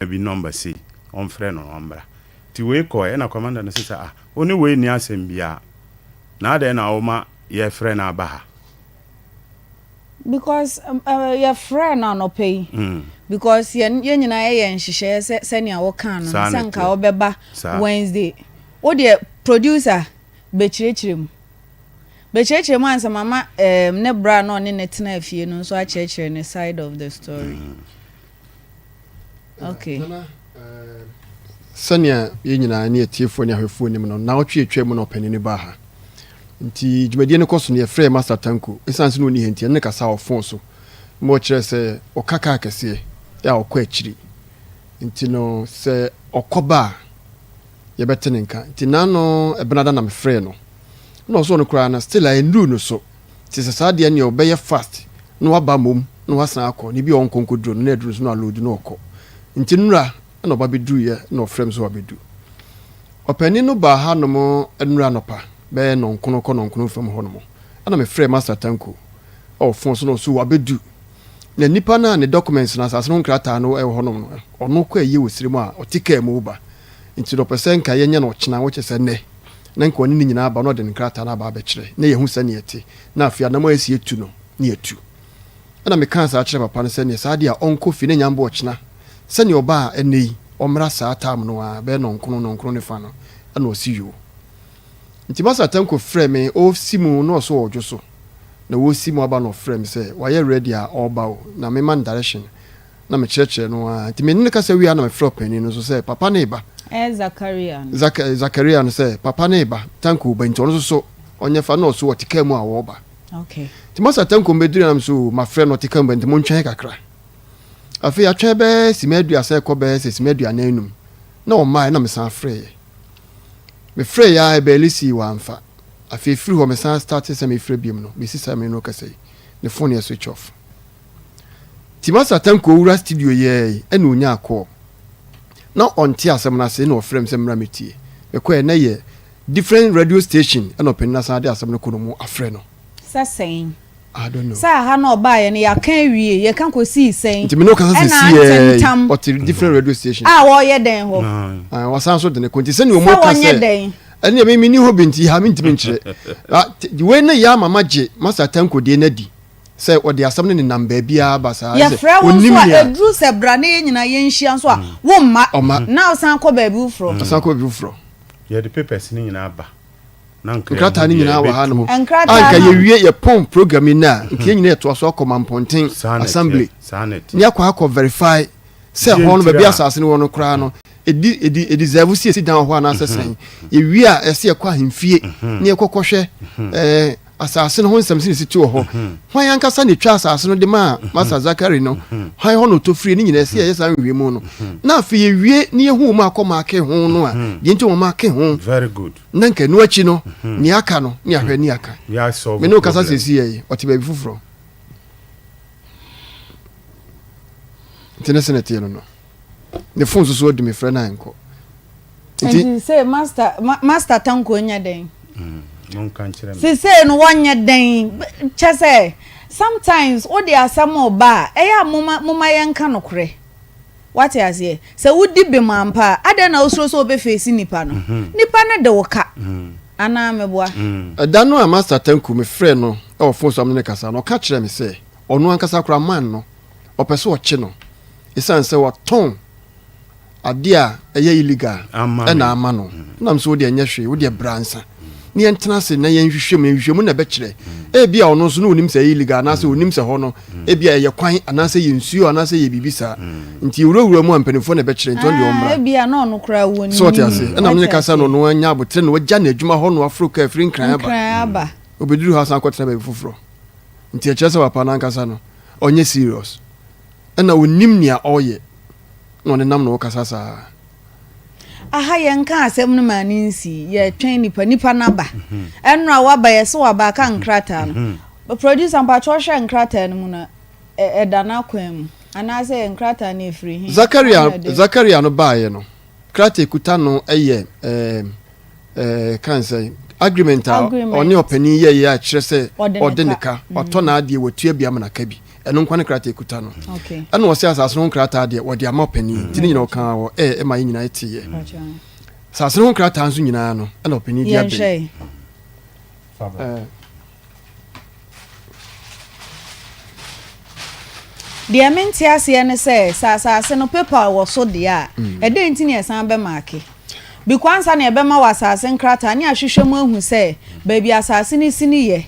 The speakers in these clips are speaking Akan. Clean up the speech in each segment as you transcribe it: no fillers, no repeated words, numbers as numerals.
Bi number sei, ɔmfrɛ no na ɔmmra. Nti wei kɔɔɛ, ɛna commander no se sɛ ah, wo ne wei nni asɛm biaa, na adɛn na woma yɛfrɛ no aba ha? Because yɛfrɛɛ no anɔpa yi, because yɛn yɛn nyinaa yɛyɛ nhyehyɛeɛ sɛ sɛnea wokaa no no, Saa na sɛ nka ɛteɛ. wobɛba Saa. Wednesday. Wo deɛ producer, bɛkyerɛkyerɛ mu. Bɛkyerɛkyerɛ mu ansa mama um, ne bra na ɔne ne tenaa fie no nso akyerɛkyerɛ ne side of the story. Okay. Nana, sɛnea yɛn nyinaa ne atiefoɔ ne ahwɛfoɔ nim no, naawɔtwe atwa mu na ɔpanin no baa ha. Nti dwumadie no kɔ so no, yɛfrɛɛ Master Tanko. Ɛsiane sɛ na ɔnni ha nti, yɛne no kasaa wɔ fon so ma ɔkyerɛɛ sɛ ɔka kaa kɛseɛ a ɔkɔ akyiri. Nti no, sɛ ɔkɔba a, yɛbɛte ne nka. Nti naano Ɛbenada na mefrɛɛ no. Na ɔsɛ ɔno koraa no, still a ɛnnuru no so. Nti sɛ saa deɛ neɛ ɔbɛyɛ fast na waba mmom na wasan akɔ na ebia ɔnkɔ nkɔduru no na aduru so na aload na ɔkɔ. Nti nnora na ɔba bɛduruiɛ na ɔfrɛ me sɛ wabɛdu. Ɔpanin no baa ha nom nnora anɔpa bɛyɛ nnɔnkono kɔ nnɔnkono fam hɔ nom ɛna me frɛɛ Master Tanko wɔ phone so na ɔse wabɛdu na nipa no a ne documents no asase no ho nkrataa no wɔ hɔ nom no ɔno kɔ ayie wɔ sire mu a ɔte kaa mu reba nti no ɔpɛ sɛ nka yɛnyɛ no ɔkyena which is ɛnnɛ na nka ɔne ne nyinaa aba na ɔde ne nkrataa no aba abɛkyerɛ na yɛahu sɛnea ɛte, na afei anamɔ a ɛsɛ yɛtu no, na yɛatu. Ɛna mekaa saa kyerɛɛ papa no sɛ neɛ saa deɛ a ɔnkɔ fie na nya mbɔ ɔkyena, sɛnea ɔbaa ɛnnɛ yi, ɔmmra saa time no ara, bɛyɛ nɔnkono, nɔnkono ne fa no, ɛna ɔse yoo. Nti Master Tanko frɛɛ me, ɔresi mu na ɔse ɔredwo so, na ɔresi mu aba na ɔfrɛɛ me sɛ wayɛ ready a ɔreba o, na mema no direction. na mekyerɛkyerɛ no ara. Nti me ne no kasa wie a na mefrɛ ɔpanin no nso sɛ papa no reba. Ɛyɛ Zakaria no. Zak Zakaria no sɛ papa no reba, Tanko reba nti ɔno nso so ɔnyɛ fa na ɔso ɔte kaa mu a ɔreba. Okay. Nti masa Tanko mbɛduru na so mafrɛ no ɔte kaa mu ba nti montwɛn kakra. Afei atwɛn bɛyɛ sima 30 kɔ bɛyɛ sɛ sima 45 na ɔmmaeɛ na mesan frɛeɛ. Mefrɛeɛ ara ɛbɛɛle sii wamfa. Afei firi hɔ mesan starte sɛ mefrɛ biom no bɛsi saa mene no kasa yi ne phone yɛ switch off. Nti Masa Tanko wura studio yɛɛe ɛna onyaa call. Na ɔnte asɛm no ase ɛna ɔfrɛ me sɛ mmra mɛtie. Mekɔɛ na ɛyɛ different radio station ɛna ɔpanin no asan de asɛm no kɔ no mu afrɛ no. Sɛ sɛn? I don't know. Sɛ aha na ɔbaeɛ no yɛaka awie, yɛka kɔsii sɛn? Nti me ne wo kasa Ɛna sɛsi yɛɛ yi, atentam ɔte different radio station. a wɔreyɛ dɛn hɔ? Ah, wasan so de ne kɔ. Nti sɛnea Sɛ wɔn ka wɔnyɛ sɛ dɛn? ɛne me menni hɔ bi nti ha mentumi nkyerɛ. Ah, wei ne yɛ ama magye Masa Tanko deɛ no adi. Sɛ ɔde asɛm no nenam baabiara ba saa sɛ Yɛfrɛ wo ɔnnim nso a, nea. ɛduru sɛ bra na yɛn nyinaa yɛnhyia nso a, womma. Ɔmma. Na wosan kɔ baabi foforɔ. Ɔsan kɔ baabi foforɔ. Yɛde papers no nyinaa ba na nka Nkrataa yɛhu no deɛ nyinaa wɔ yɛbɛtu. hanom. A Nkrataa nka no. yɛwie, yɛpɔn program yi nnɛ a, nka yɛn nyinaa yɛtoa so akɔ Mampɔnten Saa na ɛteɛ. Assembly Saa na ɛteɛ. na yɛakɔ akɔ verify sɛ Deɛ hɔ no, ntira baabi a a. asase no wɔ no koraa no, ɛdi, ɛdi, ɛdeserve sɛ yɛsi dan wɔ hɔ anaasɛ sɛn. Yɛwie a, ɛsɛ sɛ yɛkɔ ahemfie na yɛkɔ kɔhwɛ ɛɛ, Asase no ho nsɛm sɛ si te wɔ hɔ. Hwan ankasa na etwaa asase no de maa Master Zachary no? Hwan hɔ na ɔtɔ firii? Ne nyinaa, ɛsɛ yɛyɛ saa nhwehwɛmu no. Na afei yɛwie na yɛhu wɔn a akɔ maake ho no a, deɛ nti wɔn maake ho. Very good. Na nka ɛno akyi no, nea aka no, ne ahwɛ ne aka. Yɛ Me ne wo kasa problem. seesei yi, ɔte baabi foforɔ. Nti ne sɛ na ɛteɛ no no. Ne phone nso so adi me frɛ no a ɛnkɔ. Nti sɛ master master tanko nyɛ dɛn? Mm, monka nkyerɛ me. Sesei no wɔnyɛ dɛn? Kyɛ sɛ sometimes wode asɛm reba a, ɛyɛ a moma moma yɛnka nokorɛ. Wate aseɛ? Sɛ wodi bem ampa a, adɛn na wosuro sɛ wobɛfeesi nipa no? Mhm. Nipa no de wo ka. Mm. Anaa meboa? Mm. Ɛda no a Master Tanko mefrɛɛ no wɔ phone so a me ne no kasa no, ɔka kyerɛɛ me sɛ ɔno ankasa koraa man no, ɔpɛ sɛ ɔkye no esiane sɛ watɔn adeɛ a ɛyɛ illegal ɛna ama no. Nam sɛ wodeɛ nyɛ hwee, wodeɛ bra nsa na yɛntena ase na yɛnhwehwɛ mu, nhwehwɛ mu na ɛbɛkyerɛ. Ebi a ɔno nso na onim sɛ ɛyɛ illegal anaasɛ onim sɛ hɔ no ebi a ɛyɛ kwan anaasɛ ɛyɛ nsuo anaasɛ ɛyɛ biribi saa. Nti yɛwurawura mu a mpanimfoɔ na ɛbɛkyerɛ nti ɔno deɛ ɔmmra. Ebi a na ɔno koraa wɔnim. So ɔte ase? Ɛna mene kasa no ɔno anya aboterɛ na wagya n'adwuma hɔ na waforo kaa firi Nkran aba. Nkran aba. Obɛduru ha asan akɔtena baabi foforɔ. Nti ɛkyerɛ sɛ papa no ankasa no ɔnyɛ serious. Ɛna ɔnim nea ɔreyɛ na ɔnenam na ɔkasa saa. Aha yɛnka asɛm no maa no nsii, yɛtwɛn nipa, nipa no aba. Ɛnora waba, yɛse waba aka nkrataa no. Producer mpakyɛ ɔhwɛ nkrataa no mu no, ɛda n'akwan mu anaasɛ nkrataa no ɛfiri he? Zakaria, Zakaria no baeɛ no, krataa ɛkuta no yɛ ɛɛm. ɛɛ kan sɛ agreement a ɔne ɔpanin yɛeɛ a ɛkyerɛ sɛ ɔde ne ka, watɔ n'adeɛ, watua bi ama no aka bi. Ɛno nkwa ne krataa ɛkuta no. Ɛna ɔsɛ asase no ho nkrataa deɛ wɔde ama ɔpanin. Nti ne nyinaa ɔkaa wɔ ɛɛ ɛma yɛn nyinaa teeɛ. Asase no ho nkrataa nso nyinaa no ɛna ɔpanin de abɛn. Deɛ mente aseɛ ne sɛ, sɛ asase no paper wɔ so deɛ a, ɛdɛn nti na yɛsan bɛmaake? Because ansa na yɛbɛma wɔ asase nkrataa ne ahwehwɛ mu ahu sɛ baabi asase no si no yɛ.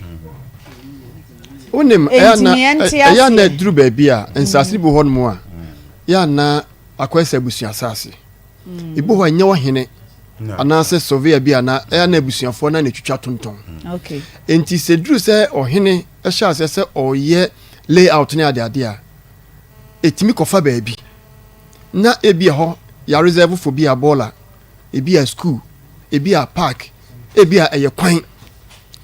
Wonim, ɛyɛ na ɛduru baabi a nsase bi wɔ hɔnom a, yɛ ana akɔyɛ sɛ abusua asase. Ebi wɔ hɔ a ɛnyɛ ɔhene anaasɛ surveyor bi anaa ɛyɛ na abusuafoɔ na na ɛtwitwa tontɔn. Enti sɛ duru sɛ ɔhene hyɛ aseɛ sɛ ɔyɛ layout ne adeade a, ɛtumi kɔfa baabi na ebi ɛhɔ yɛ reserve for bi a bɔɔla, ebi a school, ebi a park, ebi a ɛyɛ kwan.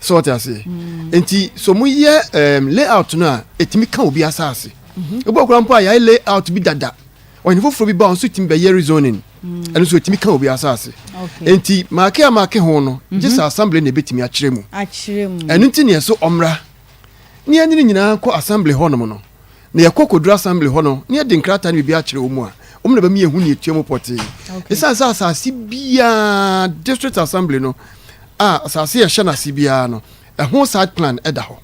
Sɛ ɔte aseɛ. Mm. Nti sɛ ɔmo yɛ um, layout no a, ɛtumi ka obi asase. Mm-hmm. Ebi wɔ koraa mpo a yɛayɛ layout bi dada. Ɔhene foforɔ bi ba a ɔnso tumi bɛyɛ rezoning. Mm. Ɛno nso ɛtumi ka obi asase. Nti maake a maake ho no, gye sɛ mhm. assembly na ɛbɛtumi akyerɛ mu. Ɛno nti neɛ so ɔmmra ne yɛne no nyinaa kɔ assembly hɔnom no. Na yɛkɔ kɔduru assembly hɔ no, ne yɛde nkrataa ne biribi akyerɛ wɔn mu a, wɔn na bɛma yɛhu ne yɛtua mu pɔtee. Ɛsiane sɛ asase biara district assembly no a asase yɛhyɛ no ase biara no, ɛho site plan ɛda hɔ.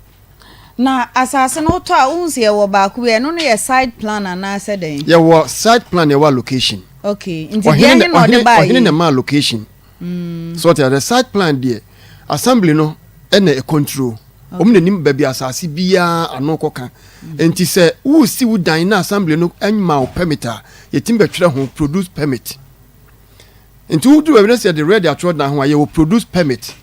Na asase no wotɔ a wohu sɛ yɛwɔ baako bi ɛno no yɛ site plan anaasɛ dɛn? Yɛwɔ site plan yɛwɔ allocation. Okay, nti deɛ he na ɔde baa yi? Ɔhene na ɛma allocation. Mm. So ɔte ase site plan deɛ assembly no ɛna ɛcontrol. Wɔn na nim baabi asase biara ano kɔka. Mm. Nti sɛ wosi wo dan na assembly no ɛma wo permit a yɛtumi bɛtwerɛ ho produce permit. Nti woduru baabi na sɛ yɛde red atwerɛ dan ho a yɛwɔ produce permit.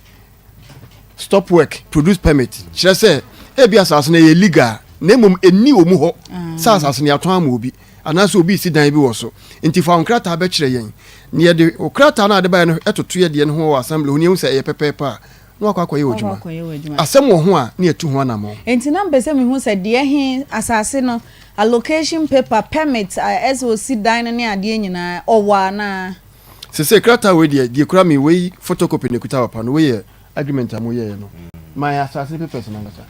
Stop work, produce permit kyerɛ sɛ ebi asase no ɛyɛ legal na mmom ɛnni wɔn hɔ sɛ asase no yɛatɔn ama obi anaasɛ obi resi dan bi wɔ so. Nti fa wo nkrataa bɛkyerɛ yɛn na yɛde wo krataa no a wode baeɛ no toto yɛ deɛ no ho wɔ assembly hɔ na yɛhu sɛ ɛyɛ pɛpɛɛpɛ a, na wakɔ akɔyɛ w'adwuma. Asɛm wɔ ho a na yɛatu ho anammɔn. Nti na mepɛ sɛ mehu sɛ deɛ he asase no allocation paper, permit a ɛsɛ ɔsi dan no ne adeɛ nyinaa ɔwɔ anaa? Sesei krataa wei deɛ, deɛ ekura me wei photocopy na ekuta papa no, wei yɛ agreement a mo yɛɛ no. My asase no papers no ankasa.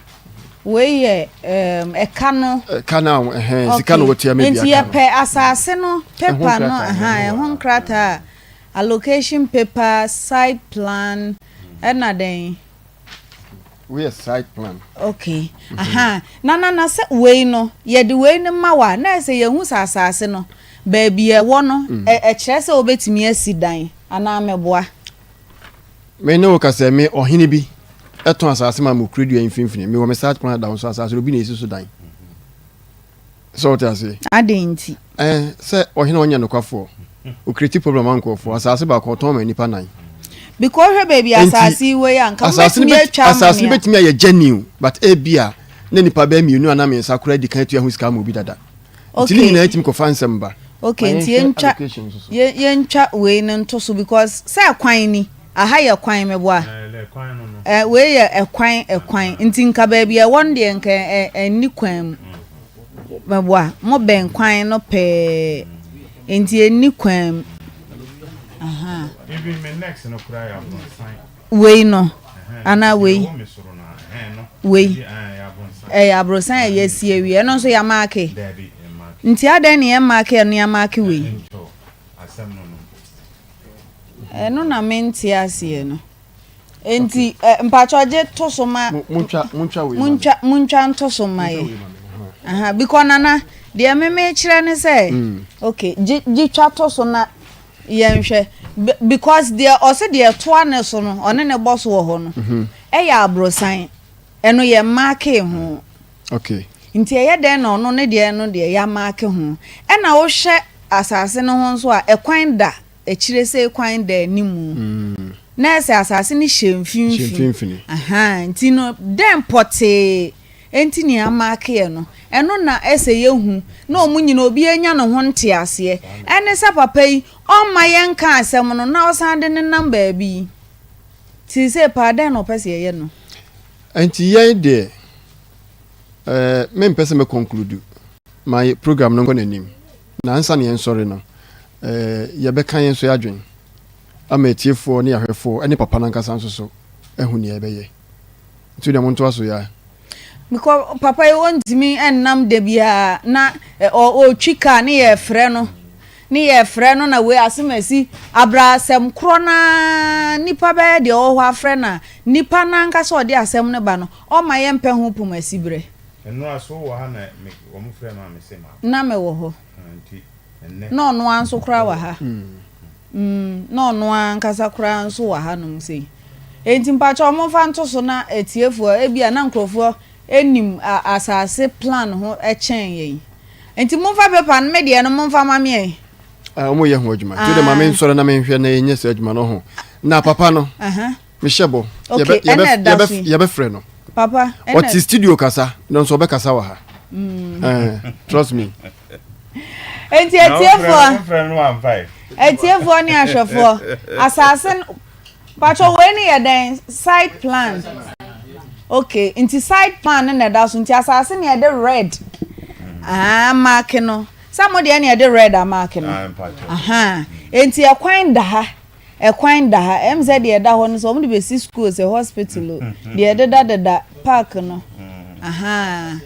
Wei yɛ um, ɛka no. Ɛka no a, ɛhɛn, sika na wɔtua me bi aka no. Nti yɛpɛ asase no paper no, ɛhan, ɛho nkrataa, allocation paper, site plan, ɛna dɛn? Wei yɛ site plan. Okay. Mm -hmm. Aha. Na na na sɛ wei no, yɛde wei no ma wa, na ɛsɛ yɛhu sɛ asase no, baabi ɛwɔ no, mm. ɛkyerɛ sɛ wobɛtumi asi dan anaa mɛboa. Me ne wo ka sɛ me ɔhene bi ɛtɔn asase ma mo kuredua mfimfini. Mewɔ me site plan da wo so asase no obi na esi so dan. Sɛ wote aseɛ? Adɛn nti? Ɛɛ sɛ ɔhene a ɔnyɛ nokwafoɔ, ɔcreate problem ma nkurɔfoɔ, asase baako ɔtɔn ma nnipa nan. Because hwɛ baabi asase yi wɔ yi a, nka mobɛtumi atwa ama Asase no bɛtumi ayɛ genuine, but ebia na nnipa bɛyɛ mmienu anaa mmiɛnsa koraa adi kan atua ho sika ama obi dada. Nti ne nyinaa tumi kɔfa nsɛm ba. Okay, nti yɛntwa yɛntwa wei no nto so because sɛ kwan ni. Aha yɛ kwan meboa? Ɛ wei yɛ ɛkwan ɛkwan nti nka baabi a ɛwɔ no deɛ nka ɛ ɛnni kwan mu meboa mo bɛn kwan no pɛɛ nti ɛnni kwan mu aha wei no anaa wei wei ɛyɛ aborosan a yɛasi awie ɛno nso yɛamaake nti adɛn ne yɛmmaake ɛno yɛamaake wei. Ɛno na mente aseɛ no. Enti ɛ mpatsɔ gye to so ma. Muntwa muntwa wei ma me. Muntwa muntwa nto so ma yɛ. Aha bikɔ nana deɛ me mekyerɛ ne sɛ. Mm. Okay gye gye twa to so na yɛnhwɛ because deɛ ɔse deɛ ɛtoa ne so no ɔne ne bɔ so wɔ hɔ no mhm. ɛyɛ aborosan ɛno yɛ maakee ho. Okay. Nti ɛyɛ dɛn na ɔno ne deɛ no deɛ yɛamaake ho ɛna wohwɛ asase no ho nso a ɛkwan da akyire sei kwan da animu na ɛsɛ asase no hyɛ mfimfini ahaa nti no dɛn pɔtee nti ne yɛamaakeɛ no ɛno na ɛsɛ yɛhu na ɔmo nyina obi anya ne ho nteaseɛ ɛne sɛ papa yi ɔmma yɛnka asɛm no na ɔsan de ne nam baabi yi seesei paa dɛn na ɔpɛ sɛ yɛyɛ no. Nti yɛn deɛ eh, mempɛ sɛ mɛ conclude ma program no nkɔ n'anim na ansa na yɛnsɔre no eh, yɛbɛka yɛn nso yɛadwen ama atiefoɔ ne ahwɛfoɔ ne papa no ankasa nso so ahu nea yɛbɛyɛ. Nti deɛ montoa so ya. Because papa yi ɔntumi nnam da biara na ɔretwi kaa ne yɛrefrɛ no ne yɛrefrɛ no na wei asɛm asi abra asɛm korɔ no ara nipa bɛyɛ deɛ ɔwɔ hɔ afrɛ no a nipa no ankasa ɔde asɛm no ba no ɔmma yɛmpɛ ho pom asiberɛ. Nnora so wɔ ha na me wɔn frɛ me a me se ma. Na me wɔ hɔ. Nti ɛnnɛ. Na ɔno ara nso koraa wɔ ha. Mm, na ɔno ara ankasa koraa nso wɔ hanom sei. Enti mpakyɛw momfa nto so na atiefoɔ, ebia na nkurɔfoɔ nim asase plan ho kyɛn yɛn. Enti momfa paper no, me deɛ no momfa ma me ɛ. Ah, wɔn yɛ ho adwuma. Nti de ma me nsɔre na menhwɛ na yɛnyɛ saa adwuma no ho. Na papa no, mehyɛ bɔ. Okay, ɛna ɛda so yi. Yɛbɛfrɛ no. Papa, ɛna. Ɔte studio kasa, nanso ɔbɛkasa wɔ ha. Mm. Eh, trust me. Enti atiefoɔ, atiefoɔ ne ahwɛfoɔ, asase no, patro wei ne yɛ dɛn? Site plan. Okay, nti site plan no na ɛda so, nti asase ne yɛde red ah, mark no. Sɛ mo deɛ ne yɛde red amark no. Aha, nti ɛkwan da ha, ɛkwan da ha. Ɛm sɛ deɛ ɛda hɔ no sɛ wɔn de bɛsi school sɛ hospital o, deɛ ɛdeda deda park no. Aha.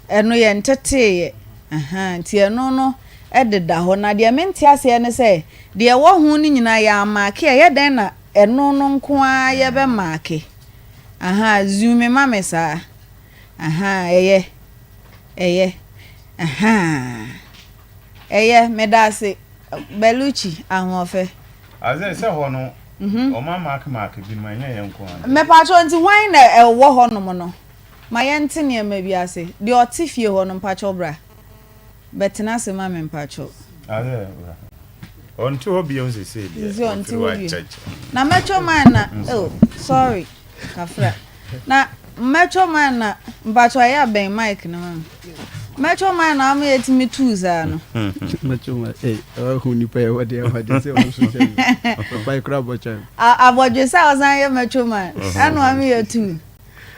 Ɛno yɛnteteeɛ, ahaa, nti ɛno no deda hɔ. Na deɛ mente aseɛ ne sɛ, deɛ ɛwɔ ho no nyinaa yɛammaake a, ɛyɛ dɛn na ɛno no nko ara yɛbɛmaake? Ahaa, zoome ma me saa. Ahaa, ɛyɛ, ɛyɛ, ahaa, ɛyɛ, meda ase, Bellucci, ahoɔfɛ. Ase sɛ hɔ no, wɔn amaake maake binom, ɛnyɛ yɛn nko ara. Mepakyɛw, nti hwan na ɛwɔ hɔnom no? Ma yɛnte nneɛma bi ase. Deɛ ɔte fie hɔ no mpakyɛw bra bɛtena ase ma me mpakyɛw. Ase bra. Ɔnte hɔ biom sesei deɛ. Sesei ɔnte hɔ bio. Na mɛtwɔ man na oh sorry kafra. Na mɛtwɔ man na mpakyɛw ɛyɛ a bɛn mic no ma me. Mɛtwɔ man na ama yɛtumi tuu saa no. Mɛtwɔ man eh ɔhu nipa yɛ wɔ deɛ wɔ deɛ sɛ ɔno so kyɛn papa yi kora bɔ kyɛn. Abɔdwe sɛ ɔsan yɛ mɛtwɔ man ɛna ama yɛtuu.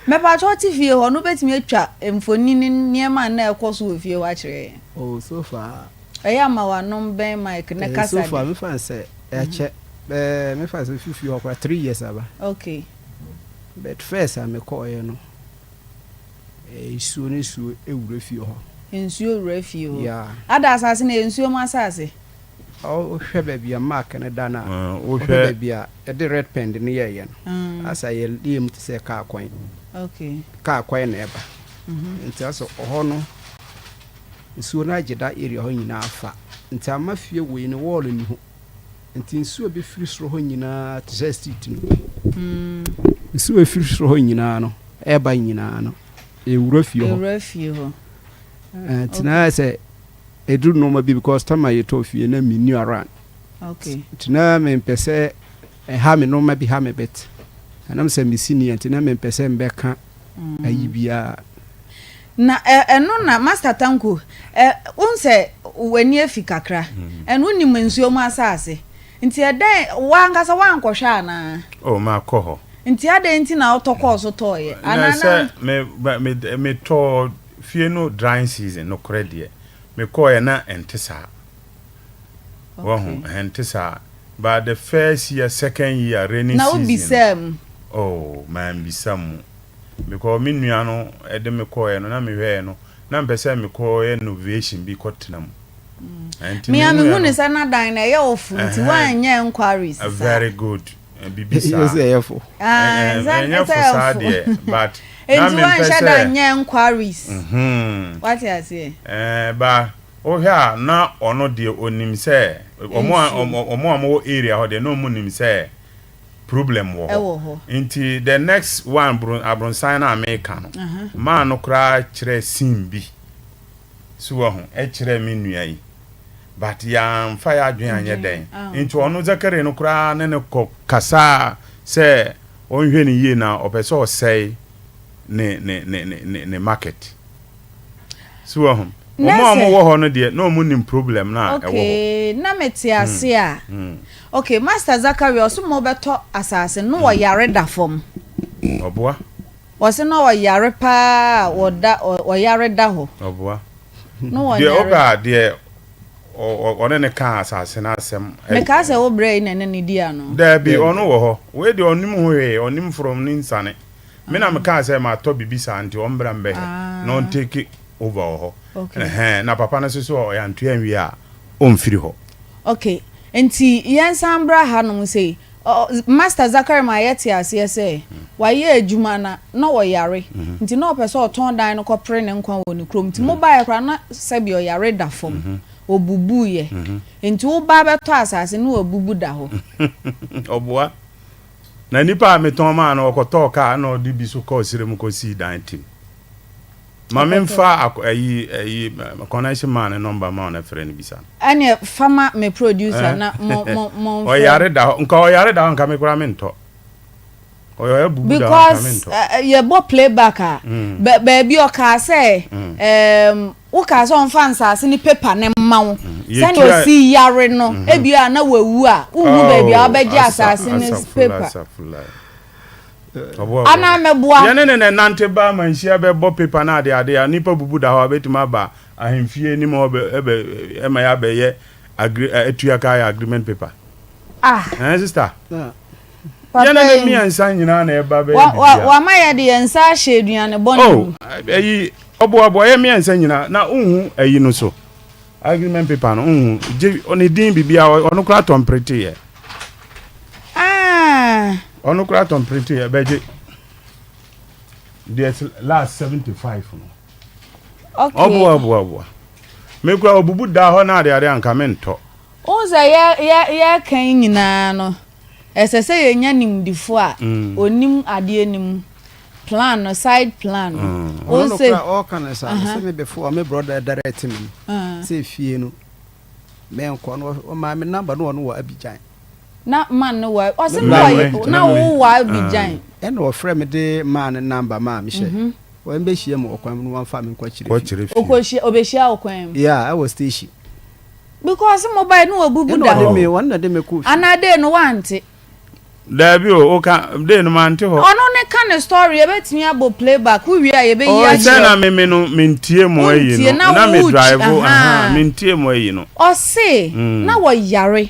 Mepakyɛ wote fie hɔ no wobɛtumi atwa mfoni ne nneɛma a na ɛkɔ so wɔ fie hɔ akyerɛ yɛn? Oh so far. Ɛyɛ a ma w'ano mbɛn mic no kasa de. So far mefa no sɛ ɛkyɛ bɛɛ mefa no sɛ mefi fie hɔ koraa 3 years aba. Okay. But first a mekɔɔeɛ no nsuo ne nsuo wura fie hɔ. Nsuo wura fie hɔ. Yeah. Ada asase no ɛyɛ nsuo mu asase? Wohwɛ baabi a mark no da no a, wohwɛ baabi a yɛde red pen de no yɛeɛ no, asɛ yɛyɛ mu te sɛ kaa kwan. Kaa kwan na ɛba. Nti asɛ ɔhɔ no, nsuo no agye da area hɔ nyinaa fa. Nti ama fie wei no, wall nni ho. Nti nsuo a ɛbɛfiri soro hɔ nyinaa te sɛ street no. Nsuo a ɛfiri soro hɔ nyinaa no, ɛba nyinaa no, ɛwura fie hɔ. Ɛwura fie hɔ. Nti na ayɛ sɛ Ɛduru nnoɔma bi because time a yɛtɔɔ fie na menni around. Okay. Nti na mempɛ sɛ ɛha me nnoɔma bi ha me but ɛnam sɛ me senior nti na mempɛ sɛ mbɛka ayi biara. Na ɛno na Master Tanko ɛ wohu sɛ w'ani afi kakra ɛno wonim nsuo mu asase nti ɛdɛn w'ankasa woankɔhwɛ anaa? Oh makɔ hɔ. Nti adɛn nti na wotɔ kɔɔ so tɔɔeɛ Na anaa na. sɛ me me metɔɔ Fie no drying season nokorɛ deɛ mekɔɔɛ na ɛnte saa wahu ɛnte saa but the first year second year rainy Na season no wobisaa mu? oh mambisa mu because me nua no de me kɔɔɛ no na mehwɛɛ no na mepɛ sɛ mekɔyɛ novation bi kɔtena mu ɛnti Me a mehuiɛ mehu no no sɛ na dan no ɛyɛ wo fo nti ɛhɛn woanyɛ enquiries saa. very good Biribi saa. Sɛ ɛyɛ fo. Ɛnyɛ fo saa deɛ but na Nti mempɛ wanhyɛ da sɛ. nyɛ enquiries. Wate aseɛ? Ɛɛ ba wohwɛ a na ɔno deɛ onim sɛ ɔmo a ɔmo a wɔwɔ area hɔ deɛ na ɔmo nim sɛ problem wɔ hɔ. Nti the next one abronsan no a meka no maa no koraa kyerɛɛ scene bi. So wahu? Kyerɛɛ me nua yi. But yɛamfa yɛn adwene anyɛ dɛn. Nti ɔno Zachary no koraa ne no kɔ kasaa sɛ ɔnhwɛ no yie na ɔpɛ sɛ ɔsɛe ne ne ne ne ne market. So wahu? Wɔn a wɔwɔ hɔ no deɛ na wɔn nim problem no a ɛwɔ hɔ. Okay, na mete ase a. Okay, Master Zachary ɔso mo bɛtɔ asase no na ɔyare da fam. Ɔboa. Ɔse na ɔyare paa a ɔda ɔyare da hɔ. Ɔboa. Na ɔnyare. Deɛ ɔpɛ a deɛ ɔne no kaa asase no asɛm. Mekaa sɛ wo brɛ yi na ɛne no di ano. Daabi ɔno wɔ hɔ. Wei deɛ ɔnim ho hwee ɔnim from ne nsane. Me na mekaa sɛ matɔ biribi saa nti ɔmbra mbɛhwɛ na ɔntake over wɔ hɔ. Ɛhɛn, na papa no nso so ɔyɛ antua anwie a ɔmfiri hɔ. Ok, nti yɛnsan mbra hanom sei. Master Zakari ma yɛte aseɛ sɛ wayɛ adwuma na na ɔyare nti na ɔpɛ sɛ ɔtɔn dan no kɔpere ne nkwa wɔ ne kurom nti mobaeɛ koraa na sɛbi ɔyare da fam, ɔbubuiɛ nti woba bɛtɔ asase na wabubu da hɔ. Ɔboa. Na nipa a metɔn maa no ɔkɔtɔɔ kaa na ɔde bi so kɔɔ serɛ mu kɔsii dan tim. Ma memfa ayi ayi connection man ne number ma wo na frɛ no bisa no. Ɛneɛ fa ma me producer na mo mo mo nfrɛ. Ɔyare da hɔ nka ɔyare da hɔ nka me koraa mentɔ. Ɔyɛ bubu da hɔ nka mentɔ. Because yɛbɔ playback a baabi ɔkaa sɛ ɛɛm wokaa sɛ ɔmfa nsaase ne paper no mma wo sɛnea ɔsi yare no ebia na wawu a wonhu baabi a wobɛgye asaase ne paper. Anaa mɛboa. Yɛne no na ɛnante ba amanhyia bɛbɔ paper no ade ade a nipa bubu da hɔ a bɛtumi aba ahemfie anim hɔ bɛ ɛbɛ ɛma yɛabɛyɛ agre atua ka ayɛ agreement paper. Ah. Ɛn sister. Papa Yɛne ne yi. mmiɛnsa nyinaa na ɛba bɛyɛ Wa wa bibia. wama yɛde yɛn nsa ahyɛ aduane bɔne Oh mu. ɛyi ɔboaboa yɛ mmiɛnsa nyinaa na wonhu ɛyi no so agreement paper no wonhu gye ne din bibia ɔno koraa tɔn prete yɛ. Ah. Ɔno koraa tɔn printe yɛ bɛgye deɛ last 75 no. Okay. Ɔboa ɔboa ɔboa. Me koraa ɔbubu da hɔ na ade ade anka me ntɔ. Wohu sɛ yɛ yɛ yɛreka yi nyinaa no, ɛsɛ sɛ yɛnya nimdefo a onim adeɛ no mu plan no, side plan no. Ɔno no koraa ɔreka no saa no, sɛ me before me brother direct me no, sɛ fie no menkɔ no, ɔmaa me number no ɔno wɔ Abidjan. Na man no wɔ ɔse na ɔyɛ na wo wɔ Abidjan. Ɛna ɔfrɛ me de maa ne number maa me hyɛ wɔn bɛ hyia mu ɔkwan mu na wɔn fa me nkɔ kyerɛ fie. Ɔkɔ hyia ɔbɛ hyia wo kwan mu. Yeah ɛwɔ station. Because mo bae no wabubu da. Ɛna ɔde me wɔn na de me kɔ fie. Anaa dei no wante. Daabi o, woka dei no mante hɔ. Ɔno ne ka ne story yɛbɛtumi abɔ play back wo wie a yɛbɛyi Oh akyerɛ sɛ wo. na me me no mentie mo ayi Wontie no na na me wo drive ahaa. ahaa mentie mo ayi no. Ɔse na wɔyare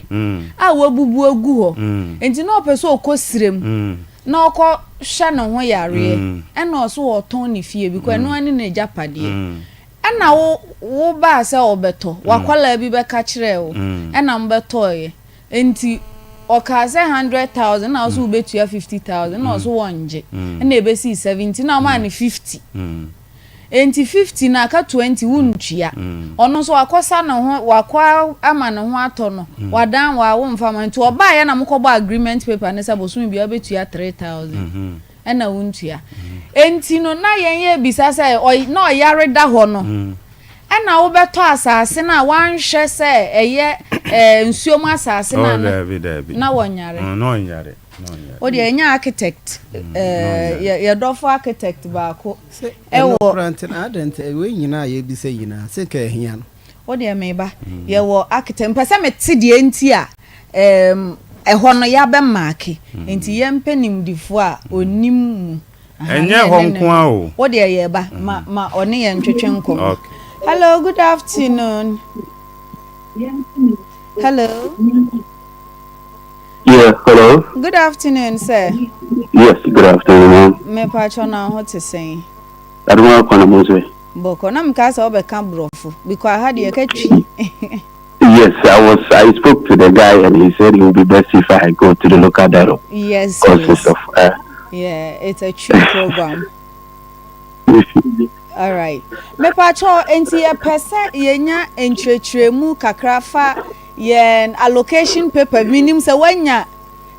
a wabubu agu hɔ nti na ɔpɛ sɛ ɔkɔ srem na ɔkɔ hwɛ ne ho yareɛ ɛna ɔse ɔtɔn ne fie because ɛno ara ne n'agyapadeɛ ɛna wo wo baa sɛ ɔbɛtɔ wakwadaa bi bɛka kyerɛɛ wo ɛna mobɛtɔeɛ Nti ɔkaa sɛ 100,000 na ɔso wobɛtua 50,000 na ɔso wɔngye ɛna ɛbɛsii 70 na ɔmaa no 50 nti 50 no aka 20 wontua ɔno nso wakɔsa ne ho wakɔ ama ne ho atɔ no wadan wa womfa ma nti ɔbaeɛ na mokɔbɔ agreement paper ne sɛ bosome biara wobɛtua 3,000 ɛna wontua nti no na yɛn yɛ bisa sɛ na ɔyare da hɔ no Ɛna wobɛtɔ asase no a woanhwɛ sɛ ɛyɛ ɛɛ nsuo mu asase no Oh, a na daabi, daabi. na wɔnyare. Na ɔnyare, na ɔnyare. Wo deɛ ɛnyɛ architect Mm, na ɛɛ ɔnyare. yɛ yɛ dɔfo architect baako Sɛ ɛno ɛwɔ. koraa nti no adɛn nti wei nyinaa a yɛbisa nyinaa sɛ nka ɛhia no. Wo deɛ meba yɛwɔ architect mpɛ sɛ mete deɛ nti a ɛɛm ɛhɔ no yɛabɛ maake nti yɛmpɛ nimdifoɔ a ɔnim mu. Ɛnyɛ hɔ nko ara o. Wo deɛ yɛba ma ma ɔne yɛn ntwetwe nkɔmmɔ. Okay. Hello, good afternoon. Hello. Yeah, hello. Good afternoon, sir. Yes, good afternoon, ma'am. Mepa na ho te sɛn? Adoma akɔ na mo nso. Bɔkɔ na meka sɛ wobɛka borɔfo because aha deɛ yɛka twi. Yes, I was. I spoke to the guy and he said it would be best if I go to the local dialogue. Yes, Because please. it's of. Yeah, it's a true program. All right. Mepacho enti yɛpɛ sɛ yɛnya nkyerɛkyerɛmu kakra fa yɛn allocation paper minim sɛ woanya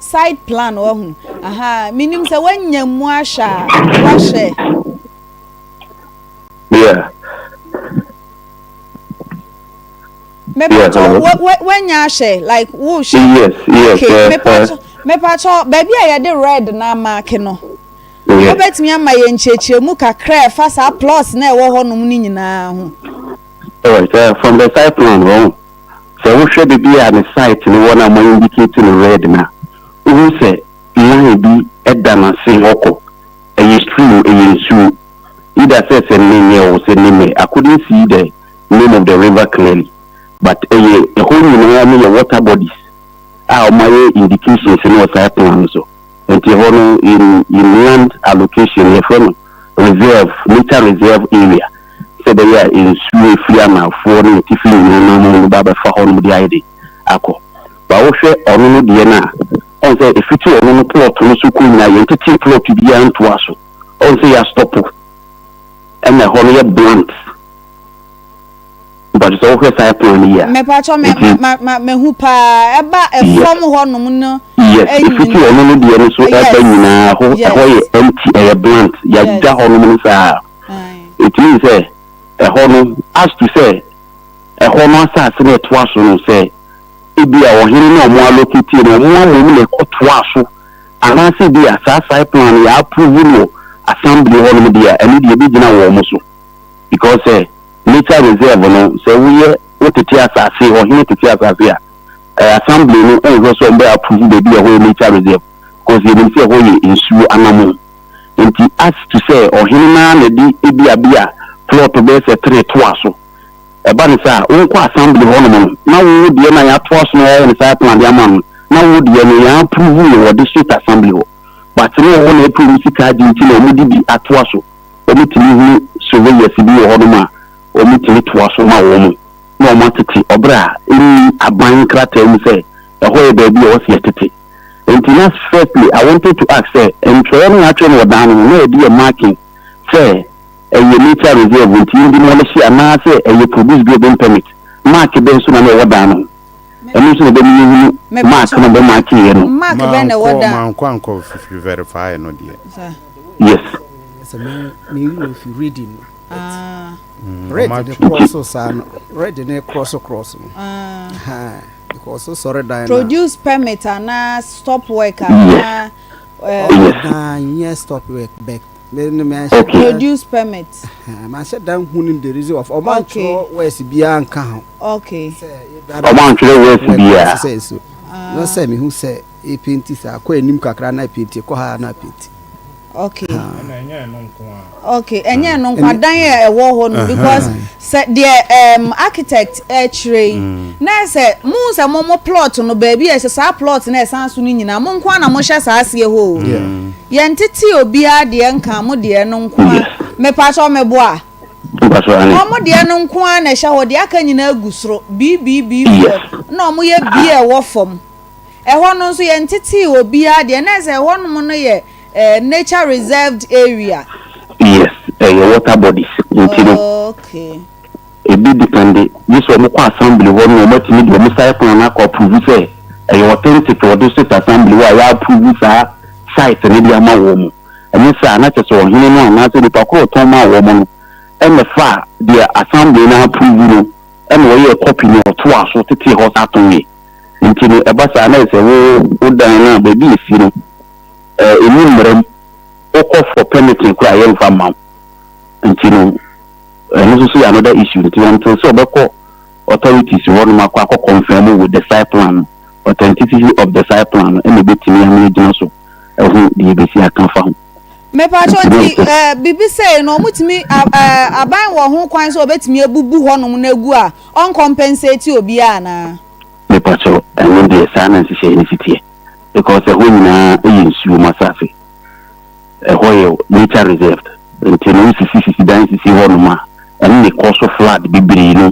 side plan wahu. Aha, minim sɛ woanya mu ahwɛ a wahwɛ. Yeah. Mepacho woanya ahwɛ like wohwɛ. Yes. Okay, mepacho baabi a yɛde red na amaake no. Wobɛtumi ama yɛn nkyerɛkyerɛmu kakra a ɛfa saa plots na ɛwɔ hɔnom no nyinaa ho. Alright, from the site plan, wɔn sɛ wohwɛ baabi a ne site no wɔ na mo indicate no red na wohu sɛ line bi ɛda n'ase hɔ kɔ ɛyɛ stream ɛyɛ nsuo either sɛ Nene or sɛ Nene. I couldn't see the name of the river clearly, but ɛyɛ ɛhɔ nyinaa no yɛ water bodies a wɔn ayɛ indications no wɔ site plan no so. Nti ɛhɔ no in in land allocation yɛfrɛ no reserve, nature reserve area sɛ ɛbɛyɛ a nsuo ɛfiri anaafoɔ ne atifi nyinaa nam mu no ba bɛfa hɔ nom de ayɛ de akɔ. Ba wohwɛ ɔno no deɛ no a, ɔhu sɛ ɛfiti ɔno no plot no so kɔ nyinaa yɛntetee plot biara ntoa so. Ɔhu sɛ yɛastɔpo ɛna ɛhɔ no yɛ blunt. Mpakyɛ sɛ wohwɛ saa plan no yie a. Mepakyɛ me Nti. ma ma mahu paa ɛba Yes. ɛfam hɔ nom no Yes, ɛfiti nyina ɔno no deɛ no so ɛba yes nyinaa ɛhɔ ɛhɔ yɛ yes empty ɛyɛ blunt yɛagya yes hɔ nom no saa. ae. It means sɛ ɛhɔ no as to sɛ ɛhɔ no asase no ɛtoa so no sɛ ebia ɔhene no a ɔmo allocate no ɔmo amom na ɛkɔtoaa so anaasɛ ebia saa site plan no yɛ approve no wɔ assembly hɔ nom deɛ a ɛno deɛ ɛbɛgyina wɔn so. Because sɛ nature reserve no sɛ woyɛ wo tete asase ɔhene tete asase a eh, assembly no nhwɛ sɛ ɔmbɛ approve baabi a ɛhɔ yɛ nature reserve because yɛnim sɛ ɛhɔ yɛ nsuo anamo nti as to sɛ ɔhene no ara na ɛde ebi a bi a plot bɛyɛ sɛ tere toa so ɛba ne sɛ a wonkɔ assembly hɔnom no na wo deɛ na yɛatoa so na yɛayɛ no saa plan de ama no na wo deɛ no yɛn approve yɛ wɔ district assembly hɔ but ne wɔ hɔ na approve sika agye nti na wɔde bi atoa so. Wɔtumi hunu surveyors bi wɔ hɔnom a wɔtumi toa so ma wɔn na wɔatete ɔberɛ a ɛnni aban nkrataa mu sɛ ɛhɔ yɛ baabi a ɛwɔ sɛ yɛtete. Nti na firstly I wanted to ask sɛ ntwerɛeɛ no a yɛatwerɛ no wɔ dan no ho na yɛde yɛ marking sɛ ɛyɛ nature reserve nti yɛn demolish anaa sɛ ɛyɛ produce building permit mark bɛn so na na ɛwɔ dan no ho? Ɛno nso na ɛbɛma yɛhunu mark no bɛ markeeɛ no. Mark bɛn na ɛwɔ dan. Mankɔ ankɔ verify no deɛ. Yes. Sɛ me me werɛ fi reading no. Ah. Red ne cross so saa no. Red ne cross cross no. Ah. Because so sorry dan. Produce permit ana stop work ana. Yes. Dan yes stop work back. Me ne me Okay. Produce permit. Ma hyɛ dan hu ne the reason of ɔmo antwerɛ words biara nka ho. Okay. Ɔmo antwerɛ words biara. Sɛ so. Na sɛ mehu sɛ epenti saa kɔ anim kakra na epenti kɔ ha na epenti. Okay. Okay, ɛnyɛ ɛno nko adan a ɛwɔ hɔ no because sɛ deɛ um, architect ɛkyerɛ yi mm. na sɛ mo sɛ mo mo plot no baabi a ɛsɛ saa plot na ɛsan so no nyinaa mo nko na mo hyɛ saa aseɛ hɔ o yɛn tete obiara deɛ nka mo deɛ no nko a mepa kyɛw meboa wɔn deɛ no nko a na ɛhyɛ hɔ deɛ aka nyinaa gu soro bbb fɔ na wɔn yɛ bi a ɛwɔ fam. Ɛhɔ no nso yɛntetee obiara deɛ, na ɛsɛ ɛhɔnom no yɛ eh, nature reserved area. Yes, ɛyɛ water bodies nti no. Okay. Ebi depende, gye sɛ wɔn kɔ assembly hɔ no wɔn atumi de wɔn site plan akɔ approve sɛ ɛyɛ authentic wɔ district assembly hɔ a yɛ approve saa site no de ama wɔn. Ɛnyɛ saa na kyerɛ sɛ ɔhene no anaasɛ nipa koro ɔtɔn maa wɔn no ɛna fa deɛ assembly no approve no ɛna ɔyɛɛ copy no ɔtoa so tetee hɔ saa tɔn yɛ. Nti no, ɛba saa a, na ayɛ sɛ wo wo dan no a baabi a esi no, ɛnni mmara mu. Wokɔ for permitting koraa a, yɛmfa mma wo. Nti no, ɛno nso so yɛ another issue. Nti until sɛ wɔbɛkɔ authorities hɔnom akɔ akɔ confirm with the site plan no, authenticity of the site plan no, ɛna ebetumi ama yɛagyina so ahu deɛ ebesi aka afa ho. Mepatwɔ nti eh, biribi sei no ɔmotumi eh, aban wɔ ho kwan sɛ ɔbɛtumi abubu hɔnom no agu a ɔncompensate obiara anaa? Mepakyɛw, ɛno deɛ saa na nhyehyɛeɛ no si teɛ because ɛhɔ nyinaa yɛ nsuo mu asase. Ɛhɔ yɛ nature reserved nti no wosisi sisi dan sisi hɔ nom a ɛno na ɛkɔ so flood bebree no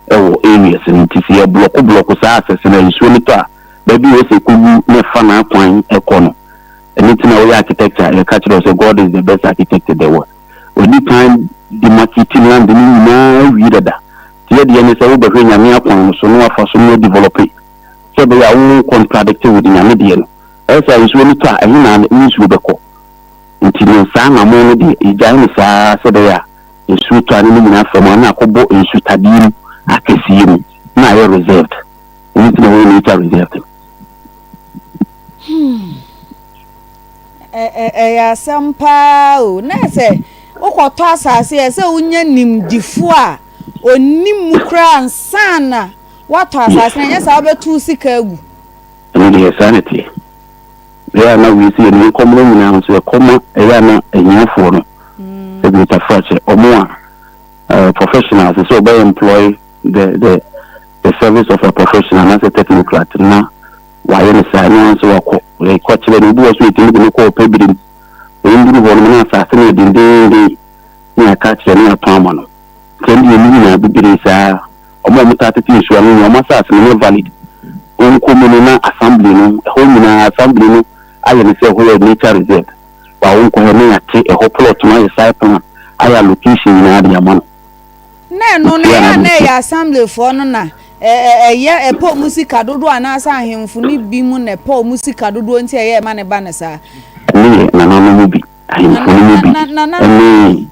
wɔ areas no nti sɛ yɛ blɔko blɔko saa asɛse no a nsuo no tɔ a baabi a ɛwɔ sɛ ɛkɔgu na ɛfa n'akwan kɔ no. Ɛno nti na woyɛ architecture a yɛka kyerɛ wo sɛ God is the best architect in the world. Wadi kan demarcate land no nyinaa awie dada. Nti yɛ deɛ ne sɛ wobɛhwɛ Nyame akwan no so na wafa so na wadevelope sɛ ɛbɛyɛ a wo contradict with Nyame deɛ no. Ɛyɛ sɛ nsuo no tɔ a ɛhe na ne nsuo bɛkɔ? Nti no saa anamon no deɛ yɛgyae no saa ara sɛ ɛbɛyɛ a nsuo tɔ a ne ne nyinaa fa mu a na akɔbɔ nsutadeɛ mu akɛseɛ mu na ayɛ reserved. Ɛno nti na ɛhɔ yɛ nature reserved no. Hmm. Ɛyɛ asɛm paa o. Na sɛ wokɔtɔ asase a, ɛsɛ wonya nimdifo a onim mu koraa ansa na woatɔ asase no, ɛnyɛ saa wobɛto sika agu. Ɛno deɛ saa na ɛteɛ. Ɛyɛ a na wei sɛ yɛn nkɔm no nyinaa nso ɛkɔma ɛyɛ a na ahiafoɔ no sɛ bi ntafrakyɛ ɔmo a professionals sɛ ɔbɛyɛ employ the the the service of a professional anaasɛ technocrat na wayɛ no saa ɛno ara nso wakɔ. Kɔkyerɛ no, obi wɔ so yɛtumi de no kɔ ɔpɛ birim. Ɔnduru hɔ nom na asase no yɛ dendeenden na yɛaka akyerɛ no yɛatɔn ama no. Nti ɛno deɛ ne nyinaa bebree saa. Wɔn a wɔtaa tete nsuo ano nyinaa wɔn asase no nyɛ valid. Wonkɔ mu no na assembly no, ɛhɔ nyinaa assembly no ayɛ no sɛ ɛhɔ yɛ nature reserve. Ba wonkɔ hɔ na yɛate ɛhɔ plot no ayɛ site plan, ayɛ allocation nyinaa de ama no. Na ɛno no, ɛyɛ a na ɛyɛ Assemblyfoɔ no na ɛyɛ ɛpɛ wɔn sika dodoɔ anaasɛ ahemfo no bi mu na ɛpɛ wɔn sika dodoɔ nti ɛyɛ ɛma no ba no saa? Ɛno yɛ nananom mu bi, ahemfo no mu bi ne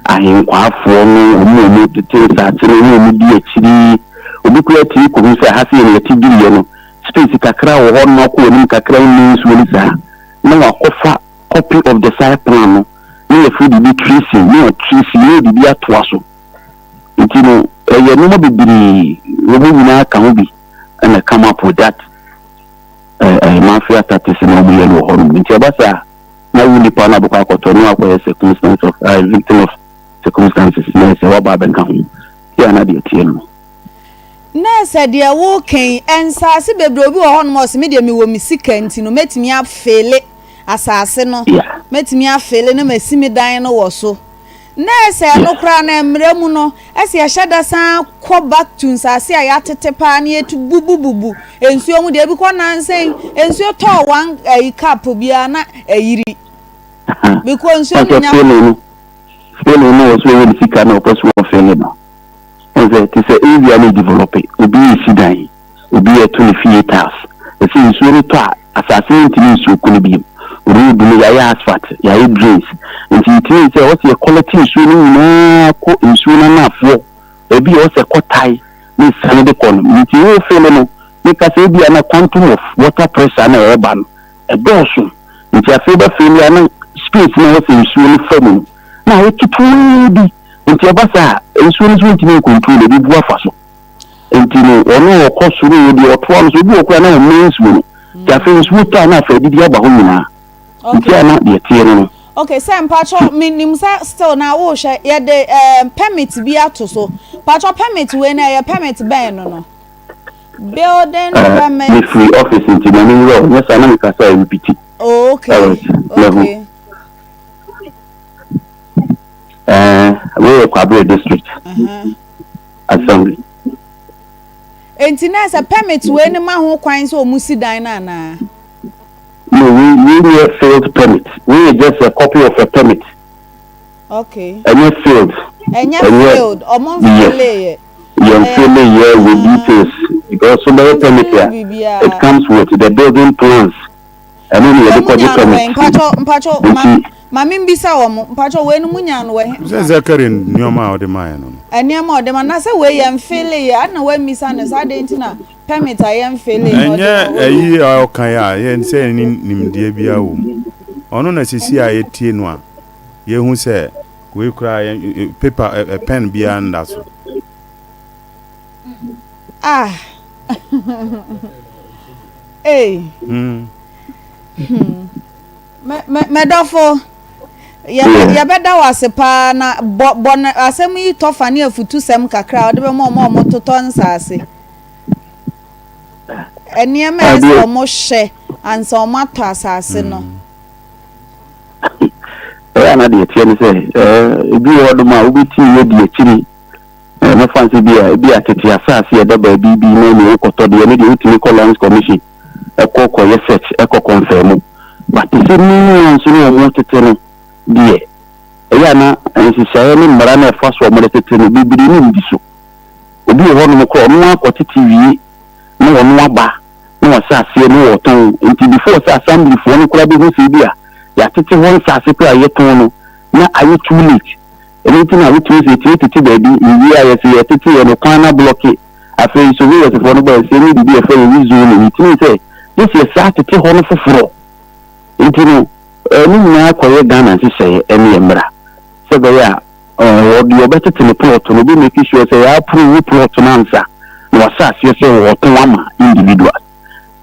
ahenkwaafoɔ no, wɔn a wɔtete nsase no ne wɔn di akyiri. Obi koraa tumi kɔhu sɛ ha sei no yɛte duriiɛ no, space kakra wɔ hɔ nom akɔ anim kakra nni nsuo no saa, na wakɔfa copy of the site plan no na yɛfrɛ biribi tracing na yɛatrace na yɛde bi atoa so. Nti no ɛyɛ nneɛma bebree wɔn nyinaa ka ho bi na come up with that eh, eh, mafia tactics na wɔn yɛ no wɔ hɔ nom. Nti ɛba saa na wo nipa no abɛkɔ akɔtɔ no akɔyɛ circumstance of uh, victim of circumstances na ɛsɛ waba abɛka ho. Yɛ ana deɛ tie no. Nurse deɛ woka yi nsaase bebree obi wɔ hɔnom a ɔse me deɛ mewɔ me sika nti no mɛtumi afeele asaase no mɛtumi afeele na masi me dan no wɔ so. Nurse ɛno koraa no mmara mu no ɛsɛ yɛhyɛ da san kɔ back to nsaase a yɛatete paa na yɛtu bubu bubu nsuo mu deɛ ebi kɔ nansa yi nsuo tɔɔ one ɛyi cup biara na ɛyiri because nsuo no nya. Feeling no wɔ so ɔwɔ ne sika na ɔpɛ so ɔfeele no. Wohu sɛ, te sɛ area no redevelɔpe, obi resi dan, obi reto ne fie tiles. Ɛsɛ nsuo no tɔ a, asase no ntumi nsoku no bio. Road no, yɛayɛ asphalt, yɛayɛ drains. Nti it means sɛ ɛwɔ sɛ yɛ collect nsuo no nyinaa kɔ nsuo no anaafoɔ, baabi a ɛwɔ sɛ ɛkɔ tae na ɛsiane de kɔ no. Nti wo fele no, meka sɛ ebia na quantum of water pressure no a ɛreba no, ɛdɔɔso. Nti afei wobɛfele a na space no a ɛwɔ sɛ nsuo no fa mu no, na ayɛ ketewaa bi. Nti ɛba saa a, nsuo no nso ntumi ncontrol, ɛbɛbu afa so. Nti no, ɔno a ɔkɔ soro o, deɛ ɔtoa no so, obi wɔ koraa na ɔmmɛn nsuo no. Nti afei nsuo tɔ a na afei adidi aba hɔ nyinaa. Nti a na deɛ ɛteɛ no no. Okay, sɛ mpakyɛ menim sɛ still na wohwɛ yɛde eh, permit bi ato so. Mpakyɛ permit wei no ɛyɛ permit bɛn no no? Building Eh, permit. mefiri office nti ma menwerɛ o, nyɛ saa na meka sɛ repeat. Oh, okay, Alright, mahu. okay. Ɛɛ wei yɛ Kwabere district assembly. Enti na sɛ permit wei no ma ho kwan sɛ wɔn si dan no anaa? No, wei wei nyɛ field permit. Wei yɛ just a copy of a permit. Okay. Ɛnyɛ field. Ɛnyɛ field. Ɔmo nfele yɛ. Yɛn fele yɛ with details because so bɛyɛ permit a it comes with the building plans. Ɛno na yɛde kɔgye permit. Mpatsɔ mpatsɔ ma ma me mbisa wɔn mpatsɔ wei no mo nyaa no wɔ he. Sɛ Zakari nneɛma a ɔde maa yɛn no no. Nneɛma a ɔde ma na sɛ wei yɛn fele yɛ adena wɔammisa no saa adeɛ nti na permit a yɛn fele na ɔde ma wei. Ɛnyɛ ɛyi a ɔka yi a yɛn sɛ yɛn ni nimdeɛ biara wɔ mu. Ɔno na sisi a yɛtie no a yɛhu sɛ wei koraa yɛn paper ɛ pen biara nda so. Ah. Ei. Hmm. Mɛdɔfo, yɛbɛda wo ase paa na bɔ bɔ no asɛm yi tɔfa ne afutusɛm kakra a wɔde bɛma wɔn a wɔtotɔ nsaase. Nneɛma a ɛsɛ wɔn hwɛ ansa wɔn atɔ asase no. Ɛyɛ ana deɛ teɛ ne sɛ ebi wɔ hɔ nom a wobɛtumi adi akyiri Mɛfa no sɛ bi a ebi a tete asase a ɛda baabi bi na nea wokɔtɔ deɛ ɛno deɛ wotumi kɔ lands commission ɛkɔ kɔyɛ search ɛkɔ confirm but te sɛ new ones no wɔn tete no deɛ ɛyɛ a na nhyehyɛeɛ ne mmara no ɛfa so a wɔde tete no bebree no ndi so. Obi wɔ hɔnom koraa ɔno ara kɔtete wie na ɔno aba na wahyɛ aseɛ na ɔretɔn nti before sɛ assembly foɔ no koraa bɛhu sɛ ebi a yɛatete hɔ nsase koraa a yɛtɔn no na ayɛ too late. Ɛno nti na wotumi sɛ yɛtumi tete baabi, yɛwie a yɛse yɛteteeɛ no kwan no ablɔke, afei surveyors foɔ no baɛ sɛ yɛnyɛ biribi a yɛfrɛ no rezoning, it means sɛ gye sɛ yɛsaa tete hɔ no foforɔ. Nti no ne nyinaa kɔyɛ Ghana nhyehyɛeɛ ɛne yɛn mmara sɛ ɛbɛyɛ a deɛ ɔbɛtete ne plot no ɔbɛ make sure sɛ yɛ approve plot no ansa na wahyɛ aseɛ sɛ ɔretɔn ama individuals.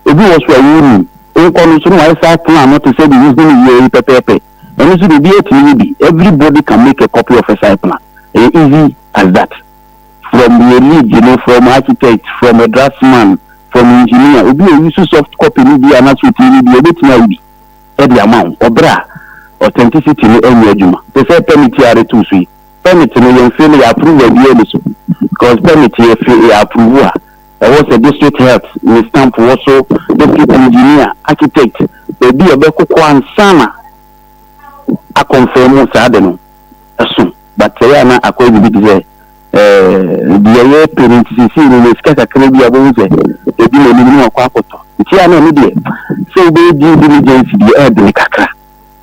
Ebi wɔ so a wonnim, wokɔ no nso na wayɛ saa plan no te sɛ deɛ wohu no yie yi pɛpɛɛpɛ. Ɛno nso deɛ obiara tumi yɛ bi, everybody can make a copy of a site plan, ɛyɛ easy as that. From deɛ lead no, from architect, from a draftsman, From engineer, obi a ɔuse soft copy no bi anaasɛ ɔtumi no bi a, ɔbɛtumi ayɛ bi de ama wo wɔ berɛ a authenticity no nyɛ adwuma. Te sɛ permit yi a wɔde too so yi, permit no yɛmfee no, yɛ approval biara nni so because permit yɛfe yɛ approve a, ɛwɔ sɛ district health ne stamp wɔ so, district engineer, architect, baabi a ɛbɛkokɔ ansa na akɔnfɛm saa de no ɛso. But ɛyɛ a na akɔyɛ biribi te sɛ ɛɛ deɛ yɛpɛ no nti seesei no nya sika kakra bi a wobɛhu sɛ ɛdi n'anim na wakɔ akɔtɔ. Nti a na ɛno deɛ sɛ wobɛyɛ due diligence deɛ ɛɛdene kakra.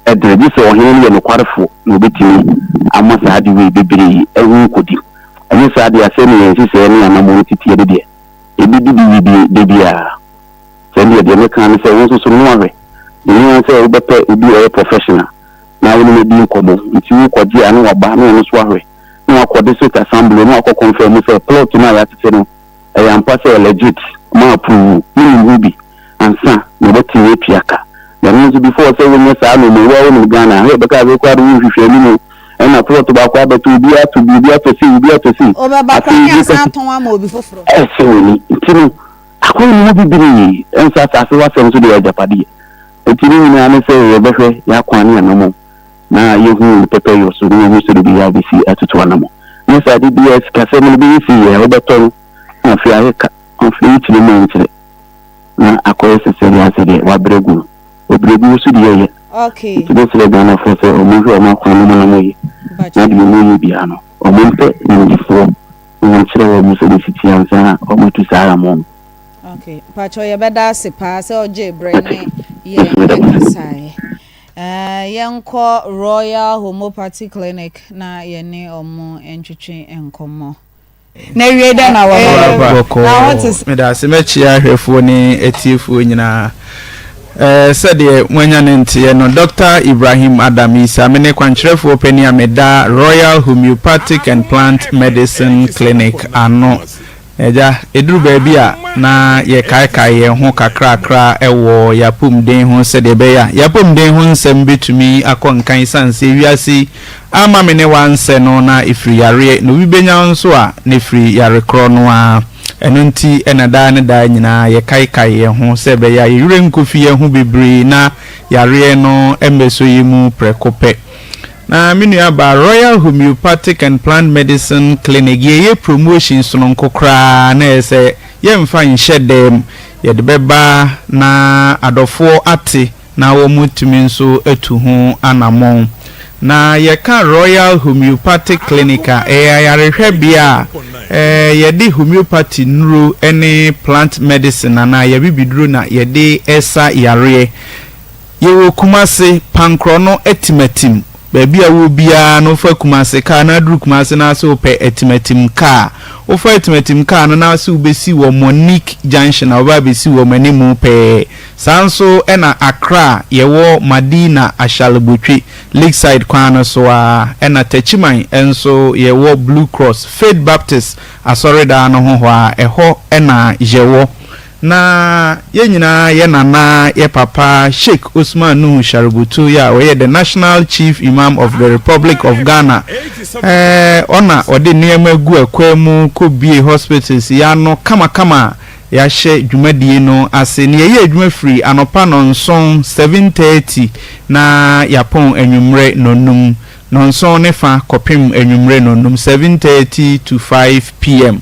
Ɛdene gye sɛ ɔhene no yɛ nokwarefoɔ na ɔbɛtumi ama saa ade wei bebree ɛho nkɔdi. Ɛnyɛ saa deɛ a sɛdeɛ yɛn nhyehyɛeɛ ne anammɔn teteɛ no deɛ ɛbɛdi bi wie da biara. Sɛ ɛndeɛ deɛ mɛka ne sɛ wo nso so noa hwɛ. Ɛhia sɛ wobɛpɛ obi a ɔyɛ professional na wo ne no adi nkɔmmɔ. Nti wokɔgye a na waba na ɔno nso ahwɛ na wakɔ district assembly na wakɔ confirm sɛ plot no a yɛatete no ɛyɛ ampa sɛ ɛyɛ legit, wɔn approve, wonim ho bi ansa na wɔatumi atua ka. Na ɛno nso before sɛ wonyɛ saa nnoɔma yi, wo ara wonim Ghana ha yɛbɛka sɛ koraa de wonhwehwɛ anim ɛna plot baako abɛtɔ obi atɔ bi, obi atɔ sei, obi atɔ sei. Wobɛba koraa Afei ne bi asan ka atɔn ama obi foforɔ. Ɛsɛ w'ani nti no akwan mu bebree ɛnsɛ asase ho asɛm nso deɛ agyapadeɛ nti ne nyinaa ne sɛ yɛbɛhwɛ yɛn akwan ne anammɔn na yɛhu ne pɛpɛyɔ so na yɛhu sɛdeɛ obiara bɛsi atutu anammɔn nyɛ saa de biara sikasɛm no bɛyɛ sei yɛ wobɛtɔ no na afei ayɛ ka afei wokyerɛ mu ankyerɛ na akɔyɛ sɛ sɛdeɛ asɛ deɛ wabrɛ gu no ɔbrɛ gu nso deɛ ɛyɛ Okay. nti bɛsrɛ Ghanafoɔ sɛ ɔmo nhwɛ ɔmo akwan no mu na ɔmo yɛ na deɛ ɔmo yɛ biara no ɔmo mpɛ nimdefoɔ na wɔnkyerɛ wɔn sɛdeɛ ɛsi teɛ ansa na wɔatu saa anammɔn no. Okay, mpakyɛw yɛbɛda ase paa sɛ ɔgyee berɛ ne yɛn ɛkasaeɛ. Eh, yɛnkɔ Royal Homeopathy Clinic na yɛne ɔmo ntwetwe nkɔmmɔ. Na awiei dɛn na wɔbɛyɛ? Bɔkɔɔ. Na ho te sɛ. Meda ase mɛkyea ahwɛfoɔ ne atiefoɔ nyinaa. Eh, sɛdeɛ moanya ne nteɛ no, Dɔkta Ibrahim Adam Issah, mene kwankyerɛfoɔ panin a meda Royal Homeopathic and Plant Medicine Clinic ano. Agya, ɛduru baabi a na yɛkaekae yɛn ho kakrakra wɔ yɛn apɔmuden ho sɛdeɛ ɛbɛyɛ a yɛn apɔmuden ho nsɛm bɛtumi akɔ nkan ɛsiane sɛ wiase yi amma me ne wo ansɛ no na ɛfiri yareɛ na obi bɛnya wo nso a na ɛfiri yare korɔ no ara. Ɛno nti na daa ne daa nyinaa yɛkaekae yɛn ho sɛ ɛbɛyɛ a yɛn werɛ nkɔfi yɛn ho bebree na yareɛ no mmɛsɔ yɛn mu prɛko pɛ. Na me nua baa Royal Homeopathic and Plant Medicine Clinic yɛyɛ promotion sononko koraa na ɛyɛ sɛ yɛmfa nhyɛ dɛm, yɛde bɛba na adɔfoɔ ate na wɔatumi nso atu ho anammɔn. Na yɛka Royal Homeopathic Clinic a, ɛyɛ ayarehwɛbea a yɛde homeopathy nnuro ne plant medicine anaa yɛabibiduro na yɛde sa yareɛ. Yɛwɔ Kumase, Pankorɔno, Atimatim. Baabi a wowɔ biara no wofa Kumase kaa na aduru Kumase na ase wopɛ Atimatim kaa. Wofa Atimatim kaa no na ase wobɛsi wɔ Monique Junction a wobɛ abɛsi wɔ m'animu pɛɛ. Saa nso na Accra yɛwɔ Madina Ashalebotwe, Lakeside kwan no so ara, ɛna Techiman nso yɛwɔ Blue Cross, Faith Baptist asɔredan no ho hɔ ara, ɛhɔ na yɛwɔ. Na yɛn nyinaa yɛ nana, yɛ papa Sheikh Osman Nuhu Sharubutu yɛ a ɔyɛ the National Chief Imam of the Republic of Ghana. Ɛɛ ɔna ɔde nneɛma gu akwan mu kɔ bue hospitals yi ano kamakama a yɛahyɛ dwumadie no ase. Na yɛyɛ adwuma firi anɔpa nnɔnson, 7:30, na yɛapɔn anwummerɛ nnɔnnum, nnɔnson ne fa kɔpem anwummerɛ nnɔnnum, 7:30 to 5 PM.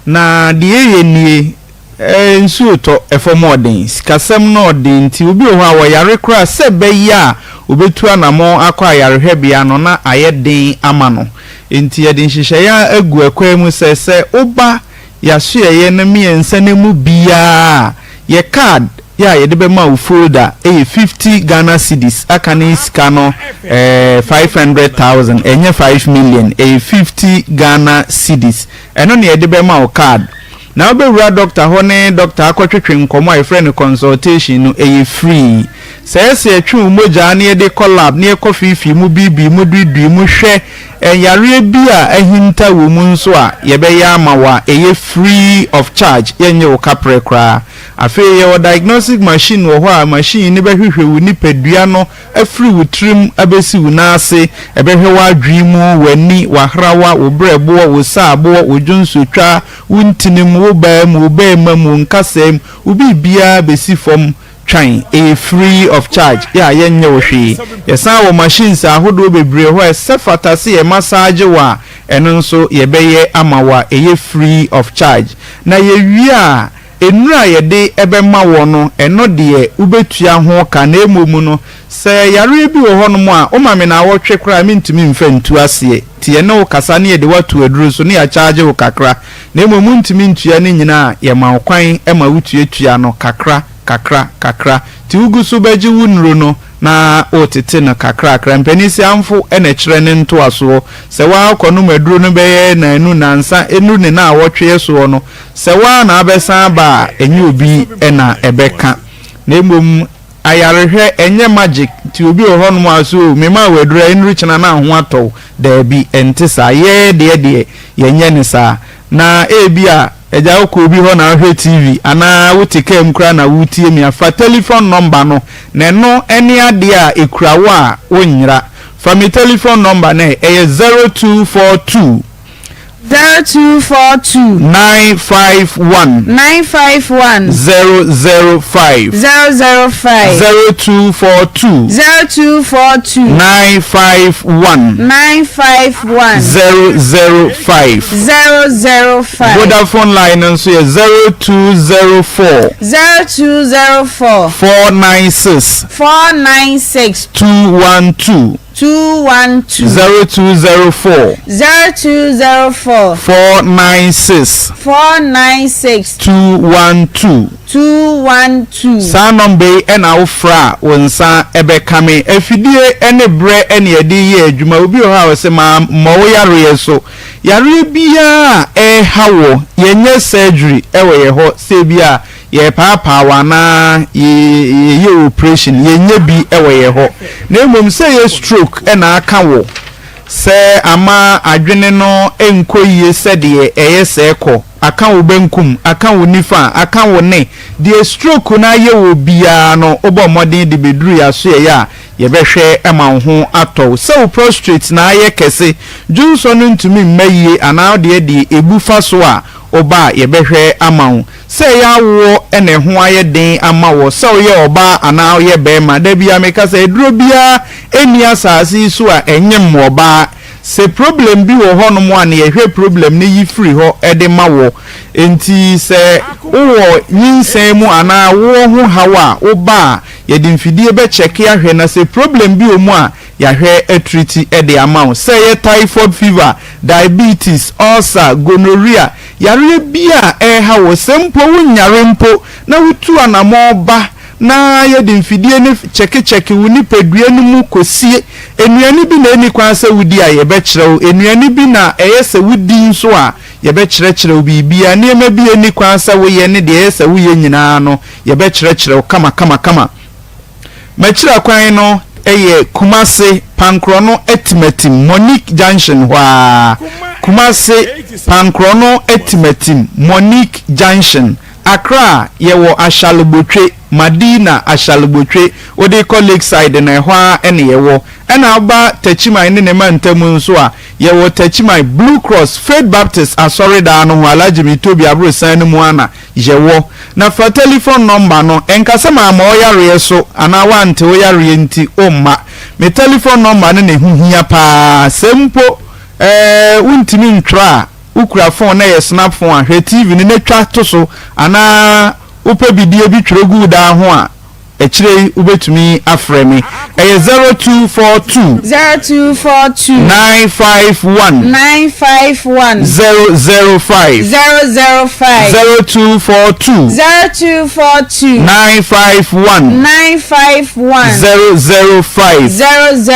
Na deɛ ɛyɛ nie, eh, nsuo retɔ, ɛfam ɔden, sikasɛm no ɔden nti obi wɔ hɔ a ɔyare koraa sɛ ɛbɛyɛ a ɔbɛtu anamɔn akɔ ayarehwɛbea no na ayɛ den ama no. Enti yɛde nhyehyɛeɛ agu ɛkwan mu sɛ, sɛ woba yɛasoɛeɛ no mmiɛnsa no mu biara a, yɛ card yɛ a yɛde bɛma wo folder yɛ 50 Ghana cedis, aka ne sika no eh, 500,000, ɛnyɛ 5 million, ɛyɛ 50 Ghana cedis. Ɛno na yɛde bɛma wo card. Na wobɛwura doctor hɔ ne doctor akɔtwetwe nkɔmmɔ a yɛfrɛ no consultation no, ɛyɛ free. Sɛ ɛyɛ sɛ yɛtwe wo mogya na yɛde kɔ lab na yɛkɔ feefee mu biibii mu duidui mu hwɛ yareɛ bi a ahinta wɔ mu nso a, yɛbɛyɛ ama wo a ɛyɛ free of charge, yɛnnye wo kaprɛ koraa. Afei yɛwɔ diagnostic machine wɔ hɔ a machine no bɛhwehwɛ wo nipadua no afiri wo tirim abɛsi wo nan ase, ɛbɛhwɛ w'adwene mu, w'ani, w'ahrawa, wo berɛboɔ, wo saaboɔ, wo dwonsotwa, wo ntinim, wo baa mu, wo barima mu, wo nkasɛɛ mu, wo biribiara bɛsi fam twan. Ɛyɛ free of charge, yɛ a yɛnnye wo hwee. Yɛsan wɔ machines ahodoɔ bebree hɔ a ɛsɛ fata sɛ yɛ massage wo a, ɛno nso yɛbɛyɛ ama wo a ɛyɛ free of charge. Na yɛwie a, Nnuru a yɛde bɛma woɔ no, ɛno deɛ wobɛtua ho ka, na mmom no, sɛ yareɛ bi wɔ hɔnom a, woma me naawɔtwe koraa a, mentumi mfa ntu aseɛ. Nti yɛne wo kasa na yɛde wo ato aduro so na yɛakyagye wo kakra, na mmom wontumi ntua ne nyinaa a, yɛma wo kwan ma wotuatua no kakra, kakra, kakra. Nti wogu so bɛgye wo nnuro no na woretete no kakrakra. Mpanin se amfo na ɛkyerɛ ne ntoasoɔ. Sɛ wo ara wokɔnom aduro no bɛyɛ nnanu, nnansa, ɛnnuru ne naawɔtweɛ soɔ no, Sɛ wo ara na abɛsan aba a, ɛnyɛ obi na ɛbɛka. Na mmom ayarehwɛ, ɛnyɛ magic. Nti obi wɔ hɔnom a ɔse oh, memaa wo aduru a, ɛnnuru kyena na ho atɔ wo. Daabi, ɛnte saa. Yɛn deɛ deɛ, yɛnyɛ no saa. Na ebia, agya wokɔ obi hɔ na wohwɛ TV, anaa wote kaa mu koraa na woretie me a, fa telephone number no, na ɛno ne adeɛ a ɛkura wo a wonyera. Fa me telephone number no ɛ, ɛyɛ 0242. 0242. 951. 951. 005. 005. 0242. 0242. 951. 951. 005. 005. Vodafone line no nso yɛ 0204. 0204. 496. 496. 212. 212. 0204. 0204. 496. 496. 212. 212. Saa nɔmba yi na wofrɛ a wo nsa bɛka me. Afidie ne berɛ na yɛde yɛ adwuma. Obi wɔ hɔ a ɔse mammɔ wo yareɛ so. Yareɛ biara a ɛreha wo, yɛnyɛ surgery wɔ yɛn hɔ sɛ ebia Yɛrepaapaa wo anaa yɛyɛ wo operation, yɛnyɛ bi wɔ yɛn hɔ. Na mmom sɛ ɛyɛ stroke na aka wo, sɛ ama adwene no nkɔ yie sɛdeɛ ɛyɛ sɛ ɛkɔ, aka wo benkum, aka wo nifa, aka wo ne, deɛ stroke no ayɛ wo biara no, wobɔ mmɔden de bɛduru yɛn asoɛeɛ a, yɛbɛhwɛ ma wo ho atɔ wo. Sɛ wo prostrate na ayɛ kɛse, dwonsɔ no ntumi mma yie anaa wo deɛ deɛ ɛbu fa so a, woba a yɛbɛhwɛ ama wo. Sɛ ɛyɛ awoɔ na ɛho ayɛ den ama woɔ, sɛ woyɛ ɔbaa anaa woyɛ barima, da biara meka sɛ aduro biara nni asaase yi so a ɛnyem ɔbaa. Sɛ problem bi wɔ hɔnom a na yɛhwɛ problem no yi firi hɔ de ma woɔ. Enti sɛ wowɔ nyinsɛn mu anaa awoɔ ho haw a, woba a yɛde mfidie bɛkyɛke ahwɛ na sɛ problem bi wɔ mu a yɛahwɛ atriti de ama wo. Sɛ ɛyɛ typhoid fever, diabetes, ulcer, gonorrhea, Yareɛ bi a ɛreha wo, sɛ mpo wonyare mpo na wotu anamɔn ba na yɛde mfidie no kyɛkekyɛke wo nipadua no mu kɔsi nnuane bi na ɛnni kwan sɛ wodi a, yɛbɛkyerɛ wo. Nnuane bi na ɛyɛ sɛ wodi nso a, yɛbɛkyerɛkyerɛ wo biribiara. Nneɛma bi a ɛnni kwan sɛ woyɛ ne deɛ ɛyɛ sɛ woyɛ nyinaa no, yɛbɛkyerɛkyerɛ wo kamakamakama. M'akyira kwan no yɛ Kumase Pankrɔno Atimatim, Monique Junction hɔ ara. Kumase Pankrɔno Atimatim, Monique Junction. Accra yɛwɔ Ashalebotwe, Madina Ashalebotwe, wode kɔ Lakeside no ɛhɔ ara na yɛwɔ. Ɛna woba Techiman ne ne mantam nso a, yɛwɔ Techiman Blue Cross Faith Baptist Asɔredan no ho, Alhaji Mitobi aborosan no mu ara na Yɛwɔ. Na fa telefon nɔmba no. Ɛnka sɛ mamma wo yareɛ so anaa woante wo yareɛ nti womma. Me telefon nɔmba no na ɛho hia pa ara. Sɛ mpo eh, wontumi ntwerɛ a, wokura fon na ɛyɛ snap fon a, hwɛ TV no na twa to so anaa wopɛ bidie bi twerɛ gu wo dan ho a, Akyire yi wobɛtumi afrɛ me. Ɛyɛ 0242. 0242. 951. 951. 005. 005. 0242. 0242. 951. 951. 005. 005.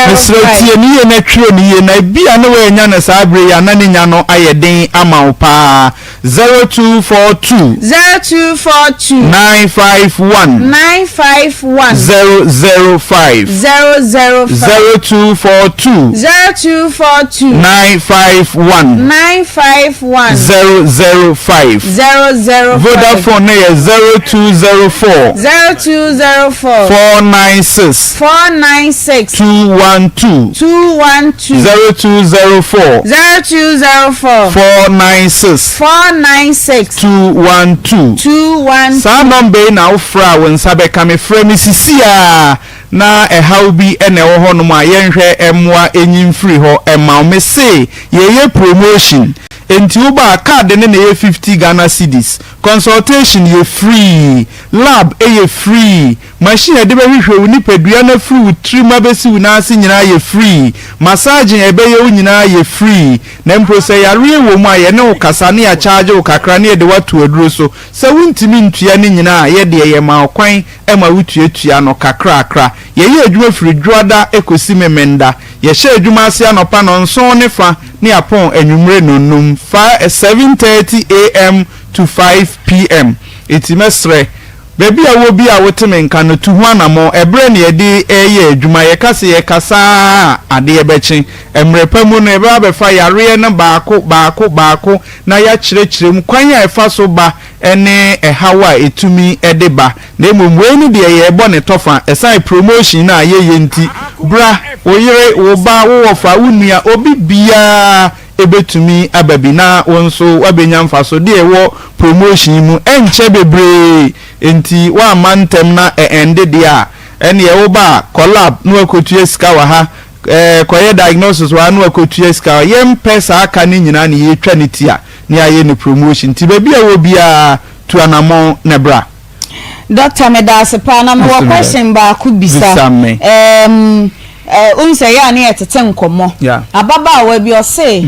Mesrɛ tie ne yie na twerɛ ne yie na ebia ne woannya no saa berɛ yi a na ne nya no ayɛ den ama wo paa. 0242. 0242. 951. 951. 1. 005. 005. 0242. 0242. 951. 951. 005. 005. Vodafone no yɛ 0204. 0204. 496. 496. 212. 212. 0204. 0204. 496. 496. 212. 212. Saa nɔmba yi na wofrɛ a wo nsa bɛka me. Frɛ me sisi ara na ɛhaw bi na ɛwɔ hɔnom a yɛnhwɛ mmoa nyi mfiri hɔ mma wo. Mese yɛreyɛ promotion enti woba a card no na ɛyɛ 50 Ghana cedis. Consultation yɛ free, lab yɛ free, machine a yɛde bɛhwehwɛ wo nipadua no afiri wo tirim abɛsi wo nan ase nyinaa yɛ free, massaging a yɛbɛyɛ wo nyinaa yɛ free. Na mpo sɛ yareɛ wɔ mu a, yɛne wo kasa na yɛakyagye wo kakra na yɛde wo ato aduro so. Sɛ wontumi ntua ne nyinaa a, yɛ deɛ yɛma wo kwan ma wotuatua no kakrakra. Yɛyɛ adwuma firi Dwoada kɔsi Memenda. Yɛhyɛ adwuma ase anɔpa nnɔnson ne fa ne yɛapɔn anwummere nnɔnnum, 7:30 AM to 5 PM. Enti mɛsrɛ, baabi a wowɔ biara a wote me nka no, tu ho anammɔn. Ɛberɛ na yɛde reyɛ adwuma. Yɛka sɛ yɛrekasa ara a, adeɛ bɛkye. Mmerɛ pa mu no, yɛbɛba abɛfa yareɛ no baako baako baako na yɛakyerɛkyerɛ mu kwan a ɛfa so ba ne ɛhaw a ɛtumi de ba. Na mmom wei no deɛ yɛrebɔ ne tɔfa, ɛsiane promotion no a yɛyɛ nti. Bra, wo yere, wo ba, wo wɔfa, wo nua, obi biara bɛtumi aba bi na wo nso woabɛnya mfasodeɛ ɛwɔ promotion yi mu. Ɛnkyɛ bebree nti woamma ntɛm na ɛ ɛnde deɛ a, ɛnneɛ woba a, kɔ lab na woakɔtua sika wɔ ha, ɛɛ kɔyɛ diagnosis wɔ ha na woakɔtua sika wɔ ha. Yɛmpɛ saa ka no nyinaa na yɛretwa ne ti a na yɛayɛ no promotion. Nti baabi a wɔ biara, tu anammɔn na bra. Doctor medaase paa na mewɔ question baako bisa. Bisa me. Um, uh, wohu sɛ yɛ a ne yɛtete nkɔmmɔ. Yeah. Ababaawa bi ɔse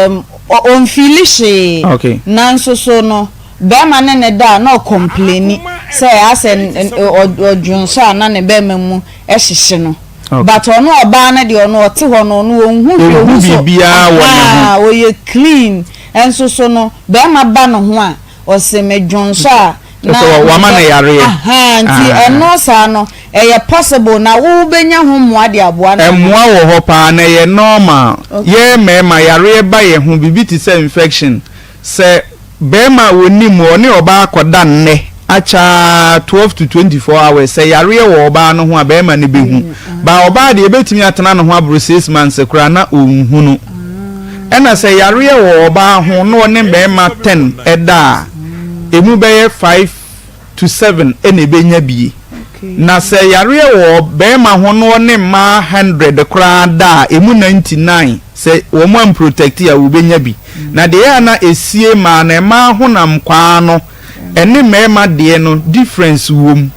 um, ɔmfiili hwee. Okay. Nanso so no bɛrima ne ne da a na ɔkɔmpleni sɛ asɛ ɔdwonsɔ a na ne bɛrima mu hyehye no. Okay. But ɔno ɔbaa no deɛ ɔno ɔte hɔ no ɔno ɔnhu hwee Ɔnhu ɔhu so biribiara wɔ ne ho. ahaa ɔyɛ clean nso so no bɛrima ba ne ho a Ɔse me dwonsɔ a na Sɛ wama no yareɛ. Ahaa nti ɛno saa no ɛyɛ possible na wo bɛnya ho mmoa de aboa no anaa? Mmoa wɔ hɔ paa na ɛyɛ normal. Yɛn mmarima yareɛ ba yɛn ho biribi te sɛ infection. Sɛ barima a ɔnim ɔne ɔbaa kɔda nnɛ akyɛ ara 12 to 24 hours sɛ yareɛ wɔ ɔbaa no ho a barima no bɛhu. But ɔbaa deɛ ɛbɛtumi atena ne ho aboro six months koraa na ɔnhunu. Ɛna sɛ yareɛ wɔ ɔbaa ho na ɔne mmarima ten da a, ɛmu bɛyɛ five to seven na ɛbɛnya bie. Na sɛ yareɛ wɔ barima ho na ɔne mmaa hundred koraa da a, ɛmu 99 sɛ wɔn amprotɛkte a wɔbɛnya bi. Na deɛ ɛyɛ a na ɛsie mmaa no, mmaa honam kwaa no ɛne mmarima deɛ no difference wom.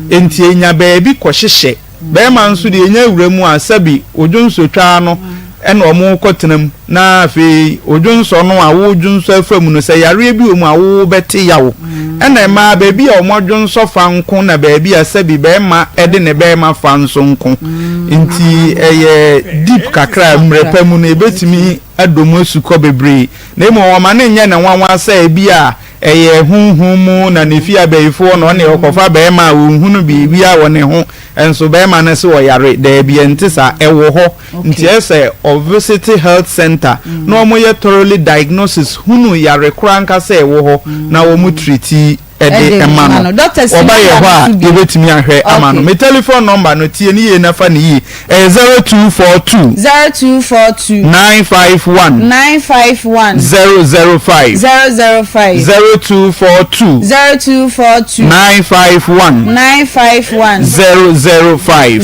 Enti ɛnya baabi kɔhyehyɛ. Bɛɛma nso deɛ ɛnya wura mu a sɛbi odwonsɔ twaa no ɛna ɔmo kɔ tena mu na afei odwonsɔ no a wo dwonsɔ afa mu no sɛ yareɛ bi wɔ mu a wo bɛte yaw ɛna mmaa baabi a ɔmo dwonsɔ fa nko na baabi a sɛbi bɛɛma ɛde ne bɛɛma fa nso nko nti ɛyɛ deep kakra mmerɛ pa mu no ɛbɛtumi adɔ mu asukɔ bebree na mmom ɔma no nyɛ ne nwanwa sɛ ebi a Ɛyɛ honhom mu na ne fie abayifoɔ na ɔne ɔkɔfa barima a ɔnhunu biribiara wɔ ne ho nso barima no se ɔyare daabi ɛnte saa ɛwɔ hɔ nti ɛyɛ sɛ ɔvisite health center na wɔn yɛ thoroughly diagnosis hunu yare korɔ ankasa ɛwɔ hɔ na wɔn treati ɛde ma no ɔba yɛ hɔ a yɛbɛtumi ahwɛ ama no me telephone number no tie ne yie na fa ne yie Ɛyɛ 0242. 0242. 951. 951. 005. 005. 0242. 0242. 951. 951. 005. 005.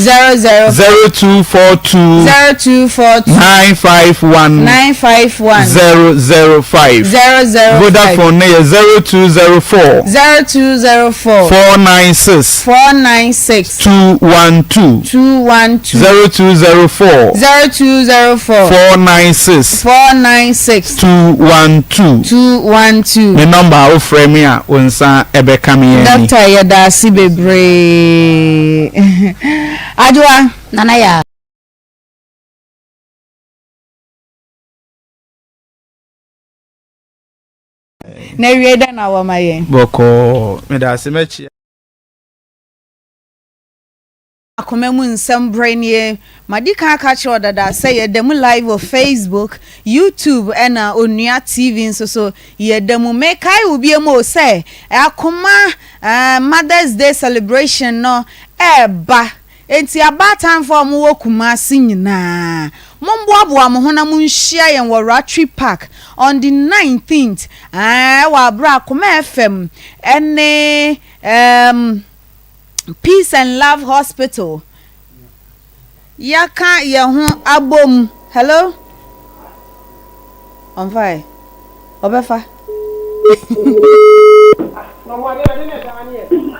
0242. 0242. 951. 951. 005. 005. Vodafone no yɛ 0204. 0204. 496. 496. 212. 212. 0204. 0204. 496. 496. 212. 212. Me nɔmba a wofrɛ me a wo nsa ɛbɛka me ani. Doctor yɛda ase bebree. Adwoa. Nana Yaa. Na awiei dɛn na wɔma yɛn? Bɔkɔɔ, meda ase mɛkyea. Akoma mu nsɛm berɛ nie. Madi kan aka akyerɛ wo dada sɛ yɛda mu live wɔ Facebook, YouTube ɛna Onua TV nso so yɛda mu. Mekae wo biom o sɛ Akoma Mother's Day celebration no ɛreba. Enti abaatanfoɔ a wɔwɔ Kumasi nyinaa, momboaboa mo ho na monhyia yɛn wɔ Rattray Park on the 19th ɛwɔ aberɛ a Akoma FM ɛne ɛɛm. Peace and Love Hospital yɛaka yɛn ho abom. Hello? Ɔmfa ɛ? Ɔbɛfa.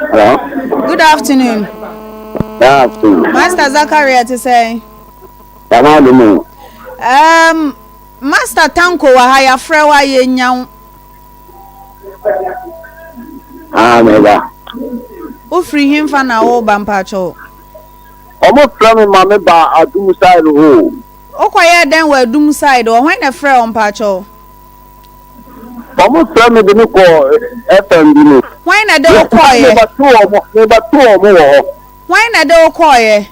Hello? Good afternoon. Good afternoon. Master Zakaria te sɛn? Dama adi mu. Um, Master Tanko wɔ ha yɛafrɛ wo a yɛnya wo. Ah, meba. Wofiri hemfa na woreba mpakyɛw? Ɔmo frɛ me ma me ba Adum side hɔ o. Wokɔyɛɛ dɛn wɔ Adum side hɔ? Hwan na ɛfrɛɛ wo mpakyɛw? Ɔmo frɛ me de me kɔ FM bi mu. Hwan na ɛde wo kɔɔeɛ? Mebɛto ɔmo, mebɛto ɔmo wɔ hɔ. Hwan na ɛde wo kɔɔeɛ?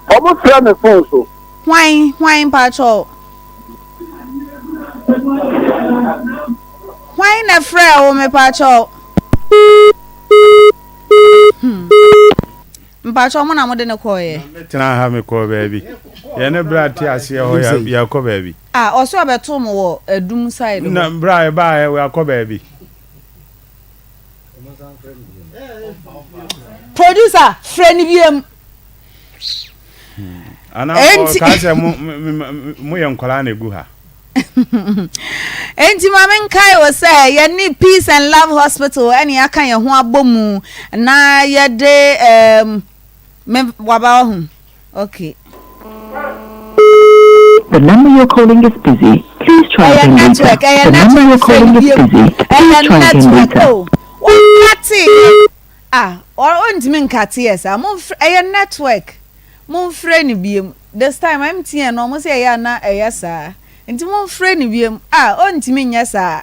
Ɔmo frɛ me phone so. Hwan, hwan mpakyɛw? Hwan na ɛfrɛɛ wo mepakyɛw? Hmm. Mpakyɛw mo na mode no kɔɔeɛ? Me tena ha me kɔɔ baabi. Yɛne bra te aseɛ hɔ yɛkɔ baabi. Ah, ɔsɛ ɔbɛtoo mo wɔ adum side hɔ. Na bra yɛbaa yɛakɔ baabi. Producer, frɛ no biam. Ana ɔka sɛ mo mo yɛ nkwadaa na egu ha. Enti ma menkae wo sɛ yɛne Peace and Love Hospital ɛne yɛaka yɛn ho abɔ mu na yɛde um, me waba wahu okay. The number you're calling is busy. Please try Ɛyɛ again later. network, ɛyɛ The number network you're frɛ calling no is biom. busy. Please Ɛyɛ try again network later. o. Wɔnkate yɛ. Ah, ɔntumi nkate yɛ saa. Momfrɛ, ɛyɛ network. Momfrɛ no biom. This time MTN no ɔmo sɛ ɛyɛ a na ɛyɛ saa. Nti momfrɛ no biom. Ah, ɔntumi nyɛ saa.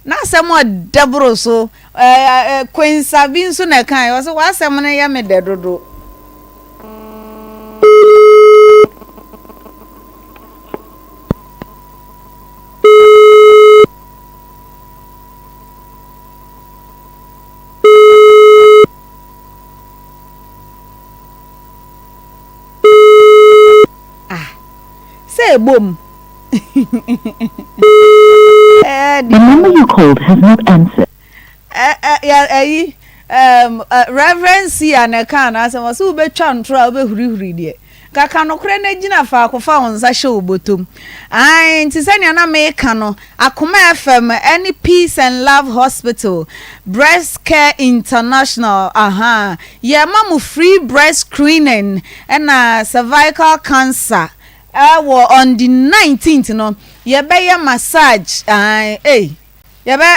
N'asɛm ɔdɛ boro so. Ɛɛ, Quinsa bi nso na ɛkae. Ɔse w'asɛm no yɛ me dɛ dodo. Ah, sɛ ɛbom. The number you called has not answered. Ɛyi, Reverend Sia na ɛkaa n'asɛm, ɔsɛ wobɛtwa ntorɔ a wobɛhurihuri deɛ. Ka ka nokorɛ na gyina faako fa wo nsa hyɛ wo bɔtɔm. Ae, nti sɛnea na meka no, Akoma FM ne Peace and Love Hospital, Breast Care International, ahaa, yɛrema mo free breast screening ɛna cervical cancer wɔ on the 19th no, yɛbɛyɛ massage, ae, ei, yɛbɛ.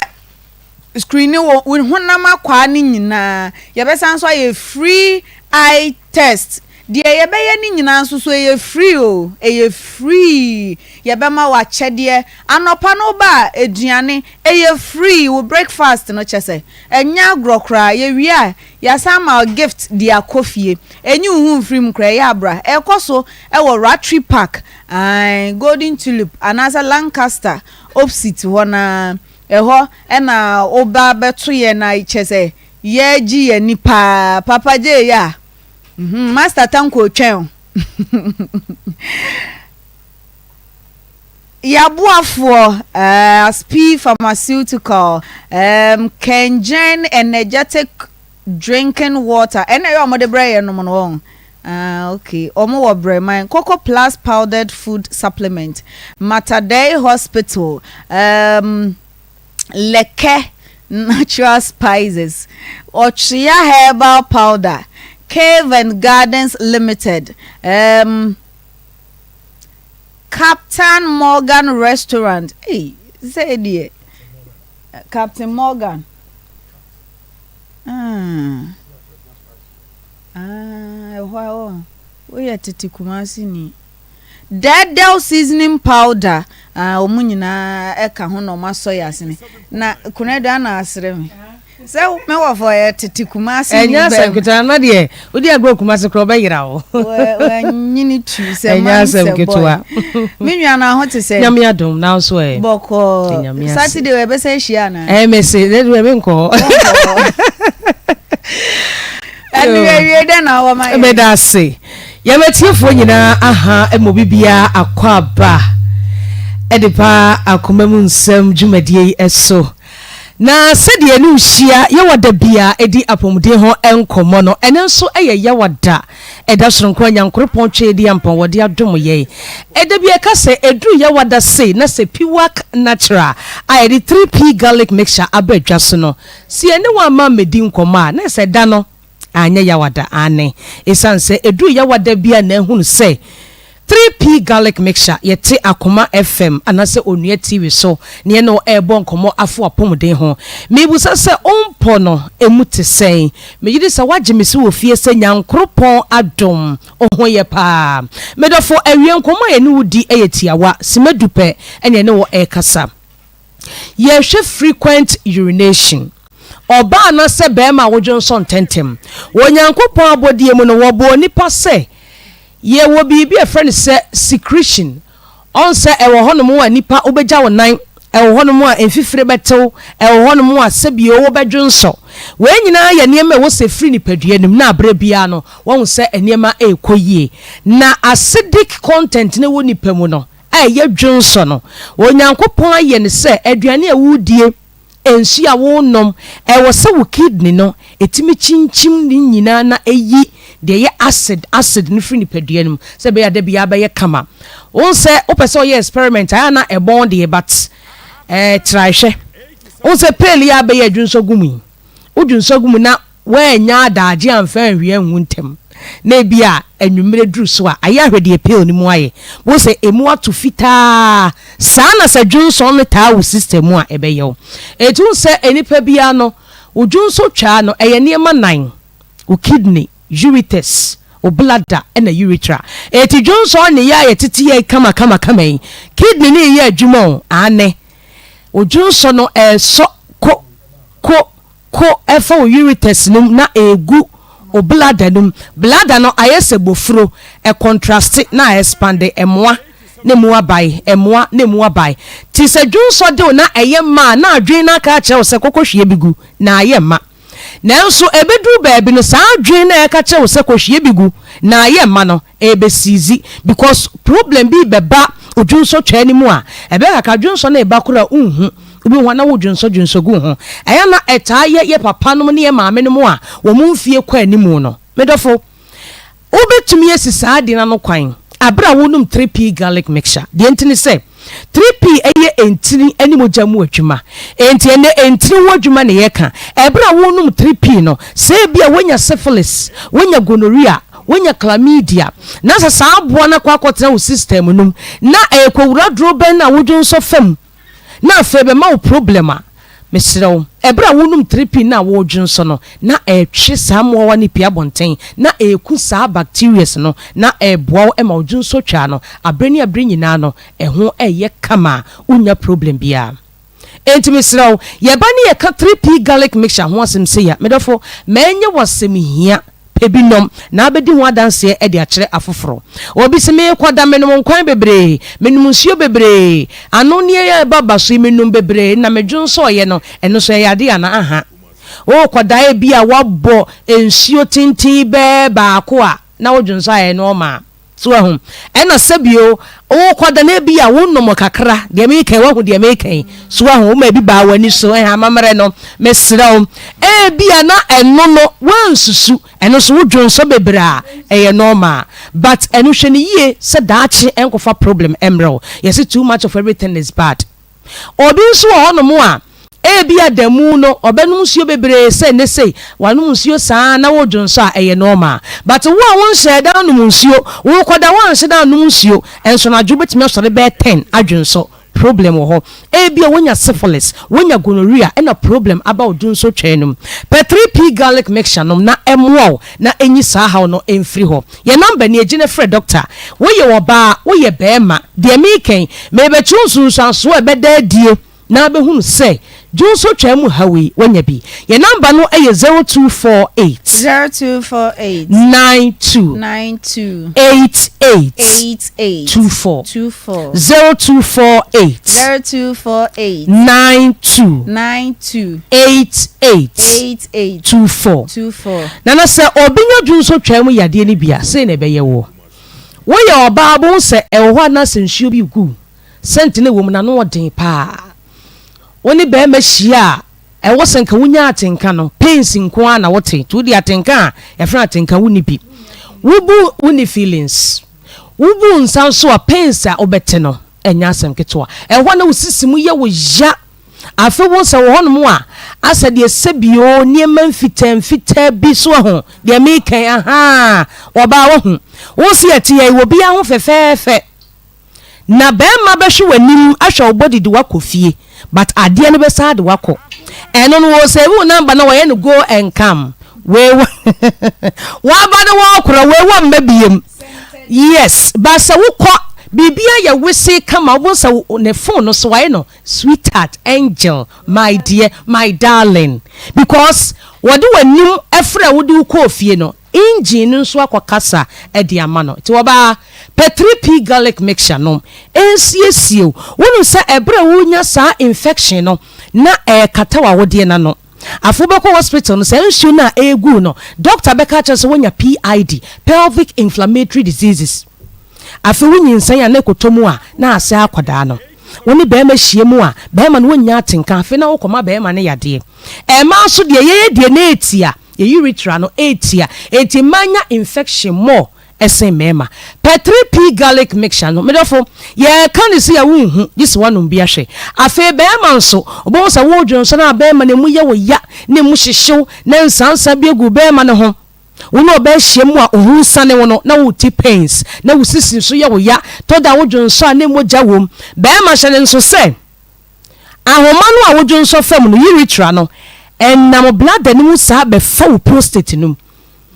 Screen wo wo honam akwaa no nyinaa. Yɛbɛsan nso ayɛ free eye test. Deɛ yɛbɛyɛ no nyinaa nso so ɛyɛ free o, ɛyɛ free. Yɛbɛma wo akyɛdeɛ. Anɔpa no woba a, aduane, ɛyɛ free, wo breakfast no kyɛ sɛ, ɛnyɛ agorɔ koraa. Yɛwie a, yɛasan ama wo gift de akɔ fie. Ɛnyi wo ho mfiri mu koraa, ɛyɛ a bra. Ɛrekɔ so wɔ Rattray Park, ae, Golden Tulip anaasɛ Lancaster opsit hɔ no ara. Ɛhɔ na woba bɛto yɛn a kyerɛ sɛ yɛregye yɛn ani paa. Papa Jay yɛ a, mhm, Master Tanko retwɛn wo. Yɛaboafoɔ, uh, Aspi Pharmaceutical, um, Kengen Energetic Drinking Water, ɛna ɛyɛ wɔn de brɛ yɛn nom no wɔn. Ah, okay. Wɔn wɔ Breman. Coco Plus Powdered Food Supplement, Matadei Hospital, um, Leke Natural Spices, Ɔtwea Herbal Powder, Cave and Gardens Limited, um, Captain Morgan Restaurant. Hey, sɛ deɛ Captain Morgan. Ah. Ah, ɛhɔ a oh, woyɛ tete Kumasi ni. Dɛɛdɛw seasoning powder, ah, wɔn nyinaa ɛka ho na wɔn asɔ yɛ asene. Na Kunadu ana asere me. Sɛ me wɔfɔ yɛ tete Kumasi ni Ɛnyɛ asɛm bɛm. ketewa na deɛ wodi agorɔ Kumasi koraa ɔbɛyera wo. Wanyini tu sɛ Ɛnyɛ man asɛm sɛ boy. ketewa. Me nua no aho te sɛ. Nyame adom na wo so ɛ. Bɔkɔɔ. Nyame ase. Saturday wɔ ɛbɛsɛ ahyia anaa? Ɛɛ mese ne deɛ menkɔ hɔ. Wonkɔ hɔ. Ɛno awie dɛn na wɔ ma yɛn? Meda ase. Yɛn atiefoɔ nyinaa aha ma obi biara akɔ aba de ba akoma mu nsɛm dwumadie yi so. Na sɛdeɛ yɛne wo hyia Yawada biara di apɔmuden ho nkɔmmɔ no, ɛnnɛ nso yɛ Yawada, ɛda sononko a Nyankoropɔn Tweediampɔn wɔde adom yɛn. Ɛda bi ɛka sɛ ɛduru Yawada sei na sɛ Piwak Natural a yɛde 3P Garlic Mixture aba dwa so no, sɛ yɛne wo amma ammɛdi nkɔmmɔ a, na ɛsɛ da no anyɛ Yawada. Aane, ɛsiane sɛ ɛduru Yawada bi a na ahunu sɛ 3P Garlic Mixture, yɛte Akoma FM anaasɛ Onua TV so na yɛne wo ɛrebɔ nkɔmmɔ afa w'apɔmuden ho. Merebisa sɛ wo mpɔ no ɛmu te sɛn? Megye di sɛ woagye me so wɔ fie sɛ Nyankoropɔn adom wo ho yɛ paa. Me dɔfo, awie nkɔmmɔ a yɛne wo di yɛ tiawa, sima du pɛ na yɛne wo ɛrekasa. Yɛhwɛ frequent urination, ɔbaa anaasɛ barima a wodwonsɔ ntɛntɛm. Wɔ Nyankopɔn abɔdeɛ mu no, wɔbɔɔ nipa sɛ yɛwɔ biribi a yɛfrɛ no sɛ secretion. Ɔn sɛ ɛwɔ hɔnom a nipa wobɛgya wo nan, ɛwɔ hɔnom a mfifire bɛtew, ɛwɔ hɔnom a sɛbio wobɛdwonsɔ. Wei nyinaa yɛ nneɛma a ɛwɔ sɛ ɛfiri nipadua no mu na aberɛ biara no wahu sɛ nneɛma ɛrekɔ yie. Na acidic content no ɛwɔ nipa mu no, a ɛyɛ dwonsɔ no, Onyankopɔn ayɛ no sɛ aduane a woredie, nsuo a worenom, ɛwɔ sɛ wo kidney no ɛtumi kyinkyim ne nyinaa na ɛyi deɛ ɛyɛ acid acid no firi nipadua no mu sɛ ɛbɛyɛ a da biara bɛyɛ kama. Wohu sɛ wopɛ sɛ ɔyɛ experiment a, ɛyɛ a na ɛbɔn deɛ but ɛɛ try hwɛ. Wohu sɛ pail yi a abɛyɛ dwonsɔ gu mu yi, wodwonsɔ gu mu na Woannya adagye amfa anhwie angu ntɛm, na ebia anwummere duru so a, ayɛ ahwɛ deɛ pail no mu ayɛ. Wohu sɛ emu ato fitaa. Saa na sɛ dwonsɔn no taa wo system mu a, ɛbɛyɛ wo. Enti wohu sɛ nnipa biara no, wo dwonsɔ twaa no, ɛyɛ nneɛma nan, wo kidney, ureters, wo bladder ɛna urethra. Enti dwonsɔn nneyɛɛ a yɛtete yɛ kamakamakama yi, kidney no reyɛ adwuma o, aane. Wo dwonsɔ no ɛresɔ ko, ko, Ko fa wo ureters no mu na ɛregu wo bladder no mu. Bladder no ayɛ sɛ bofuro, ɛcontraste na a-expande, ɛmoa na emu abae, ɛmoa na emu abae. Nti sɛ dwonsɔ de wo na ɛyɛ ma a, na adwene no aka akyerɛ wo sɛ kɔkɔhwie bi gu, na ayɛ ma. Nanso ɛbɛduru baabi no, saa adwene no a ɛka kyerɛ wo sɛ kɔhwie bi gu na ayɛ ma no, ɛrebɛsiizi because problem bi rebɛba wo dwonsɔ twaa no mu a, ɛbɛyɛ kakra dwonsɔ no reba koraa a wonhu. Wobɛhu a na wo dwonsɔ dwonsɔ gu wo ho. Ɛyɛ a na ɛtaa yɛ yɛ papa nom ne yɛ maame nom a wɔn mfie kɔ anim no. Me dɔfo, wobɛtumi asi saa adeɛ no ano kwan aberɛ a wonom 3P garlic mixture. Deɛ nti ne sɛ, 3P yɛ ntini ne mogya mu adwuma. Enti ɛnnɛ ntini ho adwuma na yɛreka. Ɛberɛ a worenom 3P no, sɛ ebia woanya syphilis, woanya gonorrhea, woanya chlamydia, na sɛ saa aboa no akɔ akɔtena wo system no mu, na ɛrekɔwura dorobɛn no a wodwonsɔ fa mu, na afei ɛbɛma wo problem a, mesrɛ wo, ɛberɛ a wonom 3P no a woredwonsɔ no, na ɛretwe saa mmoawa no pue abɔnten, na ɛreku saa bacterias no, na ɛreboa wo ma wo dwonsɔ twa no, aberɛ ne aberɛ nyinaa no, ɛho reyɛ kama a wonnya problem biara. Enti mesrɛ wo, yɛba ne yɛka 3P garlic mixture ho asɛm sei a, me dɔfo, ma ɛnyɛ wo asɛm hia. Pɛ bi nom, na abɛdi ho adanseɛ de akyerɛ afoforɔ. Obi se, Merekɔda, menom nkwan bebree, menom nsuo bebree, anonneɛ yi a ɛba ba so yi, menom bebree, na medwonsɔeɛ no, ɛno nso ɛyɛ adeɛ anaa? Aha. Worekɔda ebia woabɔ nsuo tenten bɛɛ baako a, na wodwonsɔ a ɛyɛ normal. So wahu? Ɛna sɛbio, wokɔda na ebia wonom kakra, deɛ meka yi, wahu deɛ meka yi? So wahu? Woma ebi baa w'ani so, ɛhɛn, amammerɛ no, mesrɛ wo, ebia na ɛno no, woansusu, ɛno nso wodwonsɔ bebree a, ɛyɛ normal. But ɛno hwɛ no yie sɛ daakye ɛnkɔfa problem ɛmmerɛ wo. Yɛse too much of everything is bad. Obi nso wɔ hɔnom a, ebia da mu no ɔbɛnom nsuo bebree sɛ nnɛ sei, wanom nsuo saa na wodwonsɔ a, ɛyɛ normal. But wo a wonhyɛɛ da nnom nsuo, worekɔda woanhyɛ da annom nsuo, nso anadwo wobɛtumi asɔre bɛyɛ ten adwonsɔ, problem wɔ hɔ. Ebia woanya syphilis, woanya gonorrhea ɛna problem aba wo dwonsɔ twaa no mu. Pɛ 3P garlic mixture nom na ɛmmoa wo na ɛnyi saa haw no mfiri hɔ. Yɛn number nie, gye na frɛ doctor. Woyɛ ɔbaa, woyɛ barima, deɛ mereka yi, merebɛkyerɛ wo nsunsuansoɔ a ɛbɛda adie na abɛhunu sɛ Dwonsɔ twaa mu haw yi, woanya bi? Yɛn namba no yɛ 0248. 0248. 92. 92. 88. 88. 24. 24. 0248. 0248. 92. 92. 88. 88. 24. 24. Nana sɛ obi nya dwonsɔ twaa mu yadeɛ no bi a, sei na ɛbɛyɛ woɔ. Woyɛ ɔbaa wobɛhu sɛ ɛwɔ hɔ a na sɛ nsuo bi regu wo, scent no a ɛwɔ mu no ano ɔden paa. Wo ne barima hyia a, ɛwɔ sɛ nka wonya atenka no, pains nko ara na wote. Nti wode atenka a yɛfrɛ no atenka wonni bi. Wobu wonni feelings. Wobu nsa nso a, pains a wobɛte no, ɛnyɛ asɛm ketewa. Ɛhɔ na wo sisi mu yɛ wo ya. Afei wohu sɛ wɔ hɔnom a, asɛ deɛ sɛbioo nneɛma mfitaa mfitaa bi so ahu deɛ meka yi, ahaa, ɔbaa wahu. Wohu sɛ yɛte yɛn wɔ biara ho fɛfɛɛfɛ. Na bɛɛma bɛhwe w'anim ahwɛ wo body de wakɔ fie but adeɛ no bɛsan de wakɔ ɛno no wɔ save wo number na wɔyɛ no go and come wei wɔ waba no wɔkorɔ wei wɔ mma biem yes but sɛ wokɔ biribia yɛ wese kama wobɛhu sɛ ne phone no so wayɛ no sweetheart angel my dear my darling because wɔde w'anim ɛfrɛ wode wokɔɔ fie no Engine no nso akɔkasa de ama no. Nti ɔbaa, pɛ 3P garlic mixture nom. Ɛnsiesie wo. Wonim sɛ ɛberɛ a wonya saa infection no, na ɛrekata w'awodeɛ no ano. Afei wobɛkɔ hospital no, saa nsuo no a ɛregu wo no, doctor bɛka akyerɛ wo sɛ woanya PID, pelvic inflammatory diseases. Afei wonyinsɛn a na ɛkɔtɔ mu a, na asɛe akwadaa no. Wo ne barima hyia mu a, barima no wonnya atenka. Afei na wokɔma barima no yadeɛ. Mmaa nso deɛ, yɛyɛ deɛ na ɛtia. Yɛ urethra no ɛretia enti mmaa nya infection more ɛsen mmarima. Pɛ 3P garlic mixture no medɔfo yɛka no sei a wonhu gye sɛ woanom bi ahwɛ. Afei barima nso wobɛhu sɛ wodwene nso na barima no ɛmu yɛ wo ya na ɛmu hyehyew na nsansa bi agu barima no ho. Wo ne ɔbaa hyia mu a ohu nsane wo no na wote pains na wo sisi nso yɛ wo ya tɔ da wodwene nso a na mogya wom. Barima hyɛ no nso sɛ. Ahoma no a wodwonsɔ fam no, urethra no, ɛnam bladder no mu saa bɛfa wo prostate no mu.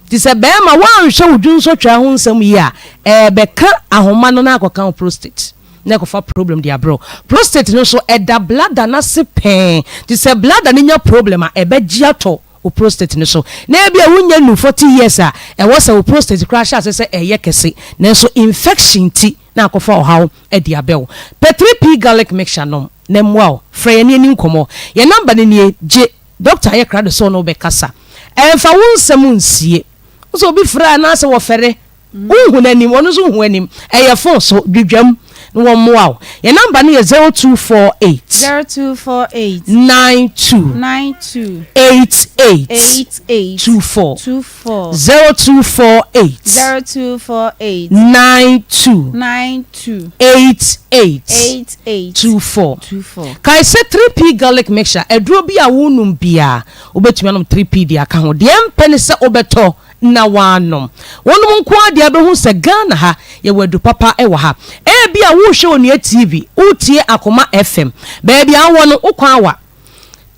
Nti sɛ barima woanhwɛ wo dwonsɔtwaa ho nsɛm yie a, ɛrebɛka ahoma no na akɔka wo prostate na ɛkɔfa problem de abrɛ wo. Prostate no nso, ɛda bladder no ase pɛɛ. Nti sɛ bladder no nya problem a, ɛbɛgye atɔ wo prostate no so. Na ebia wonnya nnuu 40 years a, ɛwɔ sɛ wo prostate koraa hyɛ ase sɛ ɛreyɛ kɛse. Nanso infection nti na akɔfa ɔhaw de abɛ wo. Pɛ 3P Garlic Mixture nom na ɛmmoa wo. Frɛ yɛn na yɛnni nkɔmmɔ. Yɛn nɔmba no nie, Gye dɔkta ayɛ krado sɛ ɔne wo bɛkasa. Ɛmfa wo nsɛm nsie. Wo sɛ obi frɛ a anaasɛ wɔfɛre. Wonhu n'anim, ɔno nso nhu w'anim. Ɛyɛ fon so, dwidwam na wɔmmoa wo. Yɛn nɔmba no yɛ 0248. 0248. 92. 92. 88. 88. 24. 24. 0248. 0248. 92. 92. 88. 88. 24. 24. Kae sɛ 3P garlic mixture, aduro bi a wonom biara, wobɛtumi anom 3P de aka ho. Deɛ ɛmpɛ ne sɛ wobɛtɔ na woanom. Wonom nko ara deɛ wobɛhu sɛ Ghana ha, yɛwɔ adu papa wɔ ha. Ebia worehwɛ Onua TV, woretie Akoma FM. Baabi a wowɔ no, wo kwan awa.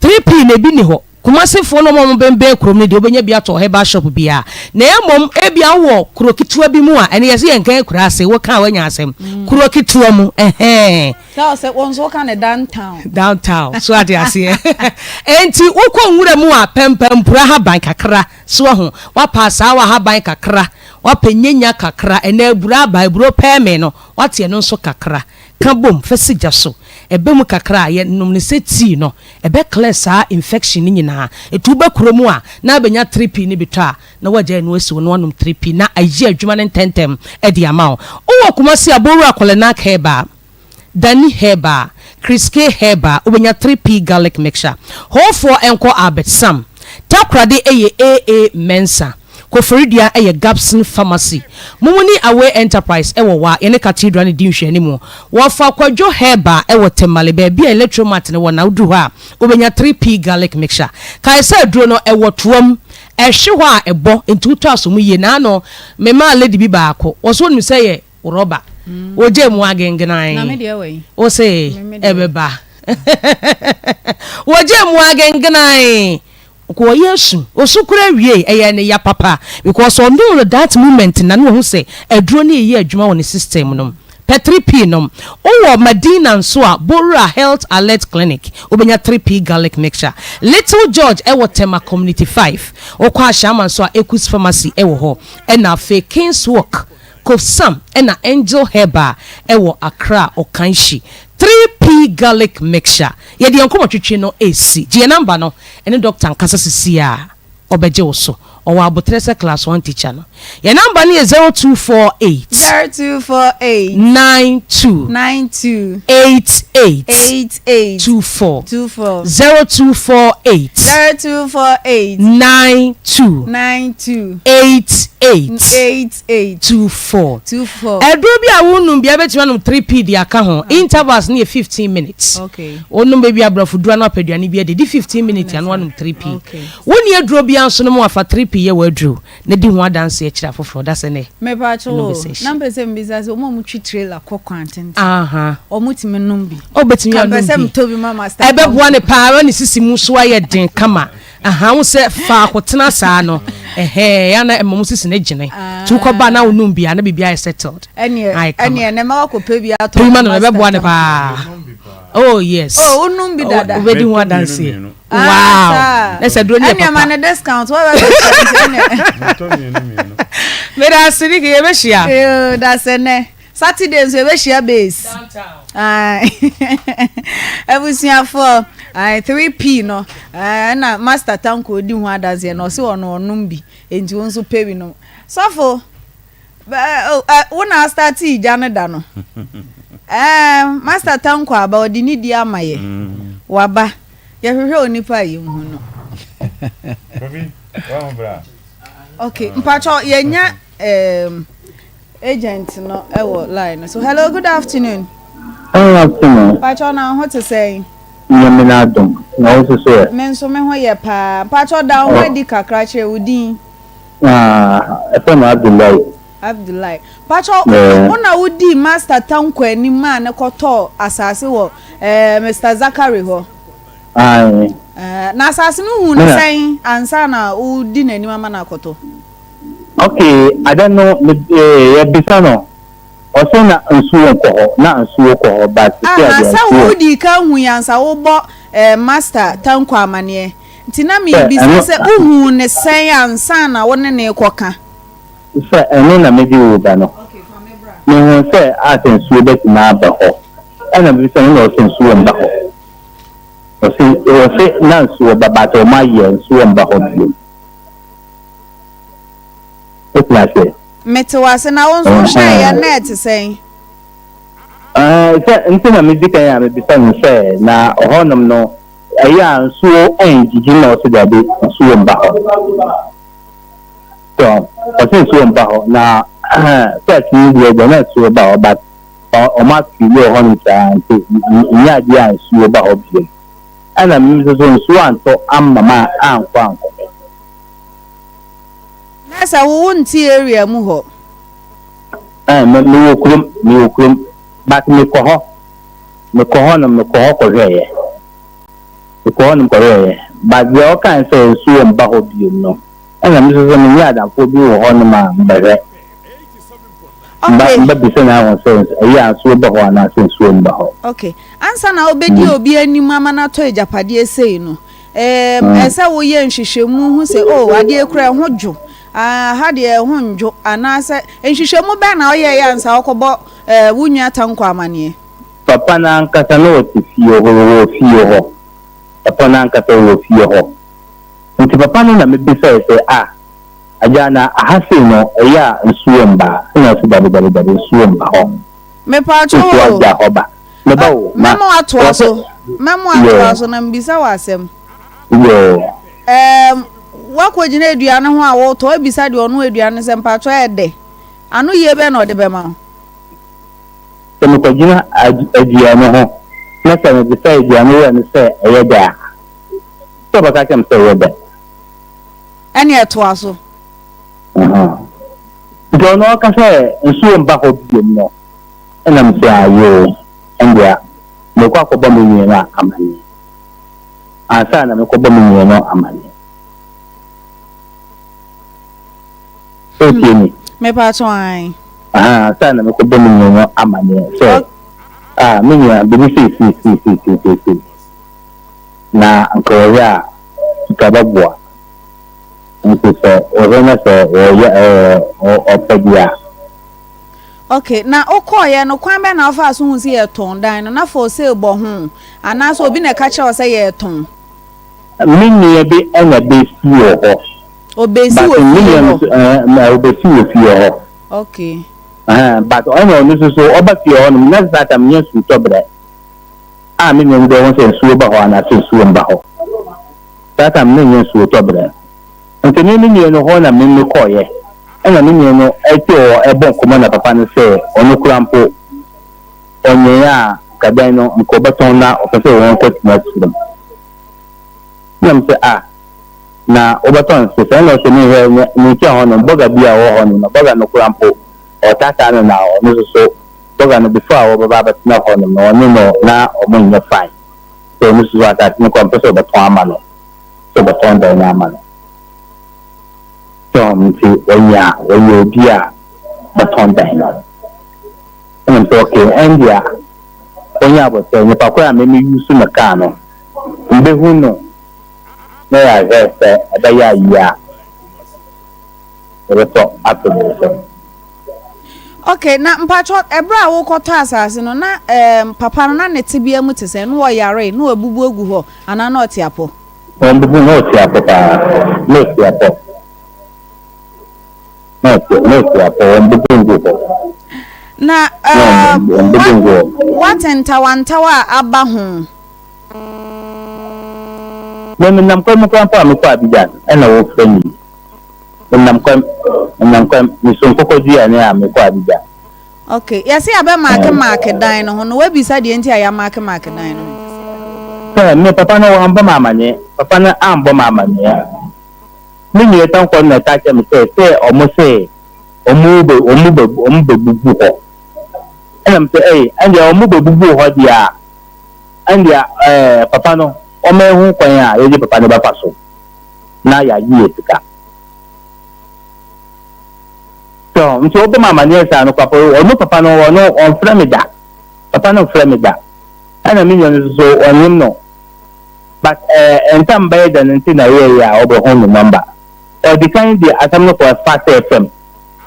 3P na ebi nni hɔ. Kumasefoɔ ne wɔn a wɔbɛnbɛn kurom no deɛ, wobɛnya bi atɔ herbal shop biara. Na mmom, ebia wowɔ kuro ketewa bi mu a, ɛno yɛse yɛnka akuraa ase, woka a woanya asɛm. Kuro ketewa mu, ɛhɛn. Sɛ ɔsɛ wɔn nso woka no downtown. Downtown, so ate aseɛ. Enti wokɔ nwura mu a, pɛmpampura ahaban kakra, so wahu, woapɛ asaawa ahaban kakra, woapɛ nyenya kakra, ɛnna aburo aba, aburo pɛɛme no, woate ɛno nso kakra. Ka bom fa si gya so. Ɛba mu kakra a, yɛ nom no sɛ tea no. Ɛbɛ clear saa infection no nyinaa. Ɛtu ba kuro mu a, na abɛnya 3P no bi tɔ a, na woagyae no asi hɔ na woanom 3P na ayi adwuma no ntɛntɛm de ama wo. Wowɔ Kumasi a, Bowura Kolenak Herbal, Dani Herbal, Chris K Herbal, wobɛnya 3P Garlic Mixture. Hɔfoɔ nkɔ Albert Sam. Takoradi yɛ AA Mensah. Koforidua yɛ Gabson Pharmacy. Mumuni Away Enterprise wɔ Wa, yɛne Cathedral no di nhwɛanimu. Wɔfa Kwadwo Herbal wɔ Tamale, baabi a Electromat no wɔ na woduru hɔ a, wobɛnya 3P Garlic Mixture. Kae sɛ aduro no, ɛwɔ toa mu. Ɛhwe hɔ a ɛbɔ, enti wotɔ aso mu yie. Naano, memaa lady bi baako, ɔse onim sɛ ɛyɛ rɔba. Ogyaa mu agengenan. Ose ɛbɛba. Wɔgyaa mu agengenan. Nka ɔyɛ asu. Osu koraa wiei ɛyɛɛ no ya papa because ɔnom no that moment na na wahu sɛ aduro no reyɛ adwuma wɔ ne system no mu. Pɛ 3P nom. Wowɔ Madina nso a, Bowura Health Alert Clinic, wobɛnya 3P Garlic Mixture. Little George wɔ Tema Community 5. Wokɔ Ashaiman nso a, Ekus Pharmacy wɔ hɔ. Ɛna afei Kings Walk, Kofsam ɛna Angel Herbal wɔ Accra Okaishie. 3P Garlic Mixture. Yɛde yɛn nkɔmmɔtwetwe no resi. Gye yɛn number no ne doctor nkasa sesie a. ɔbɛgye wo so. Ɔwɔ aboterɛ sɛ class one teacher no. Yɛn number no yɛ 0248. 0248. 92. 92. 88. 88. 24. 24. 0248. 0248. 92. 92. 88. 88. 24. 24. Aduro bi a wonum biara bɛtumi anom 3P de aka ho. Intervals no yɛ 15 minutes. Okay. Wonom baabi aborɔfo duro ano apɛ bi adi di 15 minutes ano anom 3P. Wonni aduro biara nso no ma wafa 3P yɛ w'aduro na di ho adanseɛ kyerɛ afoforɔ. Dasɛ nɛ Mepakyɛw ɛno o, bɛsɛ na hyɛ. mpɛ sɛ mebisa sɛ wɔn a wɔtwi trailer kɔ kwan tenten Aha. wɔtumi nom bi? Ɔbɛtumi Ka anom mpɛ sɛ bi. metɔ bi ma Master Ɛbɛboa ne Tanko. paa ma ne sisi mu so ayɛ den kama. Aha, wo sɛ faako tena saa no, ɛhɛɛ, ɛyɛ a na ɛma mo sisi no gyene. Nti wokɔ ba na wonom bi a na biribi ayɛ settled. Ɛneɛ, Ayɛ kama. ɛneɛ nɛ mɛwɔ akɔpɛ bi atɔ Pɛ bi ma ma no, Master ɛbɛboa ne Tanko. paa. Oh yes. Oh, wonom bi dada. Wobɛdi ho adanseɛ. Wow. Na sɛ duro no yɛ papa. Ɛnneɛ ma no discount. Wa bɛ bɛ mmienu. Meda ase Nikki, yɛbɛhyia. Yoo, da sɛ nɛ. Saturday nso yɛbɛhyia base. Abusuafoɔ, 3P no, ɛna Master Tanko di ho adanseɛ na ɔse ɔno ɔnom bi, enti wo nso pɛ bi nom. Sɔfo, Wo na astartee gya no da no. Ɛɛ Master Tanko aba ɔde ne di ama yɛ. Waba. Yɛhwehwɛ onipa a yɛnhu no. Kofi, wahu bra. Okay, mpakyɛ yɛnya um, agent no ɛwɔ line no so. Hello, good afternoon. Good afternoon. Mpakyɛ na ho te sɛn? Nyame n'adom. Na wo nso so ɛ? Me nso me ho yɛ paa. Mpakyɛ da wo ho adi kakra kyerɛ wo din. Ah, ɛfɛ no Abdullahi. Abdullahi. Pacho, yeah. wo na wodii Master Tanko anim maa ne kɔtɔɔ asase wɔ eh, Mr. Zakari hɔ. Aye. Eh, na asase no hu no sɛn ansa na wodi n'anim ama no akɔtɔ? Okay, ada no eh, yɛbisa no. Ɔsɛ na nsuo nkɔ hɔ, na nsuo kɔ hɔ, but ah, na sɛ wodii kan hu yɛ ansa wobɔ eh, Master Tanko amaneɛ. Nti na merebisa sɛ, wohuu no sɛn ansa na wo ne no rekɔka? Sɛ ɛno na mede wo reba no. Mehuu sɛ asɛ nsuo bɛtumi aba hɔ. Ɛna mebisa no na ɔse nsuo mba hɔ. Ɔse ɔse na nsuo ba but ɔmo ayɛ nsuo mba hɔ bio. Wote aseɛ? Mete wo ase. Na wo nso wohwɛeɛ na ɛte sɛn? Ɛɛ sɛ nti na medi kan a mebisa no sɛ na ɔhɔnom no Ɛyɛ a nsuo ɛngyigyi na ɔse dabi nsuo mba hɔ so ɔse nsuo mba hɔ na first no deɛ deɛ na nsuo ba hɔ but ɔmo afili wɔ hɔnom saa nti nyɛ adeɛ a nsuo ba hɔ biom ɛna me nso so nsuo antɔ amma ma ankɔ ankɔ. Na sɛ wo wo nte area mu hɔ. Ɛɛ me me wɔ kurom me wɔ kurom but me kɔ hɔ. Mekɔ hɔ nom mekɔ hɔ kɔhwɛeɛ. Mekɔ hɔ nom kɔhwɛeɛ. But deɛ ɔkae sɛ nsuo mba hɔ biom no, ɛna me nso so menye adamfoɔ bi wɔ hɔ nom a mbɛhwɛ. Mba Okay. mba bisa no ahu sɛ ɛyɛ a nsuo ba hɔ anaasɛ nsuo mba hɔ. Okay. Ansa na wobɛdi obi anim ama no atɔ agyapadeɛ sei no, ɛɛm, ɛsɛ woyɛ nhwehwɛmu hu sɛ, oh, adeɛ kura ɛho dwo, ah, ha deɛ ɛho ndwo, anaasɛ nhwehwɛmu bɛn na woyɛeɛ ansa wokɔbɔ ɛɛ, wo nua Tanko amaneɛ? Papa no ankasa na ɔte fie hɔ, ɔwɔ fie hɔ. Papa no ankasa ɔwɔ fie hɔ. Nti papa no na mebisae sɛ, Ah, agya, na aha sei no, ɛyɛ a nsuo mba a? Ɛna ɔse, Dabi, dabi, dabi, nsuo mba hɔ. Mepatwo Nsuo o. agya hɔ ba. Me ba o, ma. Mɛma watoa Ɔse, so. Mɛma watoa Yeah. so na mebisa wo asɛm. Yeah. Ɛɛm, woakɔgyina aduane ho a wotɔ, woabisa deɛ ɔnoa aduane no sɛ, mpatwo ɛyɛ dɛ? Ano yie bɛn na ɔde bɛma wo? Sɛ mekɔgyina aduane ho na sɛ mebisa aduane wura no sɛ ɛyɛ dɛ a, sɛ ɔbɛka akyerɛ me sɛ ɛyɛ dɛ. Ɛnneɛ toa so. Nti ɔno ɔka sɛ nsuo mba hɔ biom no, ɛna mese ayoo, ɛndeɛ mekɔ akɔbɔ me nua no amaneɛ. Ansa na mekɔbɔ me nua no amaneɛ. Wotie me? Mepatwo ae. Ahaa, ansa na mekɔbɔ me nua no amaneɛ sɛ, ah, me nua, biribi sei sei sei sei sei sei sei, na anka wɔyɛ a, nka ɛbɛboa. Nti sɛ wɔhwɛ na sɛ wɔyɛ ɛɛ ɔpɛ deɛ a. Ok, na wokɔeɛ no, kwan bɛn na wofaa so huu sɛ yɛretɔn dan no? Na for sale bɔ ho? Anaasɛ obi na ɛka kyerɛɛ wo sɛ yɛretɔn? Me nua bi na besi wɔ hɔ. Obesi wɔ fie hɔ? Obesi wɔ fie hɔ. Okay. But ɔna ɔno nso so ɔba fie hɔ nom na saa tam nyɛ nsutɔ brɛ a me nua no bɛhu sɛ nsuo ba hɔ anaasɛ nsuo mba hɔ. Saa tam no nyɛ nsuo tɔ brɛ. Nti me me nua no hɔ na me me kɔɔyɛ. Ɛna me nua no ɛte hɔ ɛbɔ nkɔmɔ na papa no sɛ ɔno kora mpo ɔnyɛɛ a nka dan no nka ɔbɛtɔn na ɔpɛ sɛ wɔn kɔ tena soro mu. Ɛna me sɛ ah na wobɛtɔ nso sɛ ɛna ɔsɛ mehwɛ ne ne nkyɛn hɔ nom bɔga bi a ɔwɔ hɔ nom na bɔga no kora mpo ɔtaataa no na ɔno nso so bɔga no before a wɔbɛba abɛtena hɔ nom no ɔne no na ɔmo nyɛ fine sɛ ɔno nso so asase no kora ɔmpɛ sɛ ɔbɛtɔn ama no sɛ ɔbɛtɔn dan no ama no sɛ ɔno nti ɔnya ɔyɛ obi a bɛtɔn dan no. Ɛna mesɛ okay ɛndeɛ ɔnya abɔkyerɛ nipa koro a me me use no car no mbehu no na yɛahwɛ sɛ ɛbɛyɛ ayie a yɛbɛtɔ ato ne nsam. Okay, na mpatsɔ ɛberɛ a wokɔtɔ asase no na ɛɛm papa no na ne tebea mu te sɛn? Na ɔyare, na wabubu agu hɔ anaa na ɔte apɔ? Ɔmbubu, na ɔte apɔ paa, na ɔte apɔ. Na ɔte na ɔte apɔ wɔn bubu ngu hɔ. Na Na ɛɛ wɔn wɔn bubu ngu hɔ. woate ntawantawa a aba ho? Me menam kwan mu koraa mpo a mekɔ Abidjan ɛna wɔfrɛ me yi. Menam kwan menam kwan meso nkokɔdua ne a mekɔ Abidjan. Ok, yɛse yɛabɛ maake maake dan no ho no woabisa deɛ nti a yɛamaake maake dan no ho? Sɛ me papa no wambɔ me amaneɛ papa no ambɔ me amaneɛ. Me nua Tankwa no na ɛka kyerɛɛ me sɛ, sɛ wɔn se wɔn bɛ wɔn bɛ wɔn bɛbubu hɔ. Ɛna me sɛ, ɛy, ɛndeɛ wɔn bɛbubu hɔ deɛ a, ɛndeɛ ɛɛ papa no wɔn ɛho kwan a yɛde papa no bɛfa so na yɛagye yɛ sika. So nti wɔbɔ me amaneɛ saa no papa ɔno papa no ɔno ɔnfrɛ me da. Papa no mfrɛ me da. Ɛna me nua no nso so ɔnyem no. But eh ntam bɛyɛ dɛn nti na ɛyɛɛyɛ a ɔbɛhu me number? Ɔdi kan de asɛm no kɔɔ Fast FM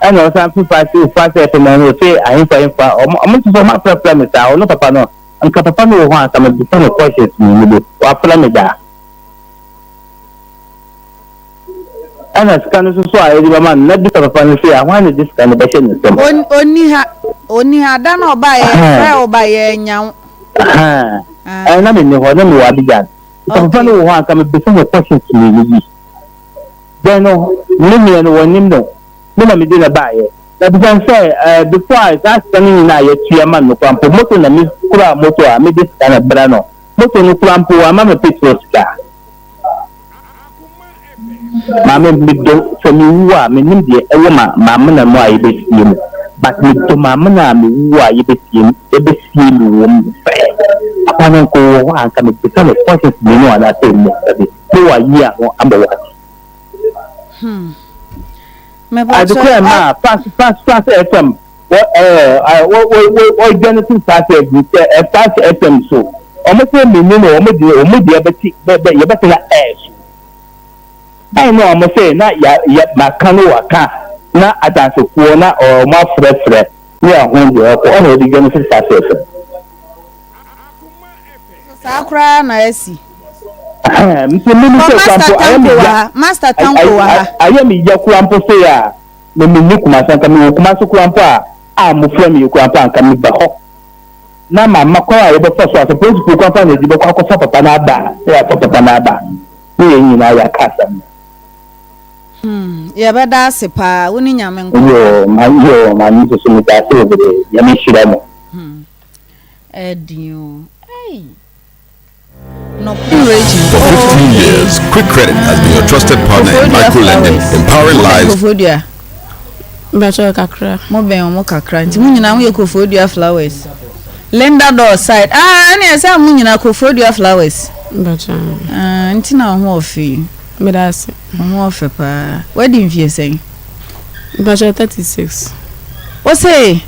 ɛna ɔsan fi Fast Fast FM ɔno ɔse ahemfa ahemfa ɔmo ɔmo nso so ɔmo afrɛfrɛ me saa ɔno papa no nka papa no wɔ hɔ a nka mebisa no questions mmienu bi wafrɛ me daa ɛna sika no nso so a yɛde bɛma no na bisa papa no sɛ ahwan na ɛde sika no bɛhyɛ ne nsam. Ɔnni ha ɔnni ha da no ɔbaeɛ yɛfrɛɛ wo ba yɛannya wo. Ahaa ɛɛ na menni hɔ na mewɔ Abidjan. Nka papa no wɔ hɔ a nka mebisa no questions mmienu bi. Dɛn no me nua no wɔnnim no me na mede no baeɛ. Na bisa no sɛ ɛɛ before a saa sika no nyinaa a yɛatua ma no koraa mpo moto na me kura moto a mede sika no brɛ no moto no koraa mpo wamma me petrol sika. Maame medɔ sɛ mewu a menim deɛ ɛwɔ ma m'amena mu a yɛbɛsie me but medɔ m'amena a mewu a yɛbɛsie me yɛbɛsie me wɔ mu sɛ papa no nka ɔwɔ hɔ a nka mebisa no questions mmienu anaasɛ mmiɛnsa bi na wayi ano ama wate. Hmm. Ade kora ɛma fast fast fast FM wɔ ɛɛ wɔ wɔ wɔ wɔdwa no to fast FM sɛ ɛ fast FM so wɔn sɛ mmienu no wɔn de wɔn deɛ bɛte bɛ bɛ yɛbɛtena ɛɛ so. Ɛn na wɔn sɛ na ya ya maka no waka na adansefoɔ na wɔn afrɛfrɛ ne ɛho deɛ ɛkɔ ɛna wɔde dwa no firi fast FM. Saa koraa na asi. Nti mi ni sɛ kura mpo ayɛ mi ya. Master Tanko wɔ ha. Ayɛ mi ya kura mpo sɛ a me mi ni Kumasi anka mi wɔ Kumasi kura mpo a a mo frɛ mi kura mpo anka mi ba hɔ na ma ma kwan a yɛbɛfa so asɛ polisifoɔ kura mpo a na yɛde bɛkɔ akɔfa papa no aba na yɛafa papa no aba ne yɛn nyinaa yɛaka asɛm no. Hmm, yɛbɛda ase paa, wo ne Nyame nko. Yoo, ma yoo, maame nso so meda ase bebree, Nyame nhyira mo. Hmm. Ɛden o. Ei. Nɔkore. For 15 years, Quick Credit has been your trusted partner in micro-lending, empowering lives. Koforidua. Mpakyɛw kakra. Mo bɛn wɔn kakra nti mo nyinaa mo yɛ Koforidua flowers. Linda door side ah ɛne ɛsɛ mo nyinaa Koforidua flowers. Mpakyɛw. Ah nti na ho ɔfɛ yi. Meda ase. Ho ɔfɛ paa. Wadi mfie sɛn? Mpakyɛw 36. Wo se?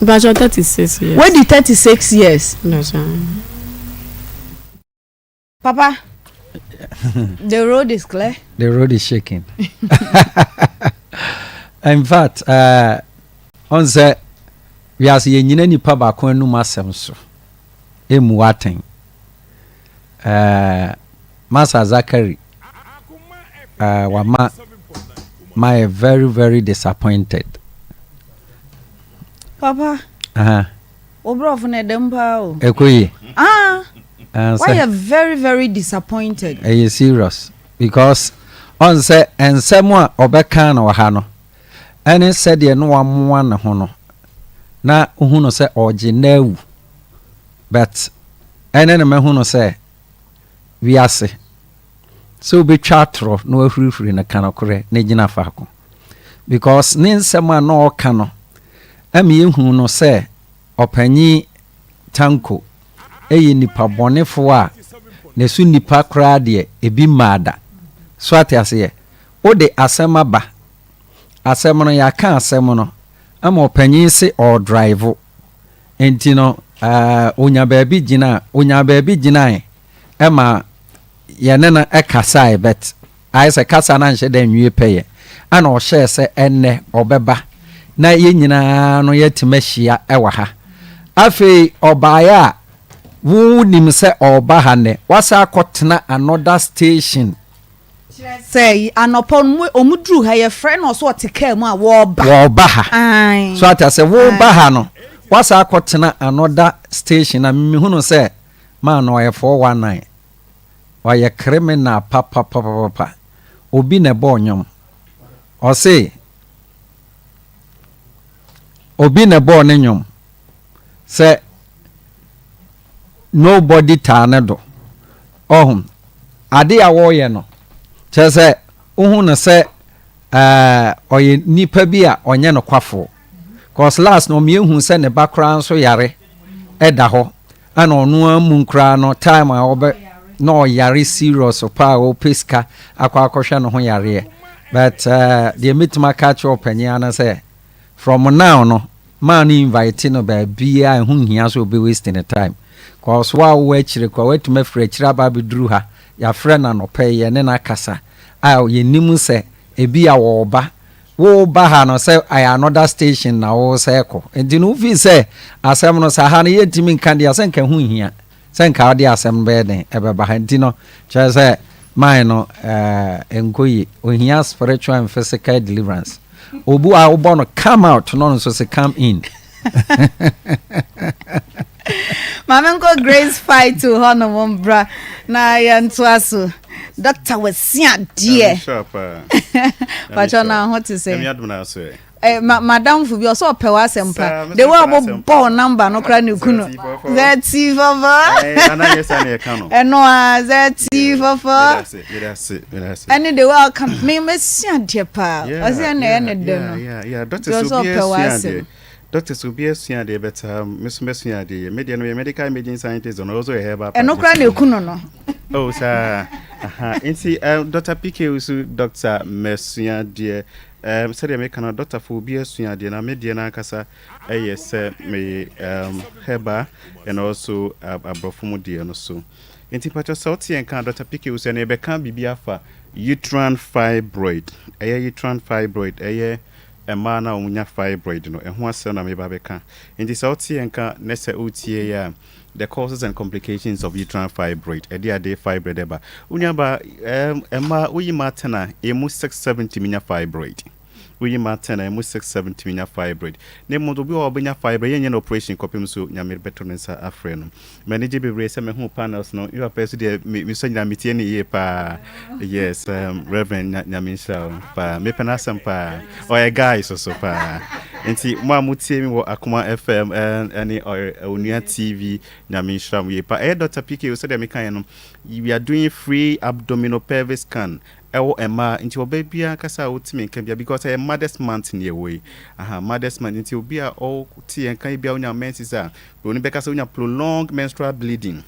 Mpakyɛw 36 years. Wadi 36 years. Mpakyɛw. Papa, the road is clear. The road is shaking. In fact, uh, on sɛ wiase yɛnyina nipa baako anum asɛm so emu atɛn. Uh, Masa Zakari uh, wama mayɛ very very disappointed. Papa. Uh -huh. Wo brɔfo no ɛdɛm paa o. Ɛkɔ yie. Ah, wayɛ very very disappointed. Ɛyɛ serious because ɔn sɛ nsɛm a ɔbɛka no wɔ ha no ɛne sɛdeɛ no wamoa ne ho no na wohu no sɛ ɔregye na awu but ɛne no mahu no sɛ wiase sɛ wobɛtwa atorɔ na wahurihuri no ka nokorɛ na gyina faako because ne nsɛm a na ɔka no ɛma yɛhu no sɛ ɔpanyin Tanko yɛ nipa bɔnefoɔ a ne so nnipa koraa deɛ ebi mmaa da. So ate aseɛ? Wode asɛm aba, asɛm no yɛaka asɛm no ama ɔpanyin se ɔredrive nti no ɛɛ ɔnya baabi gyina a, ɔnya baabi gyinae ɛma yɛne no kasae but Ayɛ sɛ kasa no anhyɛ da nwie pɛyɛ, ɛna ɔhyɛɛ sɛ ɛnnɛ ɔbɛba na yɛn nyinaa no yɛatumi ahyia wɔ ha. Afei ɔbaeɛ a, wonim sɛ ɔreba ha nnɛ, wasan akɔtena another station. Kyerɛ sɛ anɔpa no wɔn duru ha yɛfrɛ no ɔsɛ ɔte kaa mu a wɔreba. Wɔreba ha. Ae. So ate aseɛ, woreba ha no, wasan akɔtena another station na mehunu sɛ man no ɔyɛ 419. Ɔyɛ criminal papapapapa. Obi na ɛbɔɔ nnwom. Ɔse obi na ɛbɔɔ ne nnwom sɛ nobody taa ne do. Ɔho ade a wɔreyɛ no kyerɛ sɛ wohu no sɛ ɛɛ ɔyɛ nipa bi a ɔnyɛ nokwafoɔ. Cause last no ɔmo ehu sɛ ne ba koraa nso yare ɛda hɔ Ɛna ɔno ara mu koraa no time a ɔbɛ na ɔyare serious paa a ɔpɛ sika akɔ akɔhwɛ ne ho yareɛ but uh, deɛ mɛtumi aka akyerɛ ɔpanyin ano sɛ from now no maa no invite no baabiara ɛho nhia sɛ ɔbɛ waste ne time cause wo a wowɔ akyire koraa woatumi afiri akyire aba abɛduru ha yɛafrɛ no anɔpa yi yɛne no akasa a yɛnim sɛ ebi a wɔreba Wo ba ha no sɛ ɛyɛ another station na wo sɛ kɔ nti no wo feel sɛ asɛm no sɛ ha no yɛntumi nka deɛ sɛ nka ɛho nhia sɛ nka wode asɛm no bɛyɛ den ɛbɛba ha nti no kyerɛ sɛ mine no ɛɛ nkɔ yie ohia spiritual and physical deliverance obu a wobɔ no come out no nso sɛ come in. Maame nkɔ Grace Fight hɔnom mbra na yɛntoa so. Doctor wasi adeɛ. Pakyɛ na ho te sɛ. Eh, ma madamfo bi ɔsɛ ɔpɛ w'asɛm pa. The way ɔbɔ bɔɔ number no kora ne kunu. Zɛti fɔfɔ. Ɛno a zɛti fɔfɔ. Ɛne the way ɔka me mɛsi adeɛ paa. Ɔsɛ ɛna ɛyɛ ne dɛ no. Ɔsɛ ɔpɛ w'asɛm. Doctors obi asua adeɛ but um, me so mɛsua adeɛ yɛ. Me deɛ no meyɛ medical imaging scientist and also a herbal Ɛno koraa na ɛku no no. Oh saa. Aha. Nti um, Dr. PK nso doctor mɛsua adeɛ. Um, sɛdeɛ meka no doctor fo obi asua adeɛ na me deɛ no ankasa ɛyɛ sɛ me um, herbal and also uh, aborɔfo mu deɛ no so. Nti mpakyɛ sɛ wote yɛn ka Dr. PK nso ɛno yɛbɛka biribi afa uterine fibroid. Ɛyɛ uterine fibroid ɛyɛ Mmaa no a wɔnya fibroid no, ɛho asɛm na mereba abɛka. Enti sɛ wote yɛn nka na sɛ woretie yɛn a, The Causes and Complications of Uterine Fibroid, ɛde ade fibroid ɛba. Wo nuabaa, ɛɛm, mmaa, woyi mmaa 10 a, emu 6, 7 tumi nya fibroid. Woyi mmaa 10 a, emu 6, 7 tumi nya fibroid. Na mmom obi wɔ hɔ a ɔbɛnya fibroid, yɛnyɛ no operation kɔpem so Nyame bɛto ne nsa afrɛ no. M'ani gye bebree sɛ mehu panels no. Me papa nso deɛ me mesɔ nyinaa metie ne yie paa. Yes, um, Reverend Nyame nhyira wo paa. Mepɛ n'asɛm paa. Ɔyɛ guy so so paa. Nti mo a motie mi wɔ Akoma FM ɛne Onua TV Nyame nhyira mo yie paa. Ɛyɛ Dr. PK sɛdeɛ mekaeɛ no, we are doing free abdominopelvic scan ɛwɔ mmaa nti ɔbaa biara ankasa a wotumi nka bia because ɛyɛ mothers month ne ɛwɔ yi aha mothers month nti obi a ɔte yɛn nka bi a wonya menses a Broni bɛka sɛ wonya prolonged menstrual bleeding.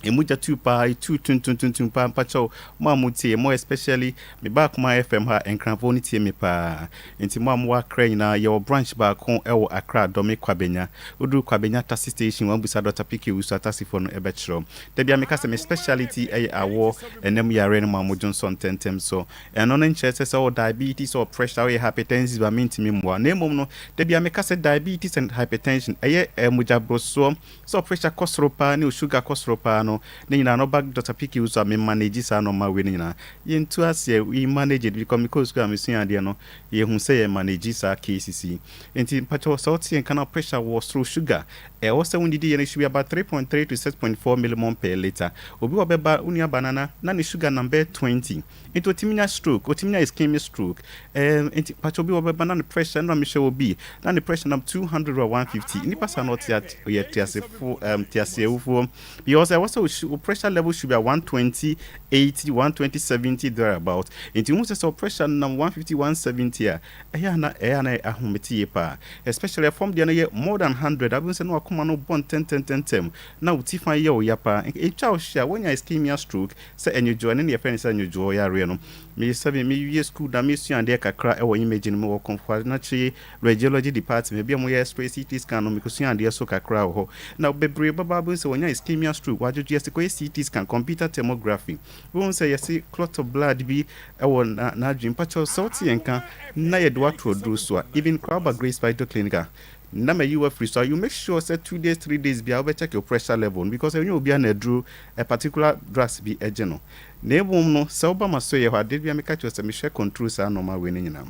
Emu gya tuu paa, etuu tuntuntuntun paa, mpakyɛw mo a mo tie, mo especially me ba Akoma FM ha, Nkranfoɔ no tie me paa, nti mo a mo wɔ Accra nyinaa, yɛwɔ branch baako wɔ Accra Dome Kwabenya, woduru Kwabenya taxi station wɔn bisa Doctor PK Owusu a taxifoɔ no bɛkyerɛ wo. Da biara meka sɛ me speciality yɛ awoɔ ɛnam yareɛ no mo a mo dwonsɔ ntɛntɛm so, ɛno no nkyerɛ sɛ sɛ wowɔ diabetes or pressure, woyɛ hypertensive a mentumi mmoa wo, na mmom no da biara meka sɛ diabetes and hypertension ɛyɛ mogya borosoɔ, Sɛ wo pressure kɔ soro paa ne wo sugar kɔ soro paa no, ne nyinaa no ɔba Doctor PK wo so a, me manage saa nnoɔma wei no nyinaa. Yɛntu aseɛ, we manage it because mekɔɔ sukuu a mesua adeɛ no, yɛhu sɛ yɛ manage saa cases yi. Nti mpakyɛw sɛ wote nka na wo pressure wɔ soro, sugar, ɛwɔ sɛ wondidi yɛ no should be about 3.3 to 6.4 millimole per litre. Obi wɔ hɔ ɔbɛba, wo nua ba Nana, na ne sugar nam bɛyɛ 20. Nti otumi nya stroke, otumi nya ischemic stroke. Ɛɛm nti pakyɛ obi wɔ bɛba na ne pressure ɛna mehyɛ obi na ne pressure nam 200 or 150. Nipa saa no ɔte at ɔyɛ teasefo ɛɛm teaseawufoɔ because ɛwɔ sɛ wo pressure level should be at 120 80 120 70 there about. Nti wohu sɛ sɛ wo pressure nam 150 170 a ɛyɛ a na ɛyɛ a na ahomete yie paa. Especially ɛfam deɛ no yɛ more than 100 a wobɛhu sɛ na wakoma no bɔ ntɛntɛntɛntɛm na wo ti fa yɛ wo ya paa. Ɛtwa wo hye a woanya ischemia stroke. Sɛ anwodwoɔ, ɛno ne yɛfrɛ no sɛ anwodwoɔ yareɛ no. Me sɛbe me wie sukuu na me sua adeɛ kakra wɔ imaging mu wɔ Komfo Anokye Radiology department, baabi a wɔyɛ x-ray, CT scan no, me kɔ sua adeɛ so kakra wɔ hɔ. Na bebree bɛba abɛhu sɛ wɔnya ischemia stroke, wɔadwodwo yɛse kɔyɛ CT scan, computer tomography, wobɛhu sɛ yɛse clot of blood bi wɔ n'adwene. Mpakyɛw sɛ wote yɛn nka na yɛde wo ato aduro so a, even koraa woba Grace Vital Clinic a, Na mayi wo afiri so a, you make sure sɛ 2 days, 3 days biara wobɛ check wo pressure level no because ɛnyɛ obiara na aduro a particular drugs bi gye no. Na mmom no sɛ woba m'asoɛeɛ hɔ a, da biara meka kyerɛ wo sɛ mehwɛ control saa nnoɔma wei no nyinaa.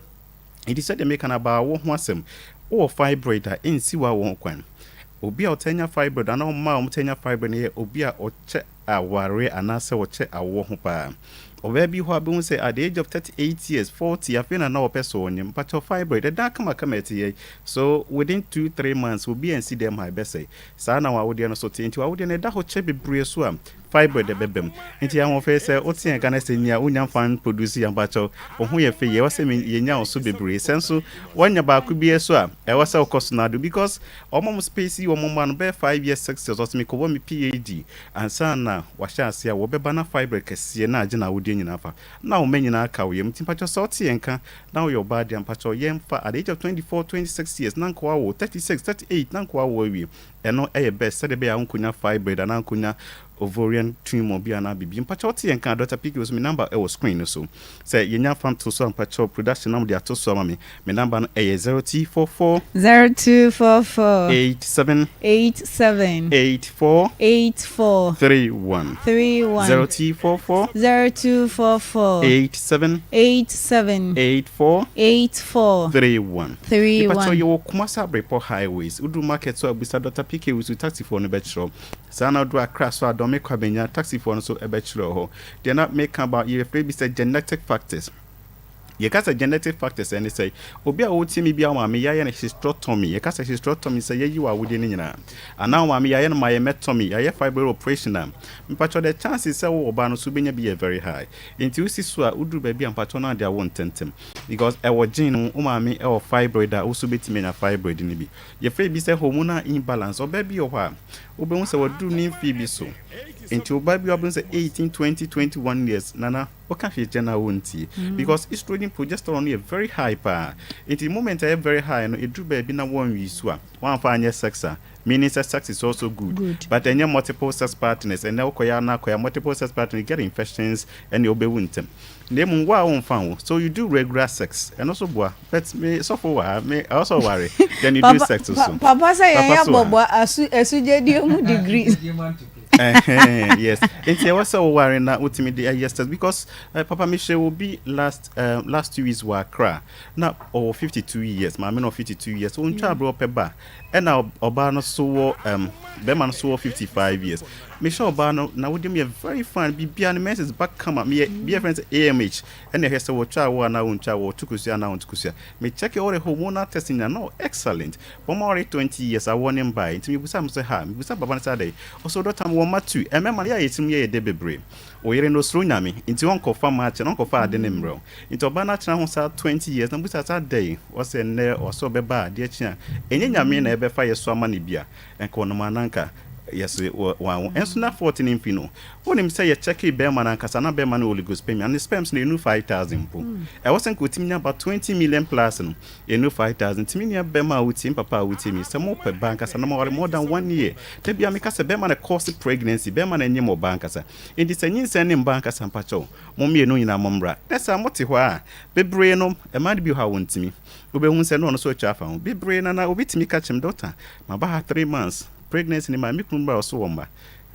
Nti sɛdeɛ meka no about awoɔ ho asɛm, wowɔ fibroid a, ɛnsi w'awoɔ ho kwan. Obi a ɔtaa nya fibroid anaa mmaa a wɔtaa nya fibroid no yɛ obi a ɔkyɛ awareɛ anaasɛ ɔkyɛ awoɔ ho paa. Ɔbaa bi hɔ a bɛhu sɛ at the age of 38 years, 40, afei na na ɔpɛ sɛ ɔnyem. Mpakyɛw fibroid, ɛdan kamakama ɛte yɛi. So within 2, 3 months, obi ansi dɛm ha ɛbɛsɛe. Saa na w'awodeɛ no so te. Nti w'awodeɛ no ɛda hɔ kyɛ bebree so a, fibroid ɛbɛba mu. Nti ahoɔfɛ sɛ wote yɛn nka na sɛ nea wonya mfa mproduce yɛ mpakyɛw, wo ho yɛ fɛ yie, ɛwɔ sɛ yɛnya wo so bebree. Sɛ nso woanya baako bi so a, ɛwɔ sɛ wokɔ so na ado because wɔn a wɔn space wɔn mma no bɛyɛ 5 years, 6 years, ɔsɛ mekɔbɔ me PhD ansa na wahyɛ ase a wɔbɛba na fibroid kɛseɛ na agye n'awodeɛ nyinaa fa na wo mma nyinaa ka wo yam. Nti mpakyɛw sɛ wote yɛn nka na woyɛ ɔbaa deɛ a, mpakyɛw yɛmfa at the age of 24, 26 years na nka wawo, 36, 38 na nka wawo awie. Ɛno ɛyɛ best sɛdeɛ ɛbɛyɛ a wonkɔnya fibroid anaa nkɔnya ovarian tumor bi anaa biribi. Mpakyɛw wote yɛn nka a, Dr. PK wɔ so, me number ɛwɔ screen no so. Sɛ yɛnya fa to so a, mpakyɛw production na mode ato so ama me. Me number no ɛyɛ 0244 0244 87 87 84 84 31 31 0244 0244 87 87 84 84 31. 31. Mpakyɛw yɛwɔ Kumasi Abrepɔ highways. Woduru market so a bisa Dr. PK Wusu, taxifoɔ no bɛkyerɛ wo. Saa na woduru Accra so a Dome Kwabenya, taxifoɔ no nso bɛkyerɛ wo hɔ. Deɛ na meka about yɛfrɛ bi sɛ genetic factors. Yɛka sɛ genetic factors ɛne sɛ obi a ɔretie me biara maame yɛayɛ no hysterectomy. Yɛka sɛ hysterectomy sɛ yɛyi wɔ awodeɛ no nyinaa. Anaa maame yɛayɛ no myomectomy, yɛayɛ fibroid operation a, mpakyɛw the chances sɛ wowɔ ɔbaa no so wobɛnya bi yɛ very high. Nti wosi so a woduru baabi a mpakyɛw no ade awo ntɛmntɛm because ɛwɔ gene no mu, wo maame ɛwɔ fibroid a wo nso wobɛtumi anya fibroid no bi. Yɛfrɛ bi sɛ hormonal imbalance. Ɔbaa bi wɔ hɔ a wobɛhu sɛ waduru ne mfeɛ bi so. Nti ɔbaa bi wɔ hɔ a wobɛhu sɛ 18, 20, 21 years nana woka hwee kyɛ no a wontie because estrogen progesterone no yɛ very high paa. Nti moment a ɛyɛ very high no ɛduru baabi na wɔnwi so a wɔamfa anyɛ sex a, meaning sɛ sex is also good, Good. But ɛnyɛ multiple sex partners. Ɛnɛ wokɔyɛ ana akɔyɛ multiple sex partners, you get infections ɛne wobɛwu ntɛm. Na mmom wo a womfa wo so you do regular sex, ɛno so boa. But me sɔfo wɔ ha, me ɛwɔ sɛ ɔware then you do Papa, sex pa, so. papa sɛ yɛn Papa yɛ so wɔ ha. abɔbɔ asu asugyedie mu degree. Ɛhɛn, yes, nti ɛwɔ sɛ woware na wotumi de ɛyɛ sex because papa mehyɛ obi last 2 weeks wɔ Accra na ɔwɔ 52 years, maame no wɔ 52 years, wɔntwa aberɛ ɔpɛ ba, ɛna ɔbaa no so wɔ bɛrima no so wɔ 55 years. Mehyɛ ɔbaa no na wode yɛ very fine, biribiara ne menses ba kama. Meyɛ bi yɛfrɛ no sɛ AMH, ɛna ɛhwɛ sɛ wɔtwa awo anaa wɔntwa awo, wɔto kosua anaa wɔnto kosua. Me check all the hormonal testing nyinaa no excellent. Wɔn aware 20 years, awoɔ ne mbae. Nti mebusa mo sɛ ha mebusa papa no sɛ adɛn, ɔsɛ doctor wɔ mma two ɛmɛma no yɛ a yɛtirim yɛ yɛ dɛ bebree. Oyere no osuro Nyame nti ɔnkɔfa maakyɛ no, ɔnkɔfa ade ne mmerɛw. Nti ɔbaa no atena ho saa 20 years na busa sɛ adɛn, ɔsɛ nnɛ ɔsɛ ɔbɛba a adeɛ kye a ɛnyɛ Nyame na ɛbɛfa yɛ so ama no bi a nka ɔnom ananka. Yɛse wanwo. Nso na 14 mfi no. Wonim sɛ yɛ checkee bɛɛma no ankasa na bɛɛma no oligospermia ne sperms no ɛnnu 5000 mpo. Ɛwɔ sɛ nka ɔtumi nya about 20 million plus no ɛnnu 5000. Nti me nua bɛɛma a wotie me papa a wotie me sɛ mo pɛ ba ankasa na mo aware more than one year. Da biara meka sɛ bɛɛma na cause pregnancy bɛɛma na ɛnyem ɔbaa ankasa. Nti sɛ nyinsɛn no mba ankasa mpakyɛw mo mmienu nyinaa mo mmra. Na saa mote hɔ a bebree no mmaa no bi wɔ hɔ a wɔntumi. Wobɛhu sɛ na ɔno nso atwa afa ho. Bebree no na obi tumi ka kyerɛ me doctor maba ha 3 months pregnancy no ma me kunu bra ɔso wɔ mma.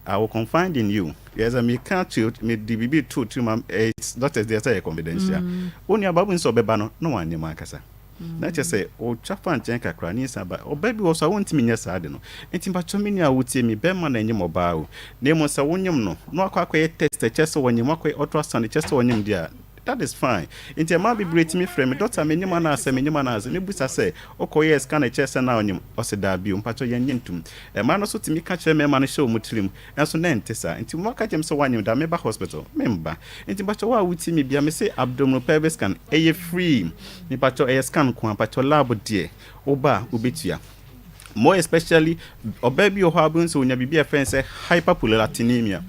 I will confide in you. Yɛ sɛ meka to mede biribi to tirim a eh, doctors deɛ sɛ yɛ confidential. Wo nua ba wohu sɛ ɔbɛba no na wanyɛ mu ankasa. Na kyerɛ sɛ ɔtwa fa nkyɛn kakra ne nsa ba. Ɔbaa bi wɔ so a wontumi nyɛ saa de no. Nti mpakyɛw me nua a wotie me, bɛrima na ɛnyem ɔbaa o. Na mmom sɛ wonyem no na wakɔ akɔyɛ test ɛkyerɛ sɛ ɔnyem, wakɔyɛ ultrasound ɛkyerɛ sɛ ɔnyem deɛ a, that is fine. Nti mmaa bebree tumi frɛ me, doctor menyem anaasɛ menyem anaasɛ? Mebisa sɛ, wokɔyɛɛ scan ɛkyerɛ sɛ na ɔnyem? Ɔse daabi o, mpakyɛw yɛnnye ntom. Mmaa no nso tumi ka kyerɛ mmarima no hyɛ wɔn tirim, nanso na ɛnte saa. Nti wɔaka kyerɛ me sɛ woanyem da, meba hospital? Memba. Nti mpakyɛw wo a wotie me bia, mese abdominal pelvic scan, ɛyɛ free. Mepakyɛw ɛyɛ scan nko ara, mpakyɛw lab deɛ, woba a wobɛtua. More especially, ɔbaa bi wɔ hɔ a wobɛhu sɛ ɔnya biribi a yɛfrɛ no sɛ hyperprolactinemia.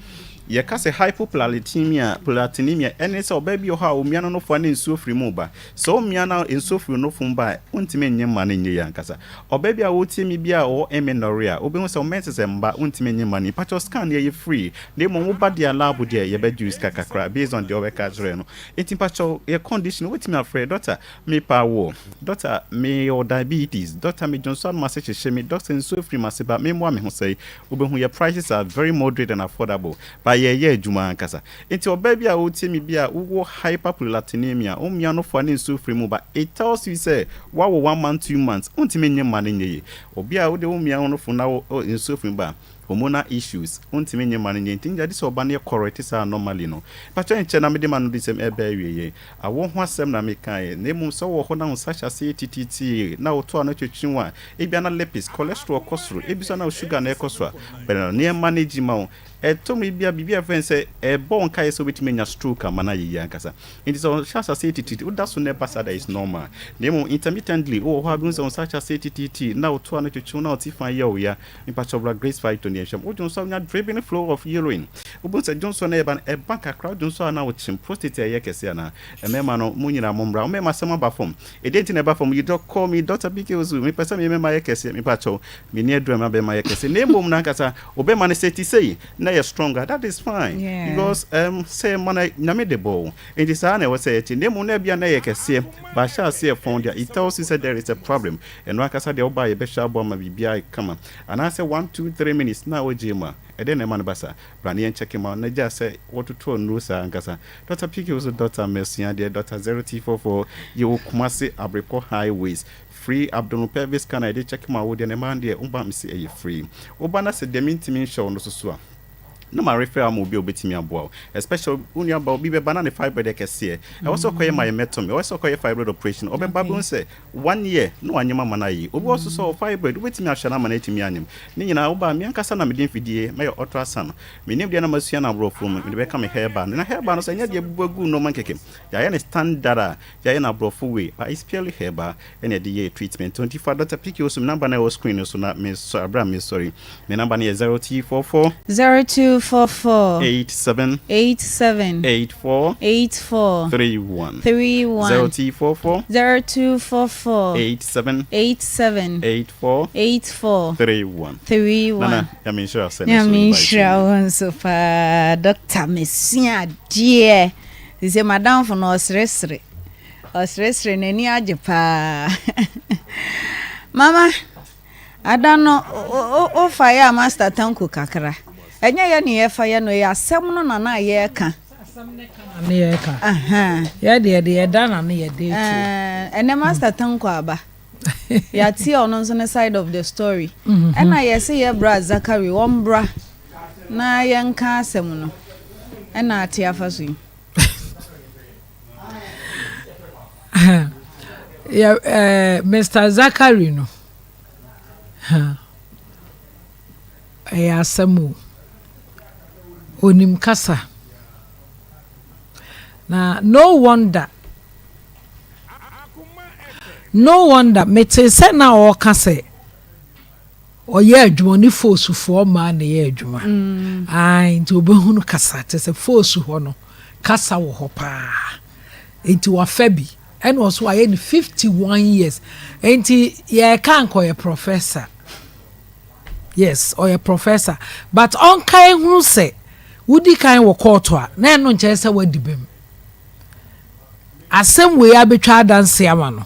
Yɛka sɛ hypoprolactinemia, prolactinemia, ɛne sɛ ɔbaa bi wɔ hɔ a ɔmia no nofoa na nsuo firi mu ba. Sɛ womia na nsuo firi wo nofo mu ba a, wontumi nnye mma no nyɛ yie ankasa. Ɔbaa bi a wotie me bi a ɔwɔ amenorrhea, wobɛhu sɛ wo menses mma, wontumi nnye mma no. Mpakyɛw scan deɛ ɛyɛ free, na mmom wo ba deɛ a lab deɛ yɛbɛgye wo sika kakra based on deɛ wobɛka akyerɛ no. Nti mpakyɛw yɛ condition wobɛtumi afrɛ doctor mepa awoɔ, doctor mewɔ diabetes, doctor me dwonsɔ ano m'ase hyehye me, doctor nsuo firi m'ase ba, memmoa me ho sɛe. Wobɛhu yɛ prices are very moderate and affordable, but yɛyɛ adwuma ankasa. Nti ɔbaa bi a ɔretie me bi a wowɔ hyperprolactinemia, wo mmea no fa ne nsuo firi mu ba, it tells you sɛ woawo one month, 2 months, wontumi nye mma no nyɛ yie. Obi a wode wo mmea no fo na wo nsuo firi mu ba, hormonal issues, wontumi nye mma no nyɛ nti gye sɛ ɔba no yɛ correct saa normally no. Mpakyɛ nkyɛ na mede ma no de sɛm ɛbɛ awieɛ. Awo ho asɛm na mekaeɛ, na mmom sɛ wowɔ hɔ na wo nsa hyɛ aseɛ tititi na woto ano twetwe wo a, ebia na lipids, cholesterol kɔ soro, ebi nso na wo sugar na ɛkɔ soro a, bɛn nneɛma no gyi ma wo. Ɛtɔ mmere bi a, biribi a yɛfrɛ no sɛ ɛbɔ wo nkaeɛ sɛ wobɛtumi anya stroke ama no ayɛ yie ankasa. Enti sɛ ɔhyɛ aseɛ tititi, woda so na ɛba saa da, it's normal. Na mmom intermittently, wowɔ hɔ a wobɛhu sɛ wo nsa ahyɛ aseɛ tititi na wo to ano twetwe wo na wo ti fa yɛ wo ya. Mepakyɛw bra Grace Phyto ne yɛnhwɛ mu. Wodwo nso a wonya dribbling flow of urine. Wobɛhu sɛ dwonsɔ no ɛreba no, ɛba kakra, wodwo nso a na wokyem. Prostate a ɛyɛ kɛse anaa? Mmarima no, mo nyinaa mommra. Wo mmarima asɛm aba fam. Ɛdeɛn nti na ɛba fam? You don't call me Doctor PK Osu. Mepɛ sɛ me mmarima yɛ kɛseɛ. Mepakyɛw, menni aduru a ɛma bɛrima yɛ kɛse. Na mmom no ankasa, Wo bɛma no sɛ ti sei na yɛ stronger that is fine because um, sɛ ma no nyame de bɔ wo nti saa na ɛwɔ sɛ ɛte na mmom na ebia na ɛyɛ kɛseɛ ba hyɛ aseɛ fɔn deɛ it tells you sɛ there is a problem ɛno ankasa deɛ woba yɛbɛhyɛ aboa ma biribiara ayɛ kama anaasɛ 1 2 3 minutes na wogye mu a ɛdɛn na ɛma no ba saa bra ne yɛnkyɛke ma na gya sɛ wɔtoto nnuro saa ankasa Dr. PK wo so Dr. Masua deɛ Dr. 0244 yɛwɔ Kumase Abrepɔ Highways Free abdominal pelvic scan a yɛde check ma wo deɛ no ɛmaa deɛ woba mese ɛyɛ free. Woba na sɛ deɛ mentumi nhyɛ wo no so so a na ma refer ama obi a obetumi aboa wo. Especially wo nua ba obi bɛba na ne fibroid yɛ kɛseɛ. Ɛwɔ sɛ ɔkɔyɛ myomectomy, ɛwɔ sɛ ɔkɔyɛ fibroid operation. Ɔbɛba bɛhu sɛ one year na wanyem ama no ayɛ. Obi wɔ so sɛ ɔwɔ fibroid wobɛtumi ahwɛ no ama no atumi anyem. Ne nyinaa woba a me ankasa na mede mfidie mɛyɛ ultrasound. Menim deɛ na masua no aborɔfo mu mede bɛka me herbal no. Na herbal no nso ɛnyɛ deɛ abubu agu nnoɔma nkɛkɛ. Yɛayɛ no standard a Yɛayɛ no aborɔfo wei but it's purely herbal ɛna yɛde yɛɛ treatment nti fa Doctor PK Osum number no a ɛwɔ screen no so na me sɔ aberɛ a mesɔre me number no yɛ 0244 0244 87 87 84 84 31 31 0244 0244 87 87 84 84 31 31 Nana Nyame nhyira sɛ ne so Nyame invite nhyira me. wo nso paa Doctor mesua adeɛ. Sese m'adamfo no ɔseresere. Ɔseresere n'ani agye paa. Mama, ada no wofa yɛ a Master Tanko kakra. Ɛnyɛ yɛ ne yɛfa yɛ no, ɛyɛ asɛm no na na yɛreka. Asɛm no ka na ne yɛreka. Yɛ deɛ deɛ ɛda na ne yɛde to. Ɛnɛ Master Tanko aba. Yɛate ɔno nso ne side of the story. Ɛna yɛse yɛ bra Zachary ɔmbra na yɛnka asɛm no. Ɛna ate afa so yi. Yɛ eh, Mr. Zachary no. Ɛyɛ asɛm o. Onim kasa. Na no wonder No wonder metee sɛ na ɔreka sɛ. Ɔyɛ adwuma, ɔne Fosufoɔ mmaa na ɛyɛ adwuma. Ae, nti ɔbɛhunu kasa, kyerɛ sɛ Fosu hɔ no, kasa wɔ hɔ paa. Nti wafa bi, ɛna ɔso wayɛ no 51 years. Nti yɛreka anka ɔyɛ professor. Yes, ɔyɛ professor. But ɔnka ehunu sɛ wodi kan wɔ kɔɔto a, na ɛno nkyerɛ sɛ wadi bem. Asɛm wei abɛtwa adanse ama no.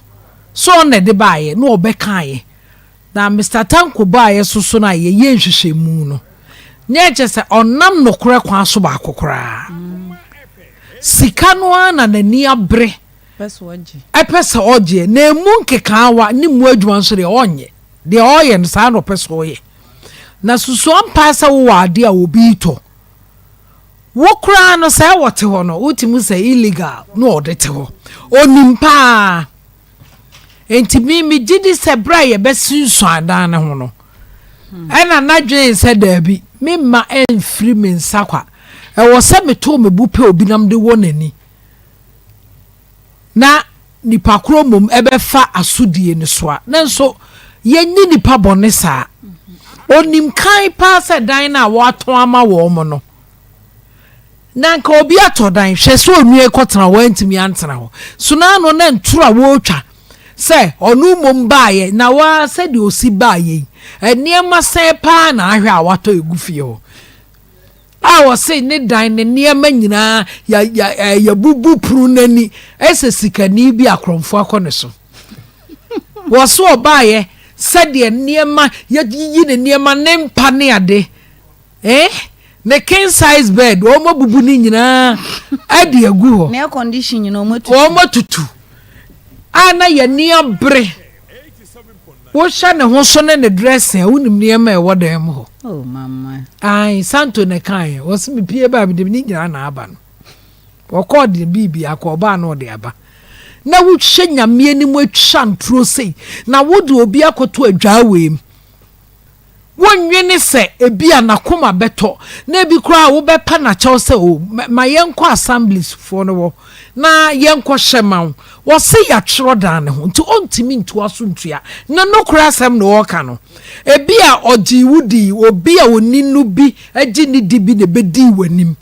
So ɔno na ɛde baeɛ, na ɔbɛkaeɛ. Na Mister Tanko baeɛ so so no a yɛyɛɛ nhwehwɛmu no, na ɛkyerɛ sɛ ɔnnam nokorɛ kwan so baako koraa. Sika no ara na n'ani abere pɛ sɛ ɔgyeɛ, na ɛmu nkekaawa ne mu adwuma nso deɛ ɔnyɛ. Deɛ ɔreyɛ no saa na ɔpɛ sɛ ɔyɛ. Na susu ampa sɛ wowɔ adeɛ a obi retɔ. Wo koraa no sɛ wɔte hɔ no, wotumi sɛ illegal na ɔde te hɔ. Ɔnim paa. Enti me megye di sɛ bere a yɛbɛsunsuan adan no ho no, ɛna n'adwene sɛ daabi, memma ɛmfiri me nsa kwa. Ɛwɔ sɛ metow me bo pɛ obi na mede wɔ n'ani, na nipa koro mmom ɛbɛfa asodie no soa. Nanso yɛnyi nipa bɔne saa. Onim kan paa sɛ dan no a wɔatɔn ama wɔn no, Na anka obi atɔ dan, hwɛ sɛ onua yi kɔtena hɔ, antumi antena hɔ. So na ano na ntoro a wɔretwa sɛ ɔno mmom baeɛ, na waa sɛdeɛ ɔsi baeɛ yi, nneɛma sɛn paa na ahwɛ a watɔ egu fie hɔ. A ɔse ne dan ne nneɛma nyinaa ya ya eh, yɛbubu pono n'ani ɛsɛ sikani bi akorɔmfoɔ akɔ ne so. Wɔso ɔbaeɛ sɛdeɛ nneɛma yɛyiyi ne nneɛma ne mpa ne ade. Eh ne king size bed wɔn abubu ne nyinaa ɛde agu hɔ. Ne air condition nyinaa wɔn atutu. Wɔn atutu a na yɛn ani abere. Wohyɛ ne ho so ne ne dressing a wonim nneɛma a ɛwɔ dan mu hɔ. Oh mama. Ayi Santo na ɛka yɛ wɔsi mi pie ba mi de ne nyinaa na aba no. Wɔkɔɔ de biribi akɔ ɔbaa na ɔde aba. Na wohyɛ nyame anim atwa nturo sei na wode obi akɔto adwaa wei mu. Wonnwene sɛ ebia n'akoma bɛtɔ, na ebi koraa a wobɛpa no akyɛw sɛ, O, ma yɛnkɔ Assemblies foɔ no hɔ na yɛnkɔhyɛ ma wo. Wɔse yɛatwerɛ dan no ho, nti ɔntumi ntoa so ntua. Ne nokorɛ asɛm na ɔreka no. Ebia ɔgyee wo dii, obi a ɔni no bi gye ne di bi na ɛbɛdii w'anim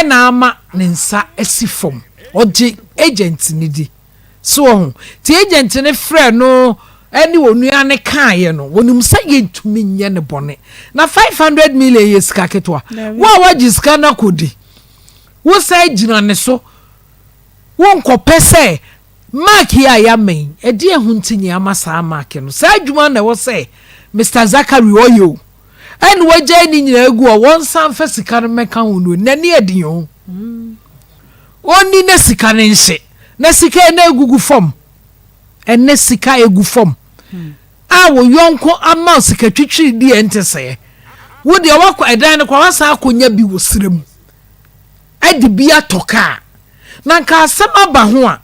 na ama ne nsa asi fam. Ɔgye agent no di. So wahu? Nti agent no frɛɛ no ne onua no kaeɛ no, wɔnim sɛ yɛntumi nyɛ no bɔne. Na 500 million yɛ sika ketewa. Wo a woagye sika no akɔdi, wosan gyina ne so, wonkɔpɛ sɛ mark yi a yɛama yi, ɛdeɛn ho nti na yɛama saa mark no? Saa adwuma no na ɛwɔ sɛ Mister Zachary ɔyɛ o. Ɛna wagyae ne nyinaa agu hɔ, wɔnsan mfa sika no mmɛka ho no, n'ani ɛden o. Ɔnni na sika no nhye. Na sika yi na egugu fam. Ɛnnɛ sika egu fam. A wo yɔnko ama wo sika twitwiri di a ɛnte sɛɛ. Wo deɛ wakɔ ɛdan no koraa wasan akɔnya bi wɔ serɛ mu. Ɛde bi atɔ kaa. Na nka asɛm aba ho a,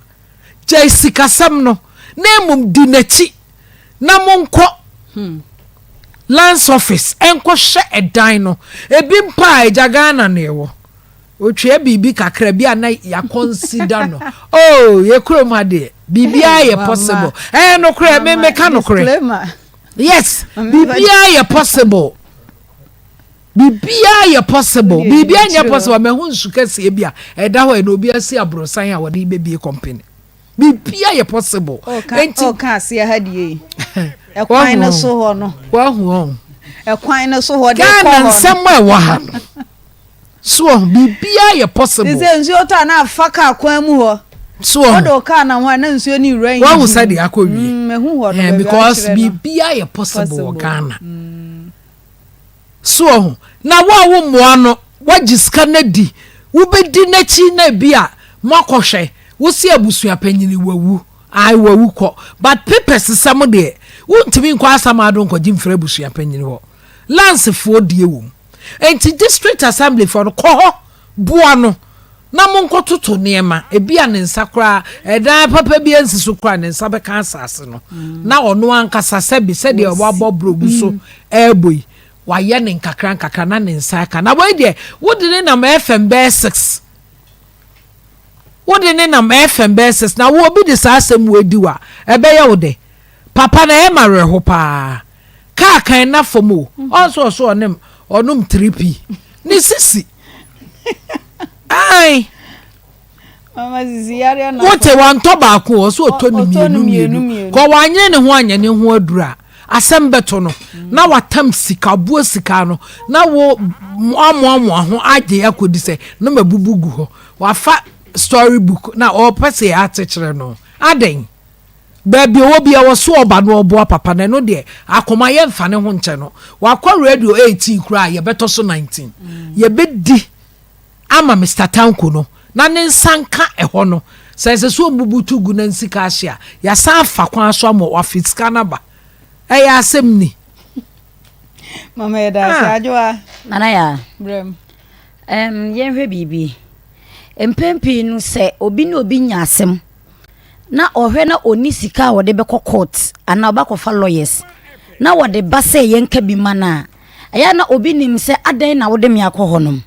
gyae sikasɛm no na mmom di n'akyi na monkɔ lands office nkɔhwɛ ɛdan no. Ebi mpo a agya Ghana na ɛwɔ. Otwea biribi kakra bi a na ya consider no. Oh, yɛ kurom ha deɛ, biribiara yɛ possible. Ɛyɛ eh, nokorɛ, me meka nokorɛ. Yes, biribiara yɛ possible. Biribiara yɛ possible. Biribiara nyɛ possible. Mahu nsu kɛseɛ bi a ɛda hɔ ɛna obi asi aborosan a wɔde bɛbie company. Biribiara yɛ possible. Enti ɔka aseɛ ha deɛ yi. Ɛkwan no so hɔ no. Wahu ɔn. Ɛkwan no so hɔ de kɔ hɔ no. Ghana nsɛm a ɛwɔ ha no. So wɔn biribiara yɛ possible. Te sɛ nsuo tɔ a na afa kaa kwan mu hɔ. So wɔn. Wode wo kaa nam hɔ a na nsuo no wura engine. Wɔn sɛ de akɔ wie. Mm, mehu hɔ no. Because biribiara yɛ possible wɔ Ghana. Mm. So wɔn na wo a wo mmoa no wagye sika no adi wobɛdi n'akyi na ebi a moakɔhwɛ wosi abusua panyini wawu ae wawu kɔ but papers sɛm deɛ wontumi nkɔ asamado nkɔgye mfiri abusua panyini hɔ lansefoɔ die wɔ mu. Enti district assembly foɔ no, kɔ hɔ, boa no na monkɔtoto nneɛma. Ebia ne nsa koraa, ɛdan papa bi ansi so koraa, ne nsa bɛka asase no. Na ɔno ankasa sɛbi sɛdeɛ wabɔ borɔ gu so ɛrebɔ yi, wayɛ ne nkakra nkakra na ne nsa aka. Na wei deɛ, wode ne nam FM bɛyɛ 6. Wode ne nam FM bɛyɛ 6. Na wo obi de saa asɛm wei di wo a, ɛbɛyɛ wo dɛ. Papa no, ɛyɛ me awerɛho paa. Kaa kan na fam o. Ɔnso ɔso ɔnem ɔnom 3P. Ne sisi. Ae. Mama sisi yareɛ na Wote wantɔ baako o, ɔso ɔtɔ no mmienu mmienu. Kɔ wanyere ne ho anyɛ ne ho aduru a, asɛm bɛto no. Na watam sika, ɔboa sika no, na wo amoamoa ho agye akɔdi sɛ na mabubu gu hɔ. Wafa story book na ɔpɛ sɛ yɛate kyerɛ no. Adɛn? Baabi ɔwɔ biara ɔso ɔba na ɔboa papa no, ɛno deɛ akoma yɛmfa ne ho nkyɛ no. Wakɔ radio 18 koraa a, yɛbɛtɔ so 19. Yɛbɛdi ama Mister Tanko no na ne nsa nka ɛhɔ no. Sɛ ɛsɛ sɛ ɔmbubu to gu na nsika ahye a, yɛasan afa kwan so ama wafe sika no aba. Ɛyɛ asɛm ni. Mama yɛda ase Ah. Adwoa. Nana Yaa. Brɛm. Um, yɛnhwɛ biribi. Mpɛn pii no sɛ obi ne obi nya asɛm na ɔhwɛ na ɔnni sika a ɔde bɛkɔ court anaa ɔbɛkɔfa lawyers na wɔde ba sɛ yɛnka bi ma no a, ɛyɛ a na obi nim sɛ adɛn na wode me akɔ hɔnom.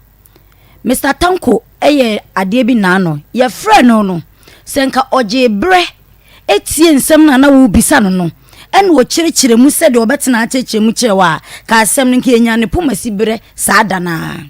Mister Tanko yɛ adeɛ bi naano, yɛfrɛɛ no no, sɛ nka ɔgyee berɛ tie nsɛm no a na worebisa no no, ɛna ɔkyerɛkyerɛ mu sɛdeɛ ɔbɛtena akyerɛkyerɛ mu kyerɛ wo a, ka asɛm no nka yɛnya ne poma si berɛ saa da no ara.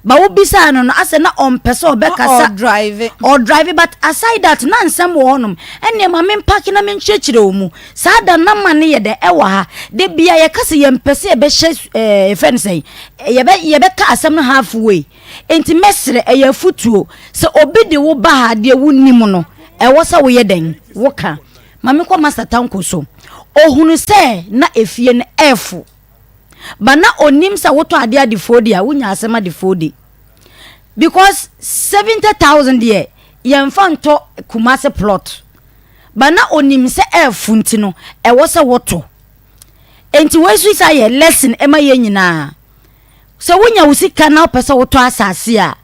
Ba wobisaa no no asɛ na ɔmpɛ sɛ ɔbɛkasa. Ɔdrive. Ɔdrive but aside that na nsɛm wɔ hɔnom. Ɛnneɛ ma mempake na menkyerɛkyerɛ wo mu. Saa da no na ma no yɛ dɛ ɛwɔ ha. Da bia yɛka sɛ yɛmpɛ sɛ yɛbɛhyɛ ɛɛ yɛfrɛ no sɛn yɛbɛ yɛbɛka asɛm no half way. Enti mɛsrɛ ɛyɛ afutuo sɛ obi de wo ba ha deɛ wonim no ɛwɔ sɛ woyɛ dɛn woka. Ma menkɔ Master Tanko so. Ɔhunu sɛ na efie no ɛɛfo. But na onim sɛ wotɔ adeɛ adefoɔ di a wonya asɛm adefoɔ di. Because 70,000 deɛ yɛmfa ntɔ Kumasi plot. But na onim sɛ ɛɛfo nti no ɛwɔ sɛ woto. Enti wei nso sa yɛ lesson ɛma yɛn nyinaa. Sɛ wonya wo sika na wopɛ sɛ wotɔ asase a,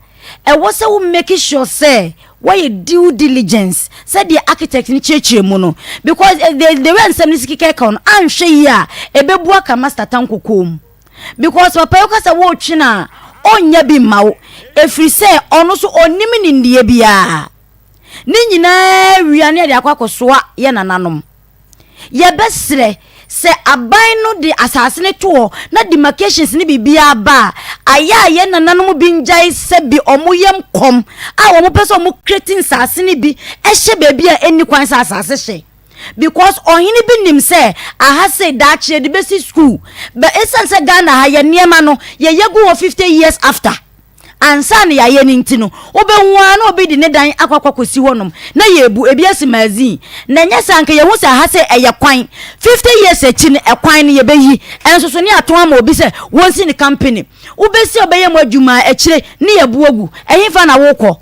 ɛwɔ sɛ wo make sure sɛ woayɛ due diligence sɛdeɛ architect no kyerɛkyerɛ mu no because eh, the, the way nsɛm no si keka ɛka no anhwɛ yie a ɛbɛbu aka master tanko kɔn mu because papa yi woka sɛ wotwe no a ɔnnya bi mma wo ɛfiri sɛ ɔno so ɔnnim nimdeɛ biara ne nyinaa wia ne yɛde akɔ akɔsoa yɛ nananom Yɛbɛsrɛ, sɛ aban no de asase no to hɔ na demarcations ne biribiara ba a, ayɛ a yɛn nananom bi ngyae sɛ bi wɔn yam kɔm a wɔn pɛ sɛ wɔn create nsase no bi hyɛ baabi a ɛnni kwan sɛ asase hyɛ. Because ɔhene bi nim sɛ aha sei daakye yɛde bɛsi school, but ɛsiane sɛ Ghana ha yɛn nneɛma no yɛyɛ gu hɔ 50 years after. Ansa na yɛayɛ no nti no, wobɛhu ara na obi de ne dan akɔ akɔsi hɔnom na yɛrebu ebi asi magazine. Na ɛnyɛ saa anka yɛhu sɛ ha sɛ ɛyɛ kwan. 50 years akyi no, ɛkwan no yɛbɛyi. Ɛnso so ne yɛatɔn ama obi sɛ wɔnsi ne company. Wobɛsi a wobɛyɛ mu adwuma a, akyire ne yɛabu agu. Ɛhefa na worekɔ?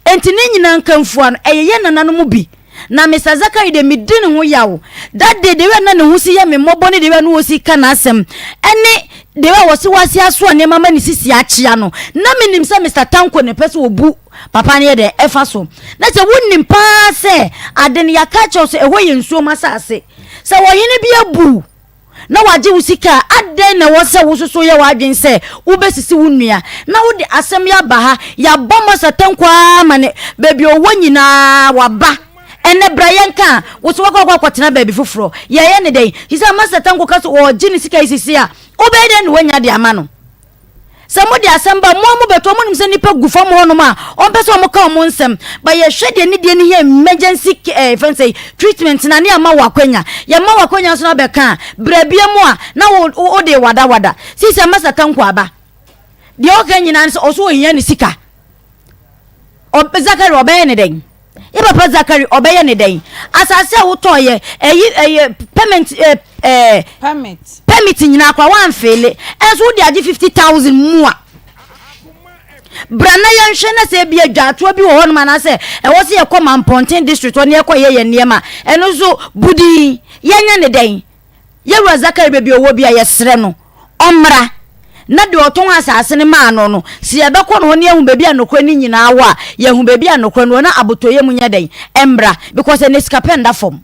Enti ne nyinaa nkamfua no, ɛyɛ yɛn nananom bi. Na Mister Zachary deɛ, medi ne ho yaw. That day, the way a na ne ho si yɛ me mmɔbɔ ne the way a na ɔsi ka n'asɛm, ɛne the way a ɔsi wasi asoa nneɛma ma ne sisi akyea no, na menim sɛ Mister Tanko na ɛpɛ sɛ ɔbu papa no yɛ dɛ ɛfa so. Na sɛ wonim paa sɛ ade no yɛaka akyerɛ wo sɛ ɛhɔ yɛ nsuom asase. Sɛ ɔhene bi abu wo, na wagye wo sika a, adɛn na ɛwɔ sɛ wo nso so yɛ w'adwene sɛ wobɛsisi wo nua na wode asɛm yi aba ha? Yɛabɔ Masa Tanko ara ma ne baabi a ɔwɔ nyinaa waba. Ɛnnɛ bra yɛnka a, wo so wakɔ akɔ akɔtena baabi foforɔ. Yɛyɛ ne dɛn? Sisi a Masa Tanko ka sɛ ɔregye ne sika yi sisi a, wobɛyɛ dɛn na woanya de ama no? Sɛ mode asɛm ba a, mo ara mobɛto. Monim sɛ nnipa gu fam hɔnom a wɔmpɛ sɛ wɔka wɔn nsɛm. But yɛhwɛ deɛ ne deɛ no hia emergency eh, fɛn sɛ treatment na ne ama wo akwanya. Yɛma wo akwanya nso na bɛka a, berɛ bia mu a na wo wode wadawada. Sisi ama Satan kɔ aba. Deɛ ɔka nyinaa ne sɛ ɔso ohia ne sika. Zakari ɔbɛyɛ ne dɛn? Yɛ papa Zakari ɔbɛyɛ ne dɛn? Asase a wotɔɔyɛ ɛyi ɛyɛ payment ɛɛ ɛɛ permit permit nyinaa koraa wamfeele ɛnso wode agye 50,000 mu a bra na yɛnhwɛ na sɛ ebi adwaatoa bi wɔ hɔnom anaasɛ ɛwɔ sɛ yɛkɔ Mampɔnten district hɔ na yɛkɔ yɛ yɛn nneɛma ɛno nso budin yɛnyɛ ne dɛn? Yɛwura Zakari baabi a ɔwɔ bi a yɛsrɛ no ɔmmra na deɛ ɔtɔn asase no maa no no, sɛ yɛbɛkɔ ne hɔ na yɛahu baabi a nokorɛ no nyinaa wɔ a, yɛahu baabi a nokorɛ no wɔ na abotɔyam nyɛ dɛn? Ɛmmra. Because ɛnnɛ sika pɛ nda fam.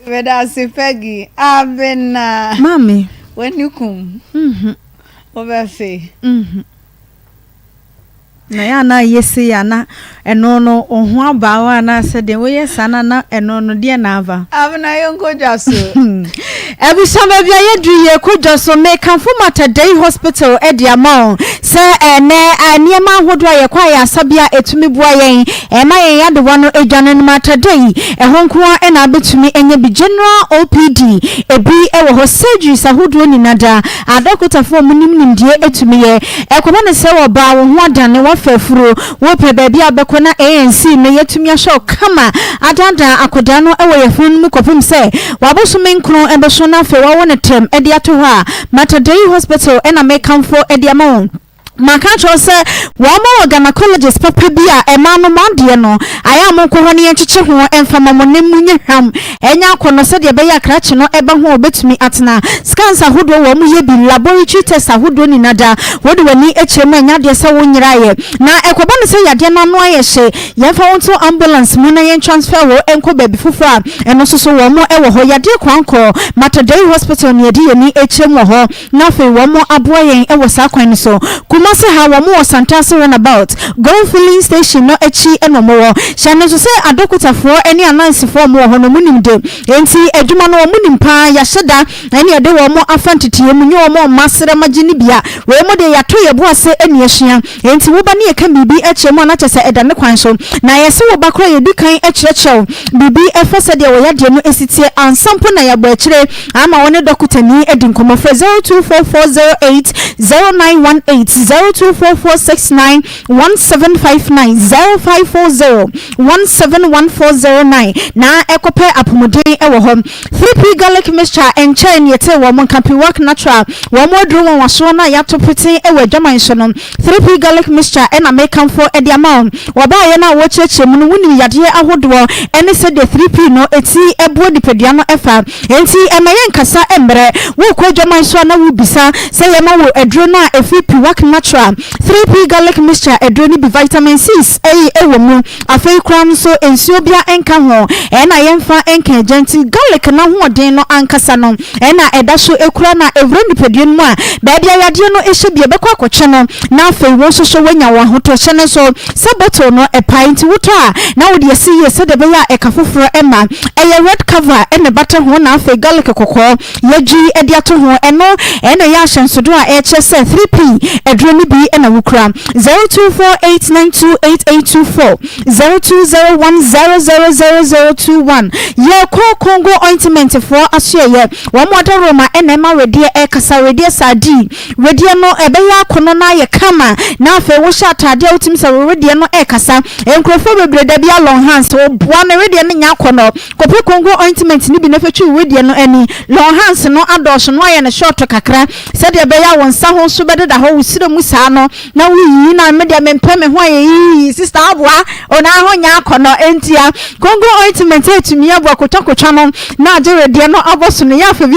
Medase Peggy. Abena. Maame. W'ani kum. Mhm. Wobɛfe. Mhm. Na yɛ a na yɛ sei a na ɛno no wo ho aba wo anaasɛ deɛ woyɛ saa na na ɛno no deɛ na aba. Abena yɛnkɔ dwa so. Abusua baabi a yɛduru yi yɛkɔ dwa so. Mekamfo Mater Dei Hospital de ama wo sɛ ɛnɛ nneɛma ahodoɔ a yɛkɔ ayaresabea a ɛtumi boa yɛn ɛma yɛn yadewa no dwane no Mater Dei ɛhɔ nko ara na wobɛtumi anya bi. General OPD ebi wɔ hɔ, surgeries ahodoɔ nyina da adɔkotafoɔ a wɔnim nimdeɛ tumi yɛ. Ɛkɔba no sɛ wɔbaa wo ho adane, woafa afuro, Wopɛ baabi a wobɛkɔ na ANC no yɛatumi ahwɛ wo kama adaadaa akwadaa no wɔ yafunu no mu kɔpem sɛ w'abosome nkron bɛso na afei wawo no tɛm de ato hɔ a, Mater Dei Hospital na mekamfo de ama wo. Maka akyerɛ wo sɛ wɔn wɔ gynaecologist papa bi a ɛmaa no mo adeɛ no, ayɛ a monkɔ hɔ na yɛnkyekye ho mfa ma mo na mu nyɛ hwam ɛnyɛ akɔnnɔ sɛdeɛ ɛbɛyɛ a krakye no ba ho a ɔbɛtumi atena. Scans ahodoɔ wɔ wɔn yɛ bi, laboratory test ahodoɔ nyina da. Wode w'ani kyerɛ mu a ɛnyɛ adeɛ sɛ wonyeraeɛ. Na ɛkɔba no sɛ yadeɛ no ano ayɛ hye, yɛmfa wo nto ambulance mu na yɛn transfer wo nkɔ baabi foforɔ a ɛno nso so wɔn wɔ hɔ. Yadeɛ koankorɔ, Mater Dei Hospital na yɛde yɛn ani kyerɛ mu wɔ hɔ. Na afei wɔn aboa yɛn wɔ saa kwan no so. Kumasi ha wɔn wɔ Santase runabout, Gold filling station no akyi na wɔn wɔ. Hyɛ no nso sɛ adɔkotafoɔ ne anansifoɔ a wɔn wɔ hɔ no wɔn nim de, enti adwuma no wɔn nim paa. Yɛahyɛ da ne yɛde wɔn afa nteteeɛ mu, nyɛ wɔn mma serɛmagye no bia. Wei mo deɛ yɛato yɛn bo ase ne asua. Enti woba ne yɛka biribi kyerɛ mu a na kyerɛ sɛ ɛda ne kwan so. Na yɛse wo ba koraa yɛdi kan kyerɛkyerɛ wo biribi fa sɛdeɛ wo yadeɛ no si teɛ ansa mpo na yɛabɔ akyire ama wo ne dɔkotani adi nkɔmmɔ. Frɛ 024408 0918, 024469 1759, 0540 171409 na kɔpɛ apomuden wɔ hɔ. 3P Garlic Mixture a ɛnkyɛe na yɛtee wɔn nka, Piwak Natural, wɔn aduro nwanwasoɔ no a yɛato pete wɔ adwaman so no, 3P Garlic Mixture na mekamfo de ama wo. Wɔbaeɛ no a wɔrekyerɛkyerɛ mu no, wonim yadeɛ ahodoɔ ne sɛdeɛ 3P no ti boa nipadua no fa. Enti ɛmma yɛnkasa mmerɛ. Worekɔ adwaman so a na worebisa sɛ yɛma wo aduro no a ɛfiri Piwak Natural, 3P Garlic Mixture aduro no bi, Vitamin C wɔ mu. Afei koraa nso nsuo biara nka ho na yɛmfa nka gya nti garlic no ahoɔden no ankasa no na ɛda so kura na ɛwura nipadua no mu a baabi a yadeɛ no hyɛ bi ɛbɛkɔ akɔtwe no na afei wo nso so woanya wo ahotɔ. Hyɛ no nso sɛ bottle no ɛpae nti wotɔ a na wode asi yie sɛdeɛ ɛbɛyɛ a ɛka foforɔ mma. Ɛyɛ red cover na ɛbata ho na afei garlic kɔkɔɔ yɛadwi de ato ho. Ɛno na ɛyɛ ahyɛnsodeɛ a ɛkyerɛ sɛ 3P aduro no bi na wokura. 0248928824, 0201000021. Yɛkɔ Congo ointment foɔ asoɛeɛ. Wɔn adaworoma na ɛma wedeɛ ɛkasa, wedeɛ saa di. Wedeɛ no ɛbɛyɛ akɔnɔ na ayɛ kama na afei wohyɛ ataadeɛ a wotumi sɛ wo wedeɛ no ɛkasa. Nkurɔfoɔ bebree da bi a long hands, woboa no wedeɛ no nyɛ akɔnɔ. Kɔpɛ Congo ointment no bi na fa twi wo wedeɛ no ani. Long hands no adɔɔso na woayɛ no short kakra sɛdeɛ ɛbɛyɛ a wo nsa ho nso bɛdeda hɔ wo serɛ mu saa no na woyiyi na me deɛ mempɛ me ho ayɛ yiyi sister aboa onaa ho nyɛ akɔnɔ ntia Congo ointment atumi aboa kotwakotwa no na agye wedeɛ no abɔ so no yɛ afa bi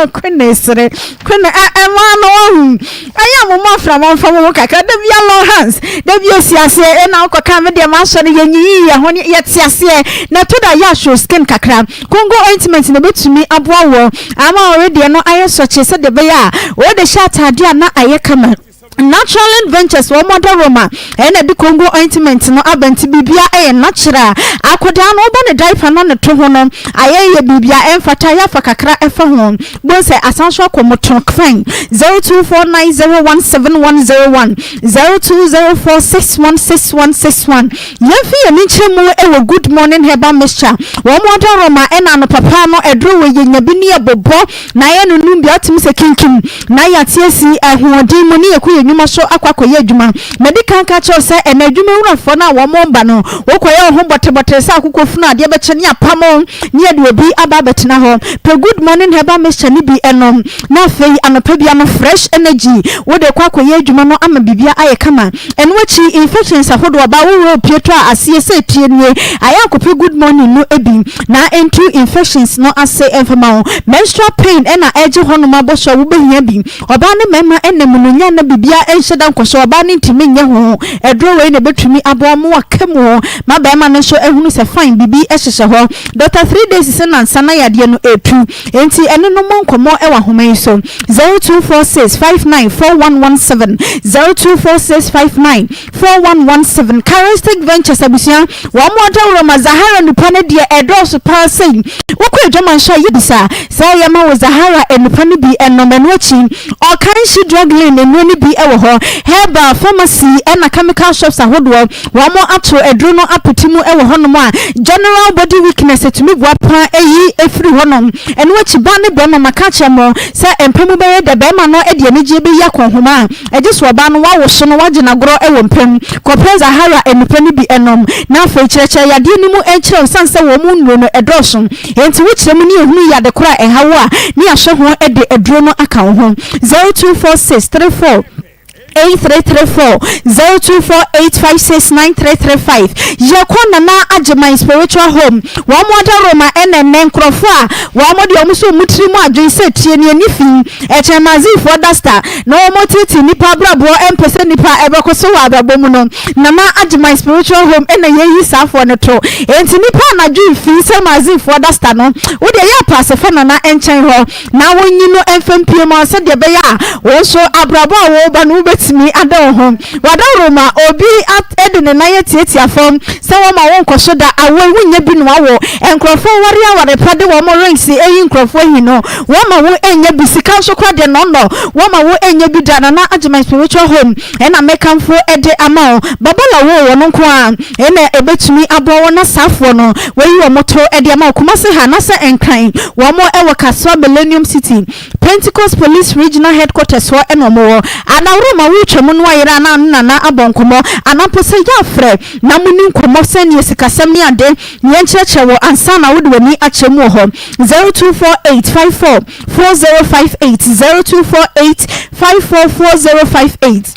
kwene sere kwene ɛmaa no wahu Ɛyɛ a mommɔ mframa mfa mo ho kakra. Da bia long hands, da bi esi aseɛ, ɛna wokɔ ka me deɛ m'asɔre yɛnyiyi yɛ ho ne yɛte aseɛ. Na ɛtɔ da yɛ show skin kakra. Congo ointment na ɛbɛtumi aboa wɔ ama wo wedeɛ no ayɛ sɔkye sɛdeɛ ɛbɛyɛ a wode hyɛ ataadeɛ a na ayɛ kama. Naturalin Ventures wɔn adaworoma ɛna ɛde Congo ointment no aba nti biribia ɛyɛ natural. Akwadaa no wobɔ ne diaper na ne to ho no ayɛ yɛ biribia ɛmfata yɛ afa kakra ɛfa ho. Bohu sɛ asan so akɔ moto fine 0249017101 0204616161 Yɛmfi yɛn ani nkyerɛ mu wɔ Good Morning Herbal Mixture wɔn adaworoma ɛna anɔpa paa no ɛduro wɔ yɛnya bi ne yɛbobɔ na yɛ no nom bi atumi sɛ kinkim na yɛate asi ahoɔden mu ne yɛkɔ yɛn nnwuma so akɔ akɔyɛ adwuma Madi kan ka kyerɛ wo sɛ ɛnɛ adwuma wurafoɔ no a wɔn ba no wokɔyɛ wo ho bɔtebɔte sɛ akokɔ funu adeɛ bɛkyɛ ne apamo ne yɛde obi aba abɛtena hɔ. Pɛ Good Morning Herbal Mixture no bi nom, na afei anɔpa biara no fresh energy wode kɔ akɔyɛ adwuma no ama biribiara ayɛ kama. Ɛno akyi infections ahodoɔ aba wo werɛ pue tɔ a aseɛ sɛ tie nie, ayɛ akɔpɛ Good Morning no bi na ɛntu infections no ase mfa ma wo. Menstrual pain na ɛregye hɔnom abɔ so a wobɛhia bi. Ɔbaa ne mmarima nna mu no nya na biribiara. biribiara nhyɛ da nkɔ so, ɔbaa no ntumi nyɛ ho. Aduro wei na ɛbɛtumi aboa ma waka mu ma barima no nso ahunu sɛ fine biribi hyehyɛ hɔ. Dɔkta 3 days sɛ nansa na yadeɛ no ɛretu. Enti ɛne no mmɔ nkɔmmɔ wɔ ahoma yi so, 0246 59 4117, 0246 59 4117. Charistic Ventures abusua, wɔn adaworo ma Zahara nnupa no deɛ ɛdɔɔso paa sei. Wokɔ adwama nso a yɛbisa sɛ yɛma wo Zahara nnupa no bi nom. Ɛno akyi Ɔkanhyi Drug Lane nnuro no bi wɔ hɔ. Herbal pharmacy ɛna chemical shops ahodoɔ wɔn ato aduro no apete mu wɔ hɔnom a general body weakness ɛtumi boa paa ɛyi ɛfiri hɔnom. Ɛno akyi baa ne bɛrima maka akyerɛ mo sɛ mpa mu bɛyɛ dɛ bɛrima no de anigyeɛ bɛyi akɔnhoma a ɛgye so ɔbaa no woawoso no woagye no agorɔ wɔ mpa mu. Kɔpɛ Zahara nnupa no bi nom na afei kyerɛkyerɛ yadeɛ no mu nkyerɛ wo sane sɛ wɔn nnuro no ɛdɔɔso enti wokyerɛ mu ne yɛhunu yade korɔ a ɛha wo a ne yɛahwɛ ho de aduro no aka wo ho. 0246 34 8334 0248 569335 Yɛkɔ Nana Agyeman Spiritual Home wɔn adaworoma ɛna ɛnɛ nkorɔfoɔ a wɔn deɛ wɔn so wɔn tiri mu adwene sɛ tie ne ani fi ɛkyɛn Mazifoɔ dasta na wɔn tete nipa abraboɔ ɛmpɛ sɛ nipa ɛbɛkɔ so wɔ abrabɔ mu no Nana Agyeman Spiritual Home ɛna yɛyi saafoɔ no to enti nipa anadwo fi sɛ Mazifoɔ dasta no wodeɛ yɛ apaase fa Nana nkyɛn hɔ na wonyi no mfa mpue mu sɛdeɛ ɛbɛyɛ a wo nso abrabɔ a woreba no wobɛtumi ada wo ho. W'adaworo ma obi de ne nan atiatia fam sɛ wɔma wo nkɔso da awoe wonnya bi noa wo. Nkurɔfoɔ ware aware pa de wɔn rings yi nkurɔfoɔ ahi no wɔma wo nnya bi. Sika nso koraa deɛ nɔnnɔ wɔma wo nnya bi da. Nana Agyeman Spiritual Home na mekamfo de ama wo. Babala wo wɔn nko ara na ɛbɛtumi aboa wo na saafoɔ no wɔayi wɔn to de ama wo. Kumasi ha anaasɛ Nkran, wɔn wɔ Kasoa Millennium City, Pentecost Police Regional Headquarters hɔ na wɔn wɔ. Anaworo ma woretwa mu no ayera anaa ne nana abɔ nkɔmmɔ anaa mpo sɛ yɛafrɛ na monni nkɔmmɔ sɛdeɛ sikasɛm ne ade yɛnkyerɛkyerɛ wo ansa na wode w'ani akyerɛ mu wɔ hɔ. 0248 54 4058 0248 54 4058.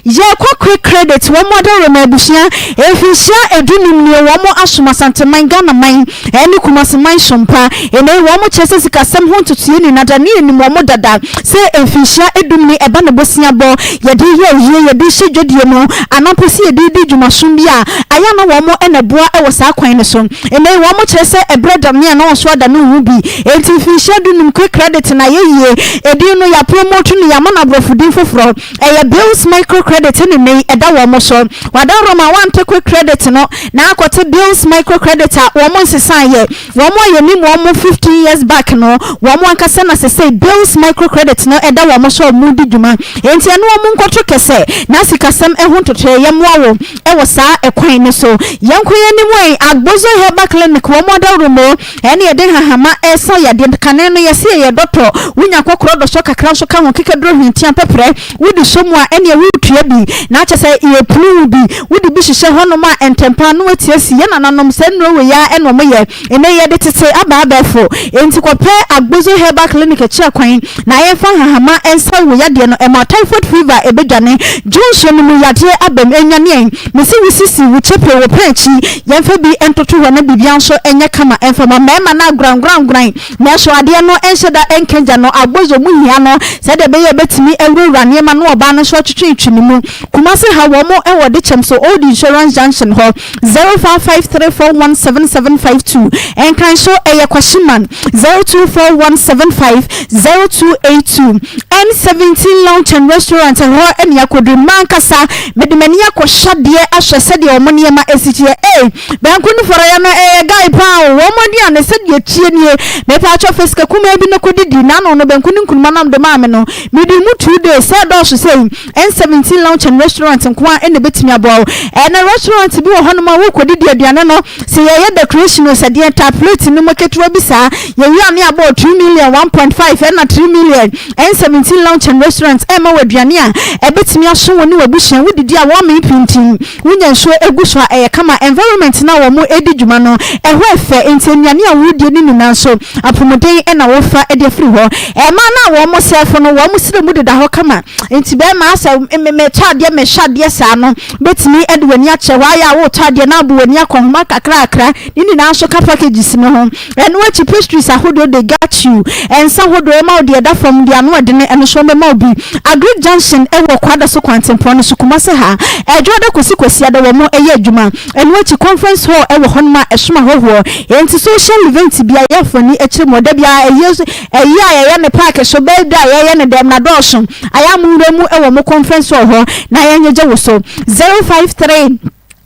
Yɛkɔ Quick Credit wɔn adaworoma abusua mfinhyia edunum nie wɔn asom Asanteman, Ghanaman ɛne Kumaseman som pa. Nnɛ yi wɔn kyerɛ sɛ sikasɛm ho ntotoeɛ nyina da ne yɛnim wɔn dada sɛ mfinhyia edum ni ɛba ne bosea bɔ yɛde yɛ ayie yɛde hyɛ dwadie mu anaa mpo sɛ yɛde di dwumasom bi a ayɛ a na wɔn na ɛboa wɔ saa kwan no so. Nnɛ yi wɔn kyerɛ sɛ ɛberɛ da ne a na wɔn nso ada ne ho bi enti mfinhyia dunum Quick Credit na ayɛ yie edin no yɛapromote no yɛama no aborɔfo din foforɔ. Ɛyɛ Bills Micro Credit ne nnɛ yi ɛda wɔn so. Wada Roma wante Quick Credit no na akɔte Bills Micro Credit a wɔn nsesaeɛ. Wɔn a yɛnim wɔn 15 years back no, wɔn ankasa na sesei Bills Micro Credit no ɛda wɔn so a wɔn redi dwuma. Enti ɛne wɔn nkɔto kɛsɛ na sikasɛm ho ntotoeɛ yɛmmoa wo wɔ saa ɛkwan no so. Yɛnkɔ yɛn anim ɛ, Agbozo Herbal Clinic wɔn adaworomo Ɛne yɛde nhahama resa yadeɛ. Kane no yɛse yɛyɛ dɔtɔ, wonya kɔkorɔ dɔsɔ kakra nso ka ho, kekaduro hwentia pɛprɛ wode sɔ mu a ɛneɛ woretua bi, na kyerɛ sɛ yɛpunu wo bi, wode bi hyehyɛ hɔnom a ntɛmpa na woatia si. Yɛn nananom saa nnuro wei ara na wɔyɛ. Nnɛ yi yɛde tete aba abɛɛfo. Enti kɔpɛ Agbozo Herbal Clinic akyira kwan na yɛmfa nhahama nsa wo yadeɛ no. Ɛma typhoid fever ɛbɛdwane, dwonsɔ no mu yadeɛ aba mu, ɛnwane ɛ. Mese wo sisi, wo kyepe, wo pɛn akyi, yɛmfa bi ntoto hɔ na biribiara nso nyɛ kama mfa ma mmarima no agorangorangoran. Nanso adeɛ no nhyɛ da nka gya no, agbozo mu hia no sɛdeɛ ɛbɛyɛ a ɛbɛtumi awurawura nneɛma na ɔbaa no nso atwetwetwe ne mu. Kumasi ha wɔn wɔ Dekyɛm so Old Insurance Junction hɔ, 0553417752. Nkran so ɛyɛ Kwashiman, 0241750282. N17 Lounge and Restaurant ɛhɔ na yɛakɔduru. M'ankasa mede m'ani akɔhyɛ adeɛ ahwɛ sɛdeɛ wɔn nneɛma si teɛ. Ei, banku ne forɔeɛ no ɛyɛ guy paa o. Wɔn aduane sɛdeɛ ɛteɛ nie. Mepaakyɛw fa sika kumaa bi na kɔdidi. N'ano no banku ne nkruma no a wɔde maa me no, medii mu 2 days. Sɛ ɛdɔɔso sei. N17 Lounge and Restaurant nko ara na ɛbɛtumi aboa wo. Ɛnnɛ restaurant bi wɔ hɔnom a worekɔdidi aduane no, sɛ yɛyɛ decoration o, sɛ deɛn, taa plate no mu ketewa bi saa. Yɛwie a ne abɔ wo 2 million, 1.5 ɛna 3 million. N17 Lounge and Restaurant ɛrema wo aduane a ɛbɛtumi aso wo ne w'abusua. Wodidi a wɔmmee pintin, wonya nsuo gu so a ɛyɛ kama. Environment no a wɔdi dwuma no, ɛhɔ yɛ fɛ, enti. Nnuane a woredie no nyinaa nso, apomuden na wofa de afiri hɔ. Mmaa no a wɔn sɛɛfo no, wɔn srɛ mu deda hɔ kama. Nti bɛrima asɛ metɔ adeɛ mehwɛ adeɛ saa no, bɛtumi de w'ani akyerɛ hɔ. Ayɛ a woretɔ adeɛ na abɔ w'ani akɔ nhoma kakrakra. Ne nyinaa nso ka packages no ho. Ɛno akyi pastries ahodoɔ they got you. Nsa ahodoɔ yɛma wo deɛ ɛda fam, deɛ ano ɛdene ɛno nso wɔbɛma wo bi. Agric Junction ɛwɔ Kwadaso kwantempɔn no so, Kumasi ha. Ɛdwoada kɔsi Kwasiada wɔn ɛyɛ adwuma. Ɛno akyi conference hall ɛwɔ hɔnom a ɛsom ahɔhoɔ. Enti social event biara yɛ afɔni akyire mu. Ɔda biara ɛyie ɛyie a yɛyɛ no park so, birthday a yɛyɛ no dɛm na dɔɔso. Ayɛ a mo nwura mu ɛwɔ mo conference hall hɔ na yɛnyegye wo so. 053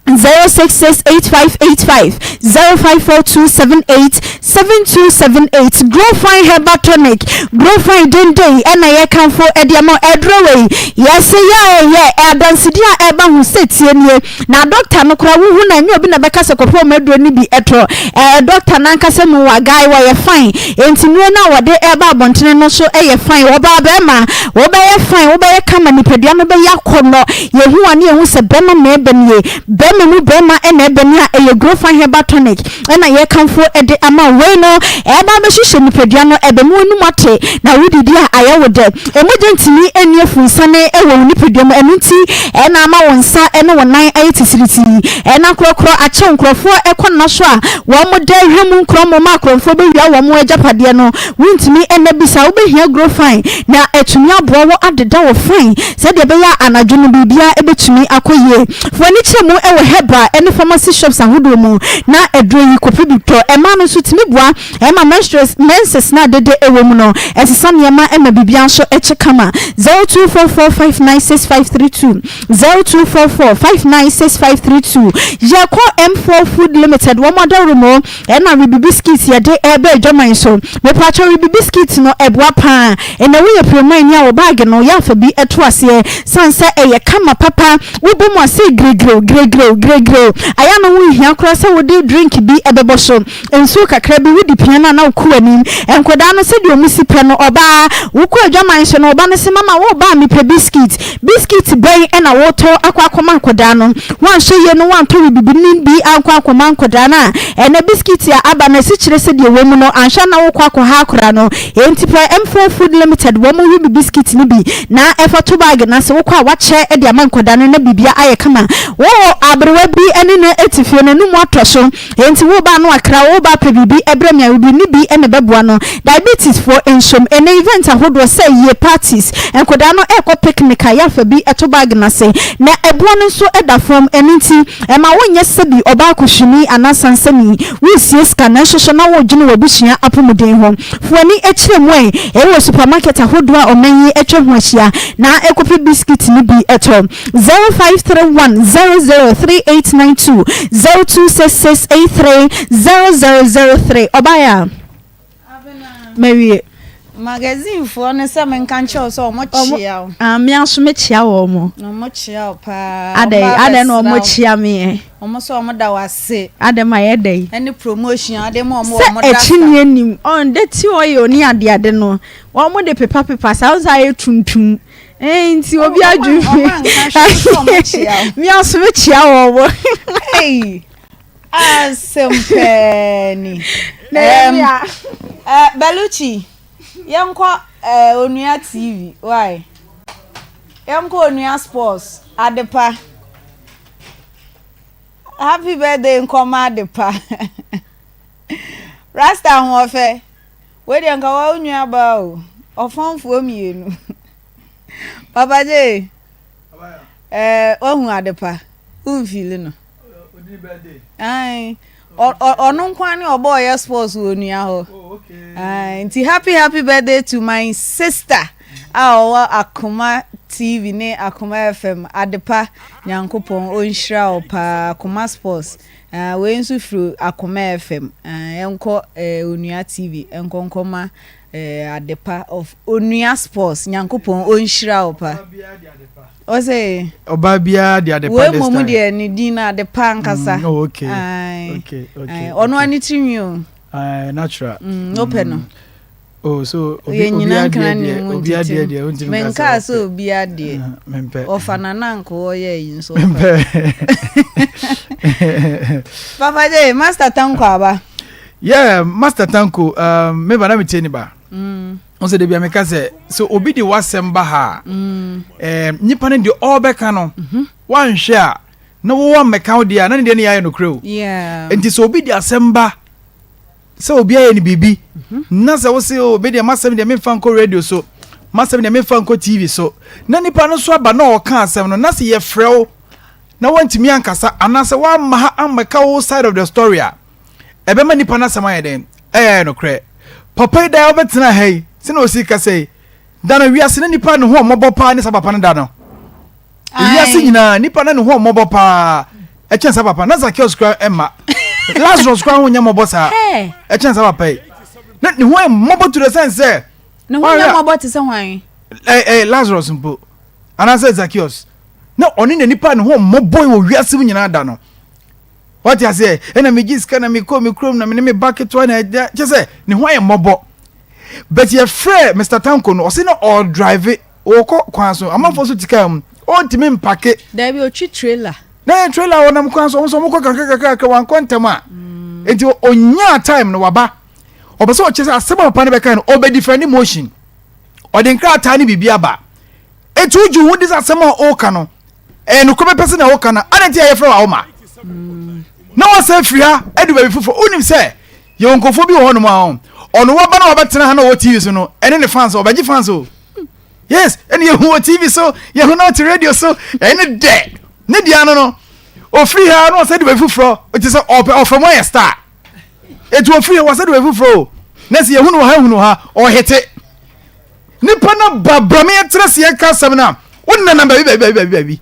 066 8585 0542 78 7278 Grow Fine Herbal Tonic Grow Fine denden ɛna yɛkamfo ɛde ama ɛduro wei yɛse yɛ yɛ adansedi a ɛba ho sɛ tie nie Na dɔkta no koraa wohu no a ɛnyɛ obi na bɛka sɛ kɔpɛ wɔn aduro no bi tɔ. Ɛɛ dɔkta no ankasa mu wa guy wɔyɛ fine. Enti nnuro no a wɔde reba abɔntene no nso yɛ fine. Ɔbaa bɛrima wobɛyɛ fine, wobɛyɛ kama, nipadua no bɛyɛ akɔnnɔ. Yɛhu a ne yɛhu sɛ bɛrima na ɛba nie. Bɛrima mu bɛrima na ɛba nie a ɛyɛ Grow Fine Herbal Tonic na yɛrekamfo de ama wo. Wei no ɛreba abɛhyehyɛ nipadua no, ɛbɛma w'anum ate na wodidi a ayɛ wo dɛ. Mogya ntumi nni afunsane wɔ wo nipadua mu, ɛno nti na ama wo nsa ne wo nan ayɛ titiritii. Ɛna korɔkorɔ akyɛ nkurɔfoɔ kɔ nna so a wɔda hwam nkorɔmɔ ma akorɔmfoɔ bɛwia wɔn agyapadeɛ no. Wontumi nna bi saa. Wobɛhia Grofine na atumi aboa wo adeda wo fine sɛdeɛ ɛbɛyɛ a anadwo no biribiara bɛtumi akɔ yie. Fa w'ani kyerɛ mu wɔ herbal ne pharmacy shops ahodoɔ mu na aduro yi kɔpɛ bi tɔ. Mmaa no nso tumi boa Ɛma menstrues, menses no a dede wɔ mu no, ɛsesa nneɛma ma biribiara nso kye kama. 0244596532, 0244596532. Yɛkɔ M4 Food Limited, wɔn adaworo mu ɛna Ribi Biscuit yɛde ɛreba adwaman so. Mepatwɔ Ribi Biscuit no ɛboa paa. Ɛnɛ woyɛ piremanni a wɔ baage no yɛ afa bi to aseɛ sane sɛ ɛyɛ kama papa. Wobɔ mu a sei giregirew, giregirew, giregirew. Ayɛ a na ho nhia koraa sɛ wode drink bi bɛbɔ so. Nsuo kakra bi, wodi pia no a na wokɔ w'anim. Nkwadaa no, sɛdeɛ wɔn si pɛ no, ɔbaa, wokɔ adwaman so no, ɔba no se, Mama, woreba a mepɛ biskit. Biskit bɛn na woretɔ akɔ akɔma nkwadaa no? Woanhwɛ yie no woantɔ bibini bi ankɔ ankɔma nkwadaa no a, ɛnnɛ biskit a aba no, asikyire sɛdeɛ ɛwɔ mu no, anhwɛ a na wokɔ akɔha akwadaa no. Enti pɛ M4 Food Limited wɔn ruby biskit no bi na fa to baage no ase, wokɔ a woakyɛ de ama nkwadaa no na biribiara ayɛ kama. Wowɔ aberewa bi ne no te fie no, n'anum atɔ so. Enti wo ba no akra wo ba pɛ biribi brɛ me a obi ne bi na ɛbɛboa no. Diabetes foɔ nsom. Ɛnɛ event ahodoɔ sɛ yie parties, nkwadaa no ɛrekɔ picnic a yɛafa bi to bag no ase na ɛboɔ no nso da fam ɛno nti ɛma wonyɛ sɛbi ɔbaa kuhwini anaa sansani. Woresie sika nanso so na woredwene w'abusua apomuden ho. Fa w'ani kyerɛ mu ɛ ɛwɔ supermarket ahodoɔ a ɔman yi atwa ho ahyia na kɔpɛ biscuit no bi tɔ. 0531 003892 0266 83 0003 Ɔbaeɛ a, mawie. Magazine foɔ no sɛ menka nkyerɛ wo sɛ ɔmo kyea wo. Ah, me nso mekyea wɔn mo. Na ɔmo kyea wo paa. Adɛn, adɛn na ɔmo kyea me ɛ? Ɔmo sɛ ɔmo da wo ase. Adɛn ma yɛ dɛn? Ɛne promotion a ɔde ma ɔmo wɔ ɔmo dasta. Sɛ akyi ni anim, ɔn deti oil ne adeade no, wɔn de pepa pepa saa, wɔn sɛ ayɛ tuntum. Eh, nti obi adwene mi aso mi kyia wɔn mo. Asɛm pɛɛ ni. Belucci, yɛnkɔ Onua TV, why? Yɛnkɔ Onua Sports, Adepa. Happy birthday nkɔma Adepa. Rasta ahoɔfɛ. Wei deɛ nka wa wo nua baa o. Ɔfɔnfoɔ mmienu. Papa J. Eh, wahu ade pa. Womfili no. Ae. Ɔno nko ne ɔbɔ ɔyɛ sports wɔ onua hɔ. Oh, Ae, nti happy happy birthday to my sister a ɔwɔ Akoma TV ne Akoma FM. Adepa Nyankopɔn ɔnhyira wo paa. Akoma sports. Ah wei nso firi Akoma FM ah ɛnkɔ eh, Onua TV ɛnkɔ nkɔma eh, Adepa of Onua Sports Nyankopɔn ɔnhyira wo pa. Ɔsɛ Ɔbaa biara de adepa wei this mmom time. deɛ ne din no Adepa ankasa. Mm, oh, okay. Ae, Okay, okay, ae, ɔno okay. ani tiri nwi o. Aye, natural. Mm, wopɛ no. Oh, so obi Yɛ obi nyina adeɛ nkra ne deɛ mu obi adeɛ ntetem. deɛ wontumi nka sɛ Menkaa sɛ wopɛ. obi adeɛ. Mempɛ. Ɔfa nana nko ɔyɛ yi nso ɔfa. Mempɛ. Papa J, Master Tanko aba. Yeah, Master Tanko, um, me ba na metie ne ba. Mm. Wo sɛ debia meka sɛ sɛ obi de w'asɛm ba ha a, mm. eh, nipa no deɛ ɔrebɛka no, mm -hmm. woanhwɛ a na wowɔ mmɛka wo deɛ a na ne deɛ no yɛ ayɛ nokorɛ o. Yeah. Nti sɛ obi de asɛm ba sɛ obi ayɛ no biribi mhm. na sɛ wose o oh, me deɛ m'asɛm deɛ memfa nkɔ radio so m'asɛm deɛ memfa nkɔ tv so na nipa no so aba na ɔka asɛm no na sɛ yɛfrɛ wo na wantumi ankasa anaasɛ wamma ha ammɛka wo side of the story a ɛbɛma nipa no asɛm ayɛ dɛn ɛyɛ nokorɛ papa yi daa wobɛtena ha yi sɛna ɔsi kasa yi da no wiase na nipa ne ho ɔmmɔbɔ paa ne sa papa no da no Ewiase nyinaa nipa na ne ho ɔmmɔbɔ paa ɛkyɛn saa papa na Zacchaeus kura ɛma Lazarus kura ho nyɛ mmɔbɔ saa ɛkyɛn saa papa yi na ne ho yɛ mmɔbɔ to the sense sɛ ne ho nyɛ mmɔbɔ te sɛ hwan ɛ ɛ Lazarus mpo anaasɛ Zacchaeus na ɔne na nipa ne ho mmɔbɔ wɔ wiase mu nyinaa da no wate aseɛ ɛna megye sika na mekɔ me kurom na mene me ba ketewa na ɛda kyɛ sɛ ne ho ayɛ mmɔbɔ but yɛfrɛ Mr Tanko no ɔse na ɔdrive Ɔkɔ kwan so, amanfoɔ nso te kaa mu. Ɔntumi mpake. Dabi, ɔtwi trailer. Na yɛ trailer ɔnam kwan so, ɔmo nso ɔmo kɔ kakra kakra kakra, wankɔ ntɛm a. Nti ɔnyaa time no waba. Ɔpɛ sɛ ɔkyerɛ sɛ asɛm a papa no bɛka no, ɔbɛ defend motion. Ɔde nkrataa ne biribi aba. Eti wogye wo ho di sɛ asɛm a ɔreka no, ɛyɛ nokorɛ pɛpɛ sɛ nea ɔreka no, adɛn nti a yɛfrɛ wo a woma? Na wasan afiri ha adu baabi foforɔ. Wonim sɛ yɛwɔ nkurɔfoɔ bi wɔ hɔnom a, ɔno waba na wabɛtena ha na ɔwɔ TV so no, ɛne ne fans, ɔbɛgye fans o. Yes, ɛne yɛhu wɔ TV so, yɛhu na ɔte radio so, ɛne dɛ. Ne deɛ ano no, ofiri ha na ɔsɛ de baabi foforɔ, te sɛ ɔpɛ ɔfɛ mu ayɛ star. Eti ofiri ha wɔsɛ de baabi foforɔ o. Na sɛ yɛhu no wɔ ha, hu no ha, ɔhete. Nipa no ba brame yɛtena se yɛka asɛm no a, wonenam baabi baabi baabi baabi.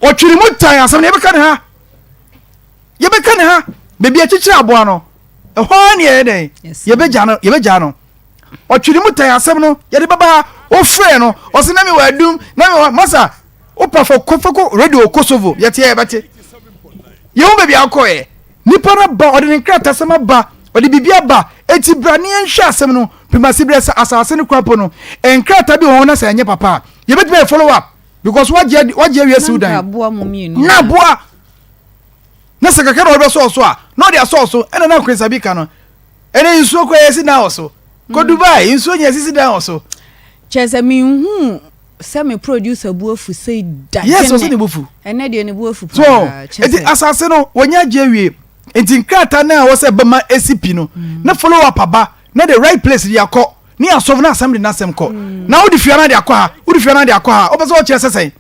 Ɔtwere mu tan asɛm no yɛbɛka ne ha. Yɛbɛka ne ha. Baabi akyekyere aboa no, ɛhɔ ara ne yɛyɛ dɛn? Yɛbɛgya no, yɛbɛgya no. Ɔtwere mu tan asɛm no, yɛde bɛba ha. Wofrɛ no, ɔse na mewɔ adum, na mewɔ masa. Wopa fɔ kɔ fɔ kɔ radio Kosovo, yɛte yɛbɛte. Yɛhu baabi a wokɔɛ. Nipa no aba, ɔde ne nkratasɛm aba, ɔde biribi aba. Enti bra ne yɛnhwɛ asɛm no. Primasi berɛ sɛ asase no kora mpo no, nkrataa bi wɔ hɔ na sɛ ɛnyɛ papa a, yɛbɛtumi ayɛ follow up because wagye wagye awie asiw dan. Na aboa. Na sɛ kakra na ɔde bɛsɔɔ so a, na ɔde asɔɔ so. Ɛna na Nkwesa bi ka no, ɛnɛ nsuo koraa yɛsi dan wɔ so. Kɔ mm. Dubai, nsuo nyɛ sisi dan wɔ so. Kyerɛ sɛ menhuu sɛ me producer bu afu sei da. Yes, ɔsɛ ne bu fu. Ɛnɛ deɛ ne bu afu paa. So, eti asase no wɔnya agye awie. Nti nkrataa no a ɛwɔ sɛ bɛma esi pi no, mm. na follow up aba, na the right place de akɔ, ne asɔfo na asɛm de n'asɛm kɔ. Mm. Na wode fia no de akɔ ha, wode fia no de akɔ ha. Wopɛ sɛ wɔkyerɛ sɛ sɛn?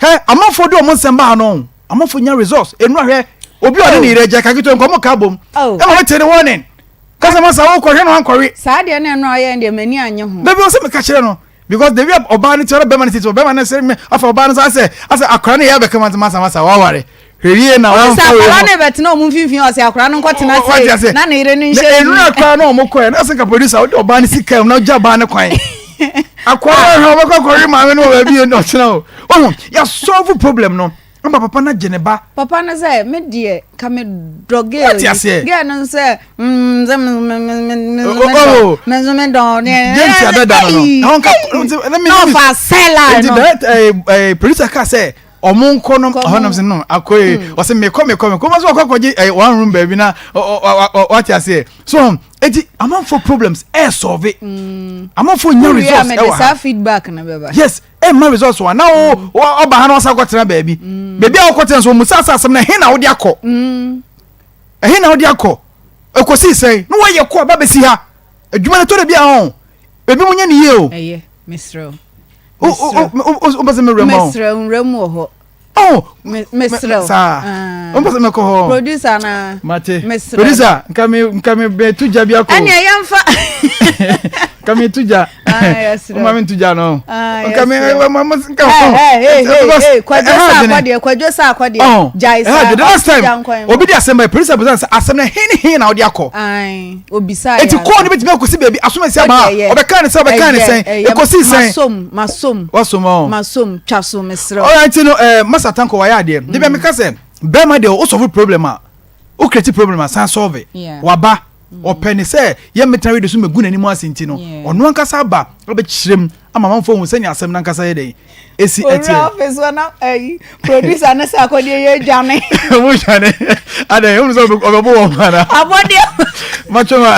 Hɛ, amanfoɔ de wɔn nsɛm ba ha no, amanfoɔ nya results. Enu ahwɛ, obi a ɔne ne yere agya kaketewa nkɔmɔ ka bom. Oh. Ɛma mete ne warning. Kasa masa wokɔhwɛ no ankɔwe. Saa deɛ na ɛno ayɛ deɛ m'ani anye ho. Dabi ɔsɛ meka kyerɛ no because the way ɔbaa no ti ɔno bɛma no ti ɔbɛma no sɛ me afa ɔbaa no sɛ asɛ asɛ akora no yɛ abɛka ma masa masa waware hwɛ yie na wɔn fa wei ho. Akora no bɛtena ɔmo mfimfini ɔsɛ akora no nkɔ tena se na ne yere no nhyɛ. Na enura akora no ɔmo kɔɛ na sɛ nka producer ɔde ɔbaa no sika mu na ɔgya ɔbaa no kwan. Akora no hwɛ ɔbɛkɔ akɔwe maame no wɔ baabi yɛ ɔkyena o. Ɔho yɛ solve problem no. Ama papa no agye ne ba. Papa no sɛ me deɛ ka me dɔ girl yi. Girl no sɛ mm sɛ me me me me me oh, me nso me dɔ ne. James adada no no. Ɛhɔn ka na me na ɔfa sɛla no. Nti direct ɛɛ ɛɛ producer ka sɛ ɔmo nkɔ no ɔhɔ nam sɛ no akɔ yi ɔsɛ mekɔ mekɔ mekɔ ɔmo sɛ ɔkɔ akɔgye ɛɛ one room baabi na ɔ ɔ ɔ wate aseɛ so eti amanfo problems ɛɛ solve amanfo nya results ɛwɔ ha. Saa feedback na bɛba. Yes. ɛmma results wa na wo mm. ɔba ha na ɔsa kɔtena baabi mm. baabi a wokɔtena so ɔmu sa asa asɛm na ɛhe na wode akɔ mm. ɛhe na wode akɔ ɛkɔsii sɛn na wɔyɛ kɔ aba bɛsi ha adwuma no tɔ da bi a ɔ ebi mu nyɛ ne yie o ɛyɛ mesrɛ wopɛ sɛ mewura mu mesrɛ nwura mu wɔ hɔ Oh, mesrɛ wo. Saa. Ah. Wo mpɛ sɛ mɛkɔ hɔ. Producer na. Mate. Mesrɛ. Producer, nka me nka me bɛ tu gya bi akɔ. Ɛnna yɛmfa. Nka me tu gya. Ah, yɛsrɛ. Wo ma me tu gya no. Ah, Nka me ma ma nka. Hey, hey, hey, kwadwo sa akɔdeɛ, kwadwo sa akɔdeɛ. Oh. Gyae sa. The last time, obi di asɛm ba, producer busa sɛ asɛm na he ne he na wode akɔ. Ayi, obisa yɛ. Eti kɔɔ no betumi akɔsi baabi asomasi ama ɔbɛka ne sɛ ɔbɛka ne sɛn ekosi sɛn. Masom, masom. Wasom ɔ. Masom, twa so mesrɛ wo. Alright nti no eh, Masa Tanko wayɛ adeɛ. Mm. Debia meka sɛ bɛrima deɛ wo solve problem a wo create problem a san solve. Yeah. Waba mm. ɔpɛ ne sɛ yɛ mmetena radio so megu n'anim ase nti no ɔno ankasa aba Wobɛkyerɛ mu ama amanfoɔ ahu sɛnea asɛm no ankasa yɛ dɛn ɛsi ɛteɛ. Owura office hɔ na ɛyi producer ne sɛ akɔdeɛ yɛ adwane. Mo dwane adɛn ehunu sɛ ɔbɛbɔ wɔn ana. Abɔdeɛ. Matwe ma.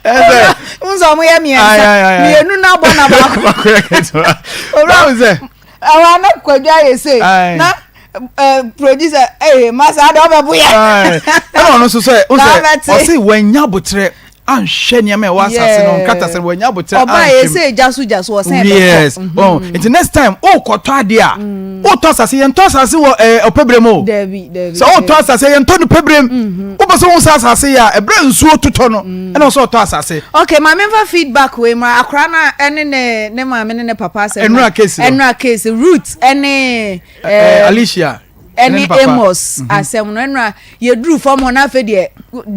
Ɛsɛ. N sɛ ɔmo yɛ mmiɛnsa mmienu na abɔ na baako. Baako yɛ ketewa. Owura ɛwɔ ana kwadwo ayɛ sei na eh, producer ee eh, masa adi ɔbɛ bo yɛ. Ɛna ɔno nso sɛ ɔsɛ ɔsɛ wɔanya abotrɛ anhwɛ nneɛma ɛwɔ asase no nkata sɛ wɔanya abotrɛ anhwɛ. Ɔba yɛ sɛ egya so gya so ɔsɛn bɛkɔ. Yes ɔn mm-hmm. nti next time ɔkɔtɔ adeɛ a mm. ɔtɔ asase yɛn tɔ asase wɔ ɛɛ eh, ɔpɛbrɛ mu o. Dabi dabi. Sɛ ɔtɔ asase yɛn tɔ no pɛbrɛ mu. Mm-hmm. Wopɛ sɛ wɔn sɛ asase yɛ a ɛbrɛ nsuo totɔ no mm. ɛna ɔsɛ ɔtɔ asase. Okay maame nfa feedback wei mu akora na ɛne ne ne maame ne ne papa asɛm. Ɛnura case. Ɛnura case Ruth ɛne. Eh, Alicia ɛne Amos mhm. asɛm no ɛnura yɛduru fam hɔ n'afɛ deɛ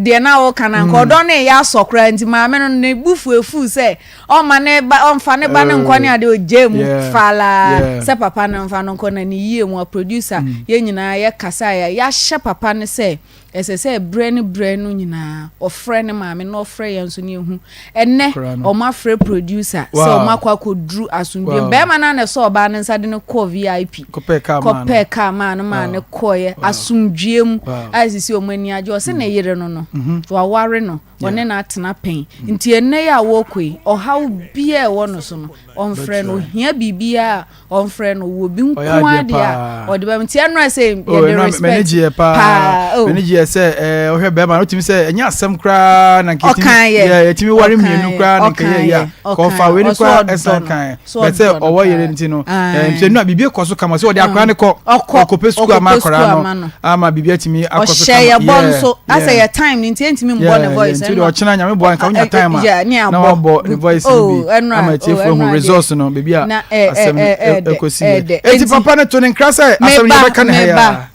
deɛ na ɔka na nka mm. ɔdɔ ne yɛ asɔ koraa nti maame no ne bufu efu sɛ ɔma ne ba ɔnfa ne ba ne nkɔ ne adeɛ ɔgye mu falaa sɛ papa no nfa no nkɔ na ne yie mu a producer mm. yɛn nyinaa yɛ kasa yɛ yɛahyɛ papa no sɛ Ɛsɛ sɛ berɛ ne berɛ no nyinaa ɔfrɛ ne maame na ɔfrɛ yɛn nso ne yɛhu. Ɛnnɛ wɔn afrɛ producer sɛ wɔn akɔ akɔduru asomdwoeɛ mu. Bɛrima no ara na ɛsɔ ɔbaa no nsa de no kɔɔ VIP. Kɔpɛɛ kaa maa no maa no kɔeɛ asomdwoeɛ mu a sisi wɔn ani agye. Ɔse ne yere no no, waware no, ɔne no atena pɛn. Nti ɛnnɛ yi a wɔrekɔ yi, ɔhaw biara a ɛwɔ no so no, ɔmfrɛ no. Ɔhia biribiara a ɔmfrɛ no wɔ bi nko ara deɛ a ɔde bɛm nti ɛno ɛsɛ oh, yɛde respect paa oh. m'ani gyeɛ sɛ eh, ɔhwɛ bɛrima no wotumi sɛ ɛnyɛ asɛm koraa na nka yɛtumi ware mmienu koraa na nka yɛyɛ a kɔfa wei no koraa ɛsan kan bɛ sɛ ɔwɔ yere nti no sɛ nu a biribi kɔ so kama sɛ ɔde akora no kɔ ɔkɔpɛ sukuu ama akora no ama biribi atumi akɔ so kama ɔhyɛ yɛ bɔ nso asɛ yɛ time no nti ɛntumi mbɔ ne voice nti ɔkyena nyame boa nka wonya time a na wabɔ ne voice no bi ama atiefoɔ hu results no baabi a asɛm no ɛkɔsi yɛ eti papa no to ne nkra sɛ asɛm no yɛbɛka ne ha yɛ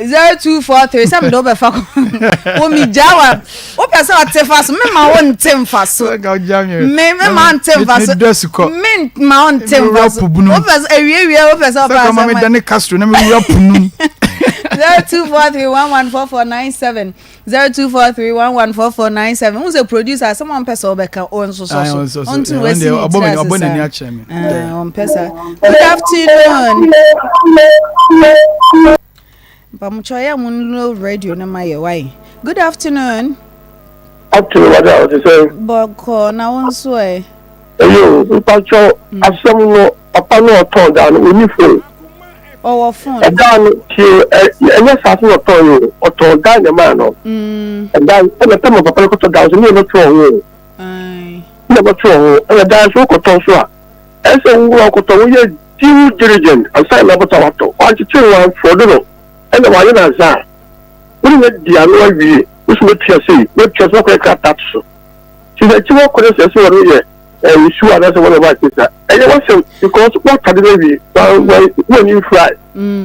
0243 sɛ mede wobɛfa wo megyaa wa wopɛ sɛ ɔte fa so mema wo nte mfa so me mema nte mfa so me ma wo nte mfa so wopɛ sɛ awiewie wopɛ sɛ ɔpɛ asɛm a medane Castro na mewura punum 0243114497 0243114497 wo sɛ producer asɛm a ɔmpɛ sɛ wobɛka ɔnsosɔ so ɔnto no wasi ne tiri ase saa ɔmpɛ saa good afternoon mpamokyɛ ɔyɛ mo no radio no ma yɛ wae good afternoon afternoon wada ɔte sɛ bɔkɔ na wo nso ɛ Ɛyɛ o, mpakyɛw asɛm no papa no ɔtɔn dan no ɔnni phone. Ɔwɔ phone. Ɛdan no tie ɛ ɛnyɛ saase na ɔtɔn yi o, ɔtɔn dan na ɛmaa no. Ɛdan ɛna tɛm papa no kɔtɔ dan so ne yɛbɛtwerɛ ho o. Ne yɛbɛtwerɛ ho ɛna dan so wokɔtɔ nso a ɛsɛ wo wura wokɔtɔ woyɛ due diligent ansa na abɔtɔ watɔ. Wankyekyere wo amfrɔdo no ɛna wayɛ no ansa a wone no adi ano awie wo so woatua sei woatua so wakɔyɛ krataa to so. Ti sɛ akyi hɔ kɔ no sɛ sɛ wɔn yɛ nsuo anaasɛ wɔn ɛwɔ ase sa ɛyɛ wɔsɛm because wɔatade no awie wɔn wɔn ani nfura.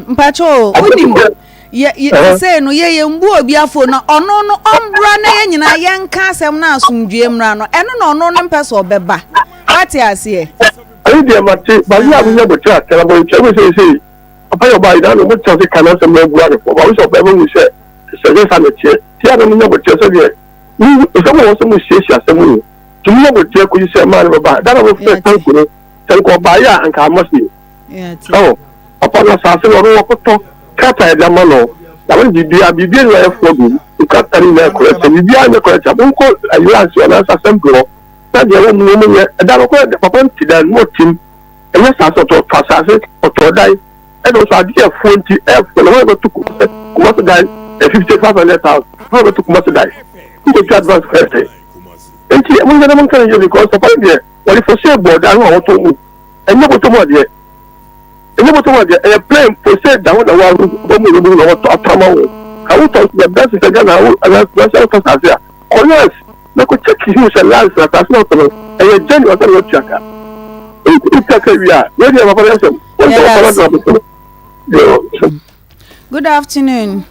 Mpakyɛ o wonim yɛ yɛ sɛ no yɛ yɛn bu obi afo na ɔno no ɔmbra na yɛn nyinaa yɛn ka asɛm na asomdue mmra no ɛno na ɔno no mpɛ sɛ ɔbɛba wate aseɛ. Ɛyi deɛ mate bayi a menya bɔkyerɛ asɛm abɔ nkyɛn mo sɛ sɛ papa yɛ ɔbaa yi na mo tena se ka n'asɛm na abu ade fo ba wo sɛ ɔbɛn mo hu sɛ sɛ sɛ sa na teɛ tia na menya bɔkyerɛ sɛ deɛ Ɛsɛ mo wɔ sɛ mo siesie asɛm yi. Tumi yɛ mo deɛ kɔsi sɛ mmaa no bɛba. Da na mo frɛ tanku no, sɛ nka ɔbaeɛ a anka ama se. Ɛwɔ papa no asase no ɔno wakɔtɔ krataa yɛde ama no. Na wɔn biribiara biribiara nyinaa yɛ fɔ bi. Nkrataa no nyinaa correct. Sɛ biribiara nyɛ correct a monkɔ lands anaasɛ assembly hɔ na deɛ ɛwɔ mu no wɔn nyɛ. Ɛda no kɔ papa no te dan mu ɔtim. Ɛnyɛ saa sɛ ɔtɔ asase ɔtɔ dan. Ɛna ɔsɛ adeɛ ɛfoɔ nti ɛfoɔ na wɔn bɛto Kumasi dan 50 500,000 wɔn bɛto Kumasi dan nkɔtwa advance fɛfɛ nti mo nyɛ na mo nka ne yie because papa no deɛ wɔde for sale bɔɔ dan ho a wɔtɔn mu ɛnyɛ bɔtɔ mu adeɛ ɛnyɛ bɔtɔ mu adeɛ ɛyɛ plain for sale dan ho na wɔn wɔn mu mu na wɔtɔ atɔ ama wɔn ka wotɔ nso yɛ bɛsi sɛ Ghana wo ɛna sɛ wotɔ saase a kɔ lands na kɔ check hu sɛ lands na saase na ɔtɔ no ɛyɛ genuine ansa na wɔtua ka nti wotua ka wie a wɔn deɛ papa no asɛm wɔn sɛ papa no adena bɔtɔ. Good afternoon.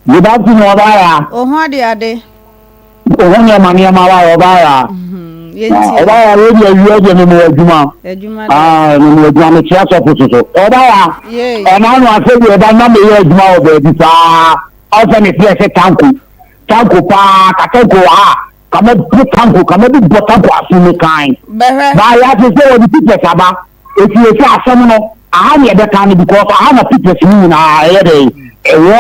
Good afternoon, Ɔbaaya. Oho ade ade. Oho nneɛma nneɛma wa Ɔbaaya. Ɔbaaya wo deɛ awia deɛ memu adwuma. Adwuma Ah, memu adwuma mekyia sɔfo so so. Ɔbaaya. Ɛna ano asɛ deɛ ɛba na meyɛ adwuma wɔ baabi paa. Ɔsɛ me seɛ sɛ tanko. Tanko paa, katanko wɔ ha. Ka mɛbo tanko, ka mɛbobɔ tanko aso mu kan. Bɛhwɛ. Baa yɛate sɛ wɔde pictures aba. Eti esi asɛm no, aha na yɛbɛka no because aha na pictures no nyinaa ɛyɛ dɛn? Ɛwɔ.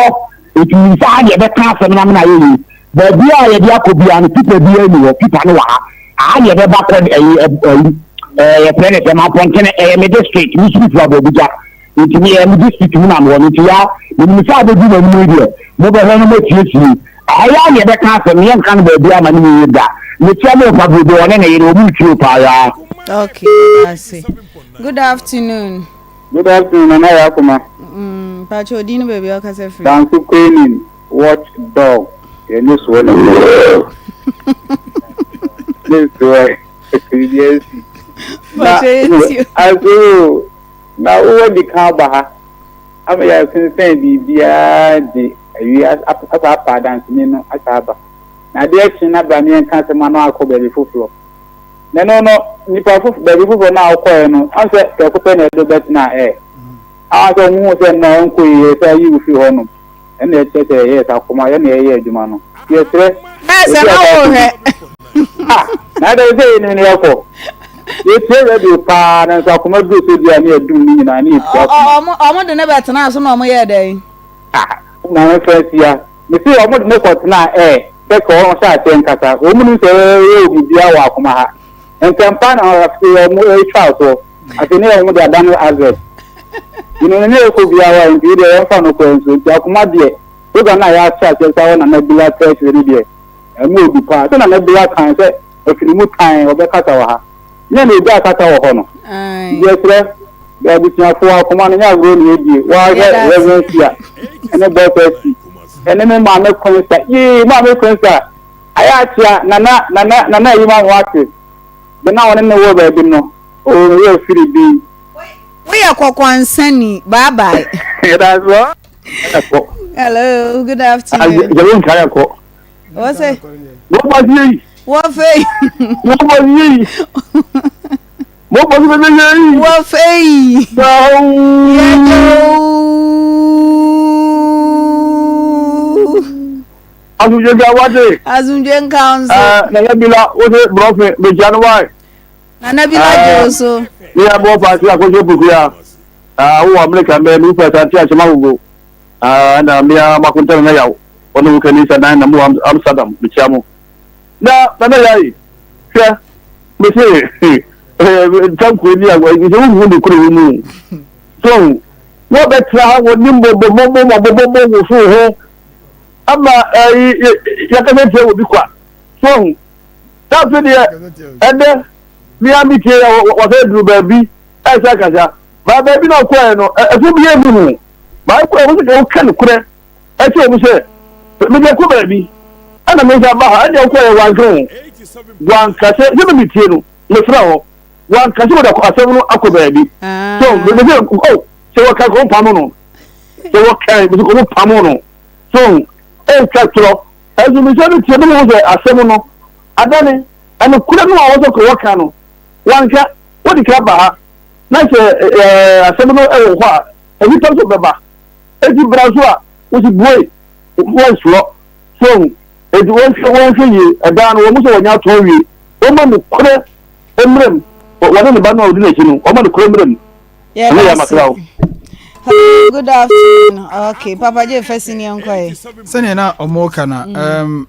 Eti menim sɛ aha na yɛbɛka asɛm no amena ayɛ yie. Baabi a yɛde akɔ biara no, paper biara nni hɔ. Paper no wɔ ha. Aha na yɛbɛba kɔ ɛyi ɛyi ɛɛ yɛfrɛ no sɛ Mampɔntene, ɛyɛ me district, me nso mefiri Abɔbugya. Nti me yɛ me district mu na mewɔ no nti ya menim sɛ abɛdu m'anim yi deɛ mobɛhwɛ no moasiesie. Ɛha yi ara na yɛbɛka asɛm no yɛnka no baabiara ma no nyɛ yie da. Mekyia me ɔfa Brodo ɔne ne yere wɔn retie o paa yaa. Okay, ase. Good afternoon. Good afternoon, Nana Yakuma. Mm, Pacho, odin no baabi a ɔkasa firi. Danso Kwenin, watch dog. Yɛne soɔ na ne soɔ biribi asi. Na, aso Na woadi kan aba ha ama yɛasensɛn biribiara de awie asa apa adanseni no asa aba. Na adeɛ kye na bra ne yɛnka asɛm ano akɔ baabi foforɔ. Na ɛno no, nipa foforɔ baabi foforɔ no a wokɔɛ no, ɔn sɛ prɛko pɛ na ɛde bɛtena ɛ. Awa sɛ wɔn hu sɛ nnɔ ɛnkɔ yie sɛ ayi wo firi hɔ nom. Ɛna ɛkyerɛ sɛ yɛyɛ saa kɔma yɛn na yɛyɛ adwuma no. Yɛsrɛ. Ɛsɛ na wohwɛ. Ah, na ɛdɛ sɛ yɛnim no yɛkɔ. Yɛtie radio paa nanso akoma duru sɛ bi a ne yɛdum ne nyinaa ne yɛtie akoma. Ɔmo de ne bɛtenaa so na ɔmo yɛɛ dɛn? Ah, maame Francia, mese ɔmo de ne kɔtenaa ɛ sɛ ka ɔmo hyɛ aseɛ nkasa. Wɔn nim sɛ yɛwɔ biribiara wɔ akoma ha. Ntɛmpa na afei ɔmo ɛretwa soɔ. Afei ne ɔmo de ada no advert. Yɛnim ne yɛkɔ biara nti deɛ yɛmfa no kɔ nso nti akoma deɛ program no a yɛahyɛ aseɛ sɛ wɔ Nana Bila Treasury no deɛ Ɛmu odu paa. Sɛ Nana Bua kae sɛ ɔfiri mu tann ɔbɛkasa wɔ ha. Nyɛ na ogyaa kasa wɔ hɔ no. Nti yɛsrɛ bɛ abusuafoɔ akoma no nyɛ agorɔ na yɛdie. Woahwɛ Reverend Sia ɛne Boss SC ɛne me maame Quinsa. Yee maame Quinsa ayɛ akyea Nana Nana Nana ayi ma ho ate. De na wɔne ne wɔ baabi no. Oo me werɛ firi din. Woyɛ kɔkɔnsani. Bye bye. Yɛda ase. Hello, good afternoon. Yɛwɔ nkae akɔ. Wọ́n sẹ́. Wọ́n bá sí yéyì. Wọ́n fẹ́ yìí. Wọ́n bá sí yéyì. Wọ́n bá sí bẹ́ẹ̀ yéyì. Wọ́n fẹ́ yìí. Yẹ́jọ́. Asomdwe nka wate. Asomdwe nka nso. Ɛɛ nana bi la wose brɔfe mekyia no wae. Nana bi la gye wo so. Ne yɛ bɔ paase akɔhyɛ pokua. Ɛɛ wowɔ Amerika mbɛ mi wofɛ sante akyɛm agogo. Ɛɛ na mmea makonta nana yaw. Ɔne wo kanisa dan na mowɔ Amsterdam mekyia mo. Na nana yae hwɛ mese ntankuo ni agwa sɛ wohu ne kuro wo mu. So wɔbɛtra ha wɔnim bɔbɔbɔbɔ bɔbɔbɔ woso ho ama ɛyi yɛkasa tia wɔ bi kwa. So ahu na afei deɛ ɛdɛ mea metie yɛ wɔsɛ duru baabi ɛsɛ kasa baa baabi na ɔkɔɛ no ɛfo bi ɛmu ho baa ɛkɔɛ wɔsɛ kɛ woka no korɛ ɛkyɛ wɔn sɛ mede kɔ baabi ɛna me nsa ba ha ɛdeɛ wokɔɛ wanka ho wanka sɛ sɛ metie no mefrɛ hɔ wanka sɛ wɔde asɛm no akɔ baabi so mede sɛ oh sɛ wɔka kɔ pam no sɛ wɔka mede kɔ pam no so ɛntwa torɔ Nanso mesua no tie no hu sɛ asɛm no adane. Nokorɛ no a wɔsɛ kɔ wɔka no, wɔanka. Wodi kan ba ha, na sɛ ɛɛ asɛm no wɔ hɔ a, nnipa nso bɛba. Enti bra nso a, wosi bue, wɔnsuro. So ahu? Enti wɔnhwɛ wɔnhwɛ yie. Ɛdaa no, wɔn sɛ wɔnya atɔn awie. Wɔma nokorɛ mmra mu. Wɔne ne ba no a ɔdi n'akyi no, wɔma nokorɛ mmra mu. Ɛno yɛ amakra o. Hello, good afternoon. Okay, Papa J, first in your nkoe. Sɛnea na ɔmo ka na um,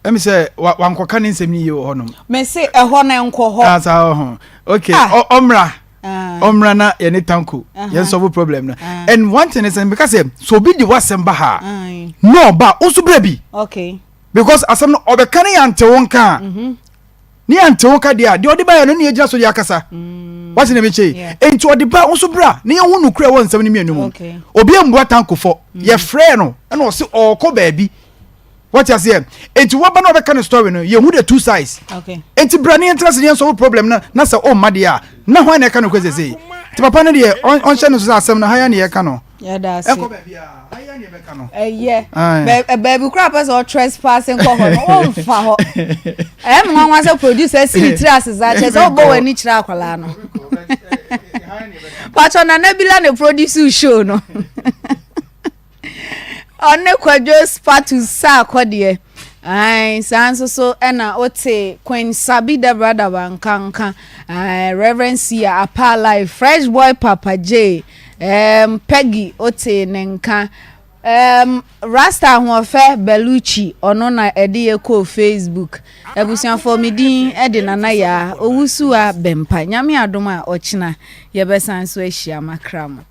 ɛmi sɛ wankɔka ne nsɛm no yie wɔ hɔnom. Me se ɛhɔ na nkɔ hɔ. Ah, saa hɔ. Okay, ah. ɔmra. Ah. Ɔmra na yɛne tanko uh-huh. yɛn solve problem no. Ah. And one thing is because sɛ so obi di wasɛm ba ha. No ba, o so brɛ bi. Okay. Because asɛm no ɔbɛka ne yante wo nka. Mm-hmm. Ne yɛnte wo ka deɛ a, deɛ ɔde baeɛ no ne yɛgyina so de akasa. Mm. Wate na mekyɛ yi? Enti ɔde ba wo nso bra na yɛhu nokorɛ wɔ nsɛm no mmienu mu. Obi ambua tanko fɔ. Mm. Yɛfrɛɛ no ɛna ɔse ɔɔkɔ baabi. Wate aseɛ? Enti waba na ɔbɛka ne story no, yɛhu the two sides. Enti bra ne yɛntena se ne yɛnsɔwo problem no na sɛ ɔmma deɛ a, na hwan na ɛka nokorɛ sesei? Nti papa no deɛ ɔnhyɛ no so sɛ asɛm no ha yɛ ne yɛka no. Yɛda ase. Ɛnkɔ baabi a, ha yɛ ne yɛbɛka no. Ɛyɛ. Baabi koraa pɛ sɛ ɔtrespass nkɔ hɔ no, ɔmfa hɔ. Ɛyɛ me nwanwa sɛ producer si ne tiri ase saa kyerɛ sɛ ɔbɔ w'ani kyerɛ akwadaa no. Patro Nana Bila na produce show no. Ɔne Kwadwo Spatu sa akɔdeɛ. Ae, saa nso so na wote Queen Sabi Debra Daba nka nka, ae, Reverend Sia Apa Life, Fresh Boy Papa J, um, Peggy wote ne nka, um, Rasta Ahoɔfɛ Bellucci, ɔno na ɛde yɛ kɔɔ Facebook. Abusuafoɔ me din de Nana Yaa Owusuwa Bɛmpa. Nyame adom a ɔkyena yɛbɛsan so ahyia makra mo.